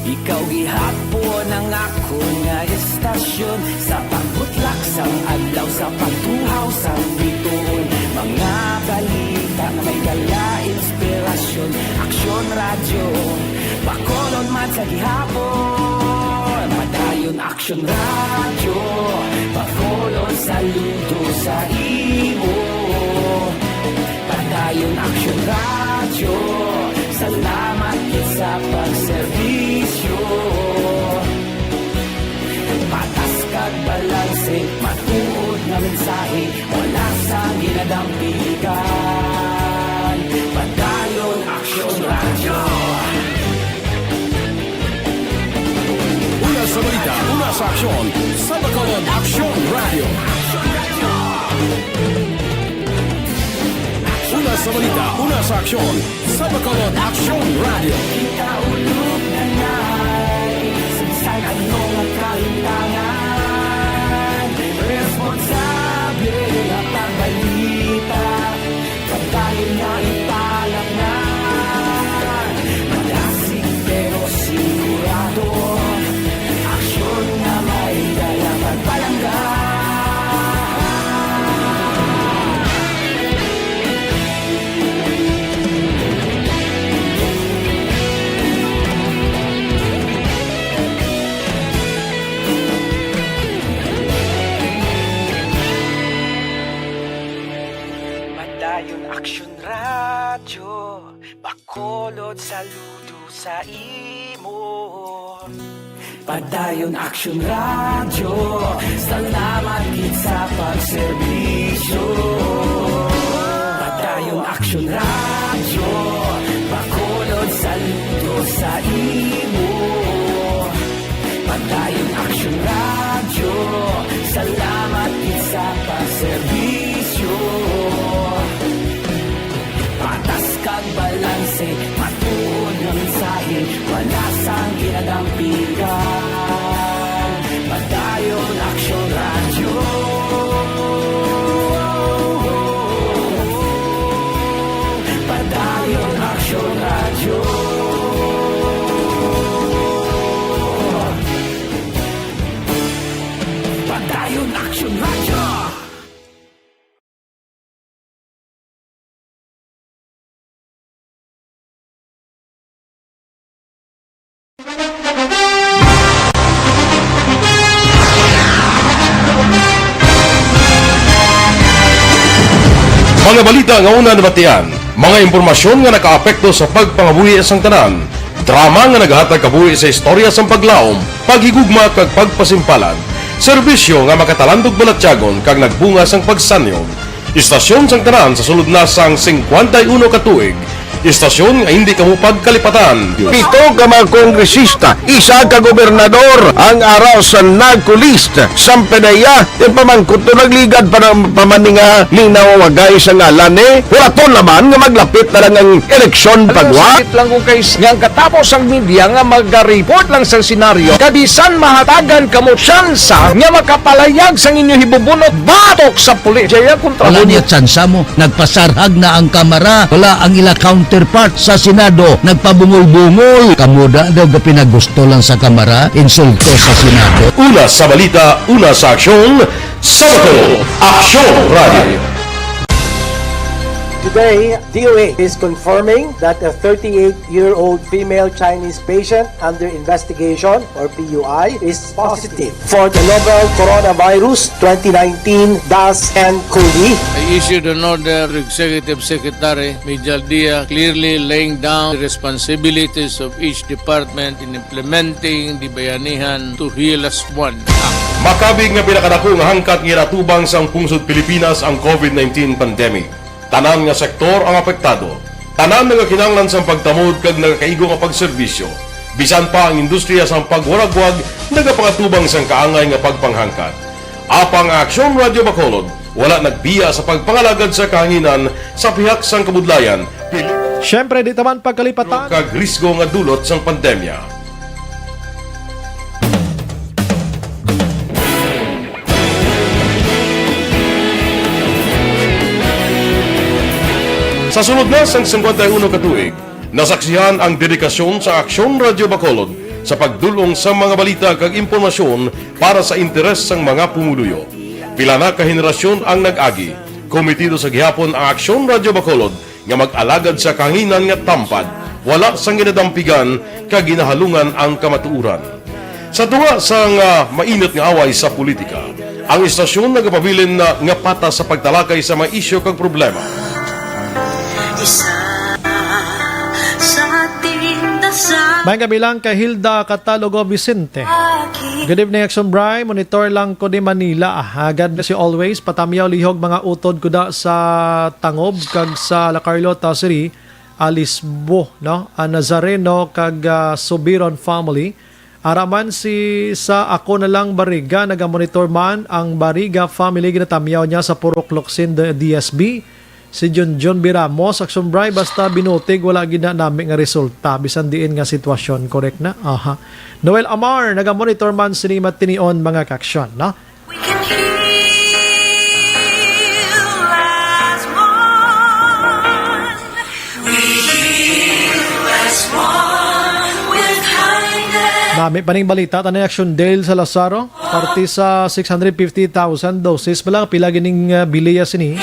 ikaw gihapon ang akon nga istasyon. Sa pagbutlak sang adlaw, sa pagtuhaw sang bituon, mga balita nga may dala inspirasyon. Aksyon Radyo, Bacolod man sa gihapon. Padayon Aksyon Radyo, Bacolod saludo sa imo. Padayon Aksyon Radyo, salamat gid sa pagserbisyo. Patas kag balanse, matuod nga mensahe, wala sang ginadampigan. Padayon Aksyon Radyo. Una sa balita, una sa aksyon, sa Bacolod Aksyon Radyo. Una sa balita, una sa aksyon, sa Bacolod Aksyon Radyo. Kita ulog na ngay, sa bisan ano nga kalimtangan, responsable nga pagbalita. Padayon nga ipalapnan, madasig pero sigurado, aksyon nga may dala pagpalangga. Padayon Aksyon Radyo, Bacolod saludo sa imo. Padayon Aksyon Radyo, salamat gid sa pagserbisyo. Padayon Aksyon Radyo, Bacolod saludo sa imo. Padayon Aksyon Radyo, salamat gid sa pagserbisyo. Patas kag balanse, matuod nga mensahe, wala sang ginadampigan. Padayon Aksyon Radyo. Padayon Aksyon Radyo. Padayon Aksyon Radyo. Mga balita nga una nabatian, mga impormasyon nga nakaapekto sa pagpangabuhi sang tanan, drama nga nagahatag kabuhi sa istorya sang paglaom, paghigugma kag pagpasimpalan, serbisyo nga makatalandog balatyagon kag nagbunga sang pagsanyon. Istasyon sang tanan sa sulod na sang singkwenta y uno ka tuig. Istasyon nga hindi kamo pagkalipatan. Pito ka mga kongresista, isa ka gobernador ang ara sa NAGCOLEST. Sampanaya, yung pamangkot to nagligad pa ng pamaninga ni nawawagay sa ngalan ni Huraton naman nga maglapit na lang ang eleksyon. Alam mo, pagwa. Sakit lang kung kay nga ang katapos ang media nga magareport lang sa senaryo. Kabisan mahatagan kamo tsansa nga makapalayag sang inyo hibubunot batok sa pulis. Jaya kontra. Wala mo niya tsansa mo. Nagpasarhag na ang kamara. Wala ang ila count. counterpart sa Senado, nagpabungol-bungol. Kamo da daw gapinagusto lang sa Kamara, insulto sa Senado. Una sa balita, una sa aksyon, sa Bacolod, Aksyon Radio. Today, D O H is confirming that a thirty-eight-year-old female Chinese patient under investigation, or P U I, is positive for the novel coronavirus twenty nineteen dash N cov. I issued an order to Executive Secretary Mijal Dia, clearly laying down the responsibilities of each department in implementing the Bayanihan to Heal As One Act. Makabig nga pinakadako nga hangkat nga ginatubang sang pungsod Pilipinas ang covid nineteen pandemic. Tanan nga sektor ang apektado. Tanan nagakinahanglan sang pagtamod kag nagakaigo nga pagserbisyo. Bisan pa ang industriya sang pagwaragwag nagapangatubang sang kaangay nga pagpanghangkat. Apang ang Aksyon Radio Bacolod wala nagbiya sa pagpangalagad sa kahanginan sa pihak sang kabudlayan, pil- Siyempre, di ta man pagkalipatan. Kag risgo nga dulot sang pandemya. Sa sulod na sang singkwenta y uno ka tuig, nasaksihan ang dedikasyon sa Aksyon Radio Bacolod sa pagdul-ong sa mga balita kag impormasyon para sa interes sang mga pumuluyo. Pila na ka henerasyon ang nag-agi. Komitido sa gihapon ang Aksyon Radio Bacolod nga mag-alagad sa kahanginan nga tampad, wala sang ginadampigan kag ginahalungan ang kamatuoran. Sa tunga sang, ah, mainit nga away sa politika, ang istasyon nagapabilin na nga patas sa pagtalakay sa mga isyu kag problema. Isa sa ating dasal. May kabilang kay Hilda Catalogo Vicente. Good evening, Action Bry. Monitor lang ko di Manila. Ah, God bless you always. Patamyaw lihog mga utod ko da sa Tangob kag sa La Carlota City, Alisbo, no? Ang Nazareno kag, ah, Subiron family. Ara man si sa ako na lang Bariga, nagamonitor man ang Bariga family, ginatamyaw niya sa Purok Locsin, D S B. Si Junjun B. Ramos, Action Bry, basta binutig, wala gid na nami nga resulta, bisan diin nga sitwasyon, correct na? Aha. Noel Amar, nagamonitor man sini matinion, mga kaaksyon, no? We can heal as one. We heal as one with kindness. Nami pa ning balita, tanay Action Dale sa Lazaro, parte sa six hundred fifty thousand doses pala, pila gining, ah, biliya sini.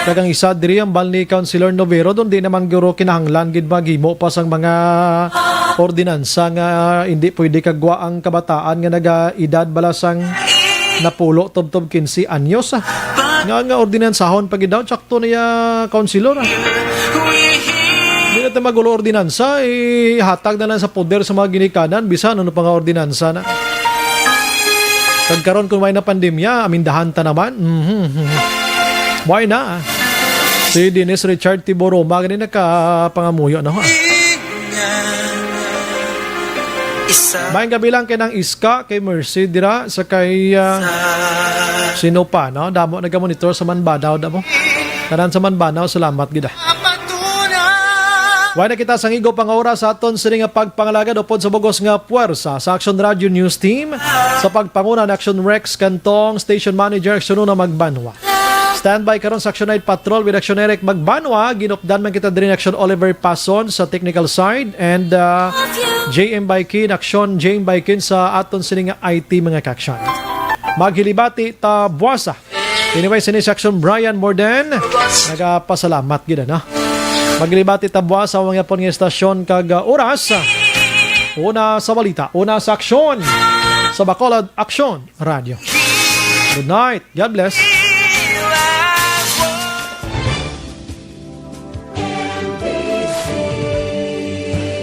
Kag ang isa diri, ang bal ni Councilor Novero, doon di naman guro kinahanglan gid maghimo pa sang mga ordinansa nga hindi pwede kagwa ang kabataan nga naga-edad bala sang napulo tubtob quince anyos, ah. Nga, nga ordinansahon pa gid daw, tsakto niya, Councilor, ah. Hindi natin magulo ordinansa, ihatag na lang sa poder sa mga ginikanan, bisan ano pa nga ordinansa na. Kag karon kung may na pandemya, amindahan ta naman. Mhm, mhm. Why na? Si Dennis Richard Tiboroma, gani nakapangamuyo na, ha? Isa. Maayong gabi lang kay Nang Iska, kay Mercy dira, sa kay, ah, sino pa, no? Damo nagamonitor sa Manbanaw, damo. Tanan sa Manbanaw, salamat gid, ah. Way na kita sang higop nga oras sa aton sini nga pagpangalagad upod sa bugos nga puwersa sa Action Radio News Team, sa pagpanguna ni Action Rex Cantong, Station Manager, Action Una Magbanwa. Standby karon sa Action Night Patrol with Action Eric Magbanwa. Ginupdan man kita diri ni Action Oliver Pason sa technical side and, uh, J M Baikin, Action J M Baikin sa aton sini nga I T, mga kaaksyon. Maghilibati ta buwasa. Anyway, sini si Action Brian Morden. Nagapasalamat gid, ano? Maghilibati ta buwasa sa mga pon nga estasyon kag, uh, oras. Una sa balita, una sa aksyon. Sa Bacolod Aksyon Radio. Good night. God bless.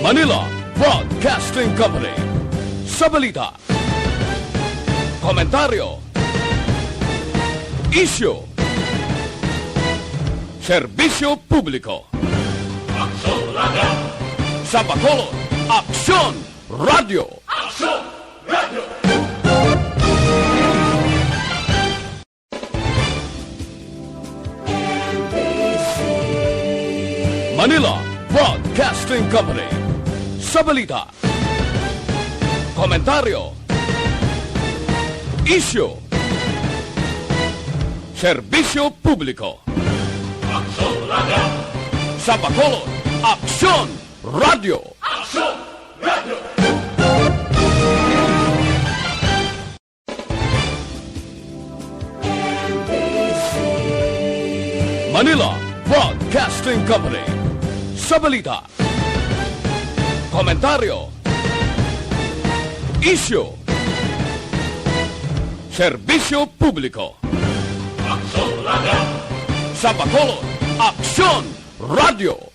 Manila Broadcasting Company. Sa balita, komentaryo, isyu, serbisyo publiko. Aksyon Radio. Sa Bacolod, Aksyon Radio. Aksyon Radio. Manila Broadcasting Company. Sa balita, komentaryo, isyu, serbisyo publiko. Aksyon Radio. Sa Bacolod, Aksyon Radio! Manila Broadcasting Company. Sa balita, komentaryo, isyu, serbisyo publiko. Sa Bacolod, Aksyon Radio.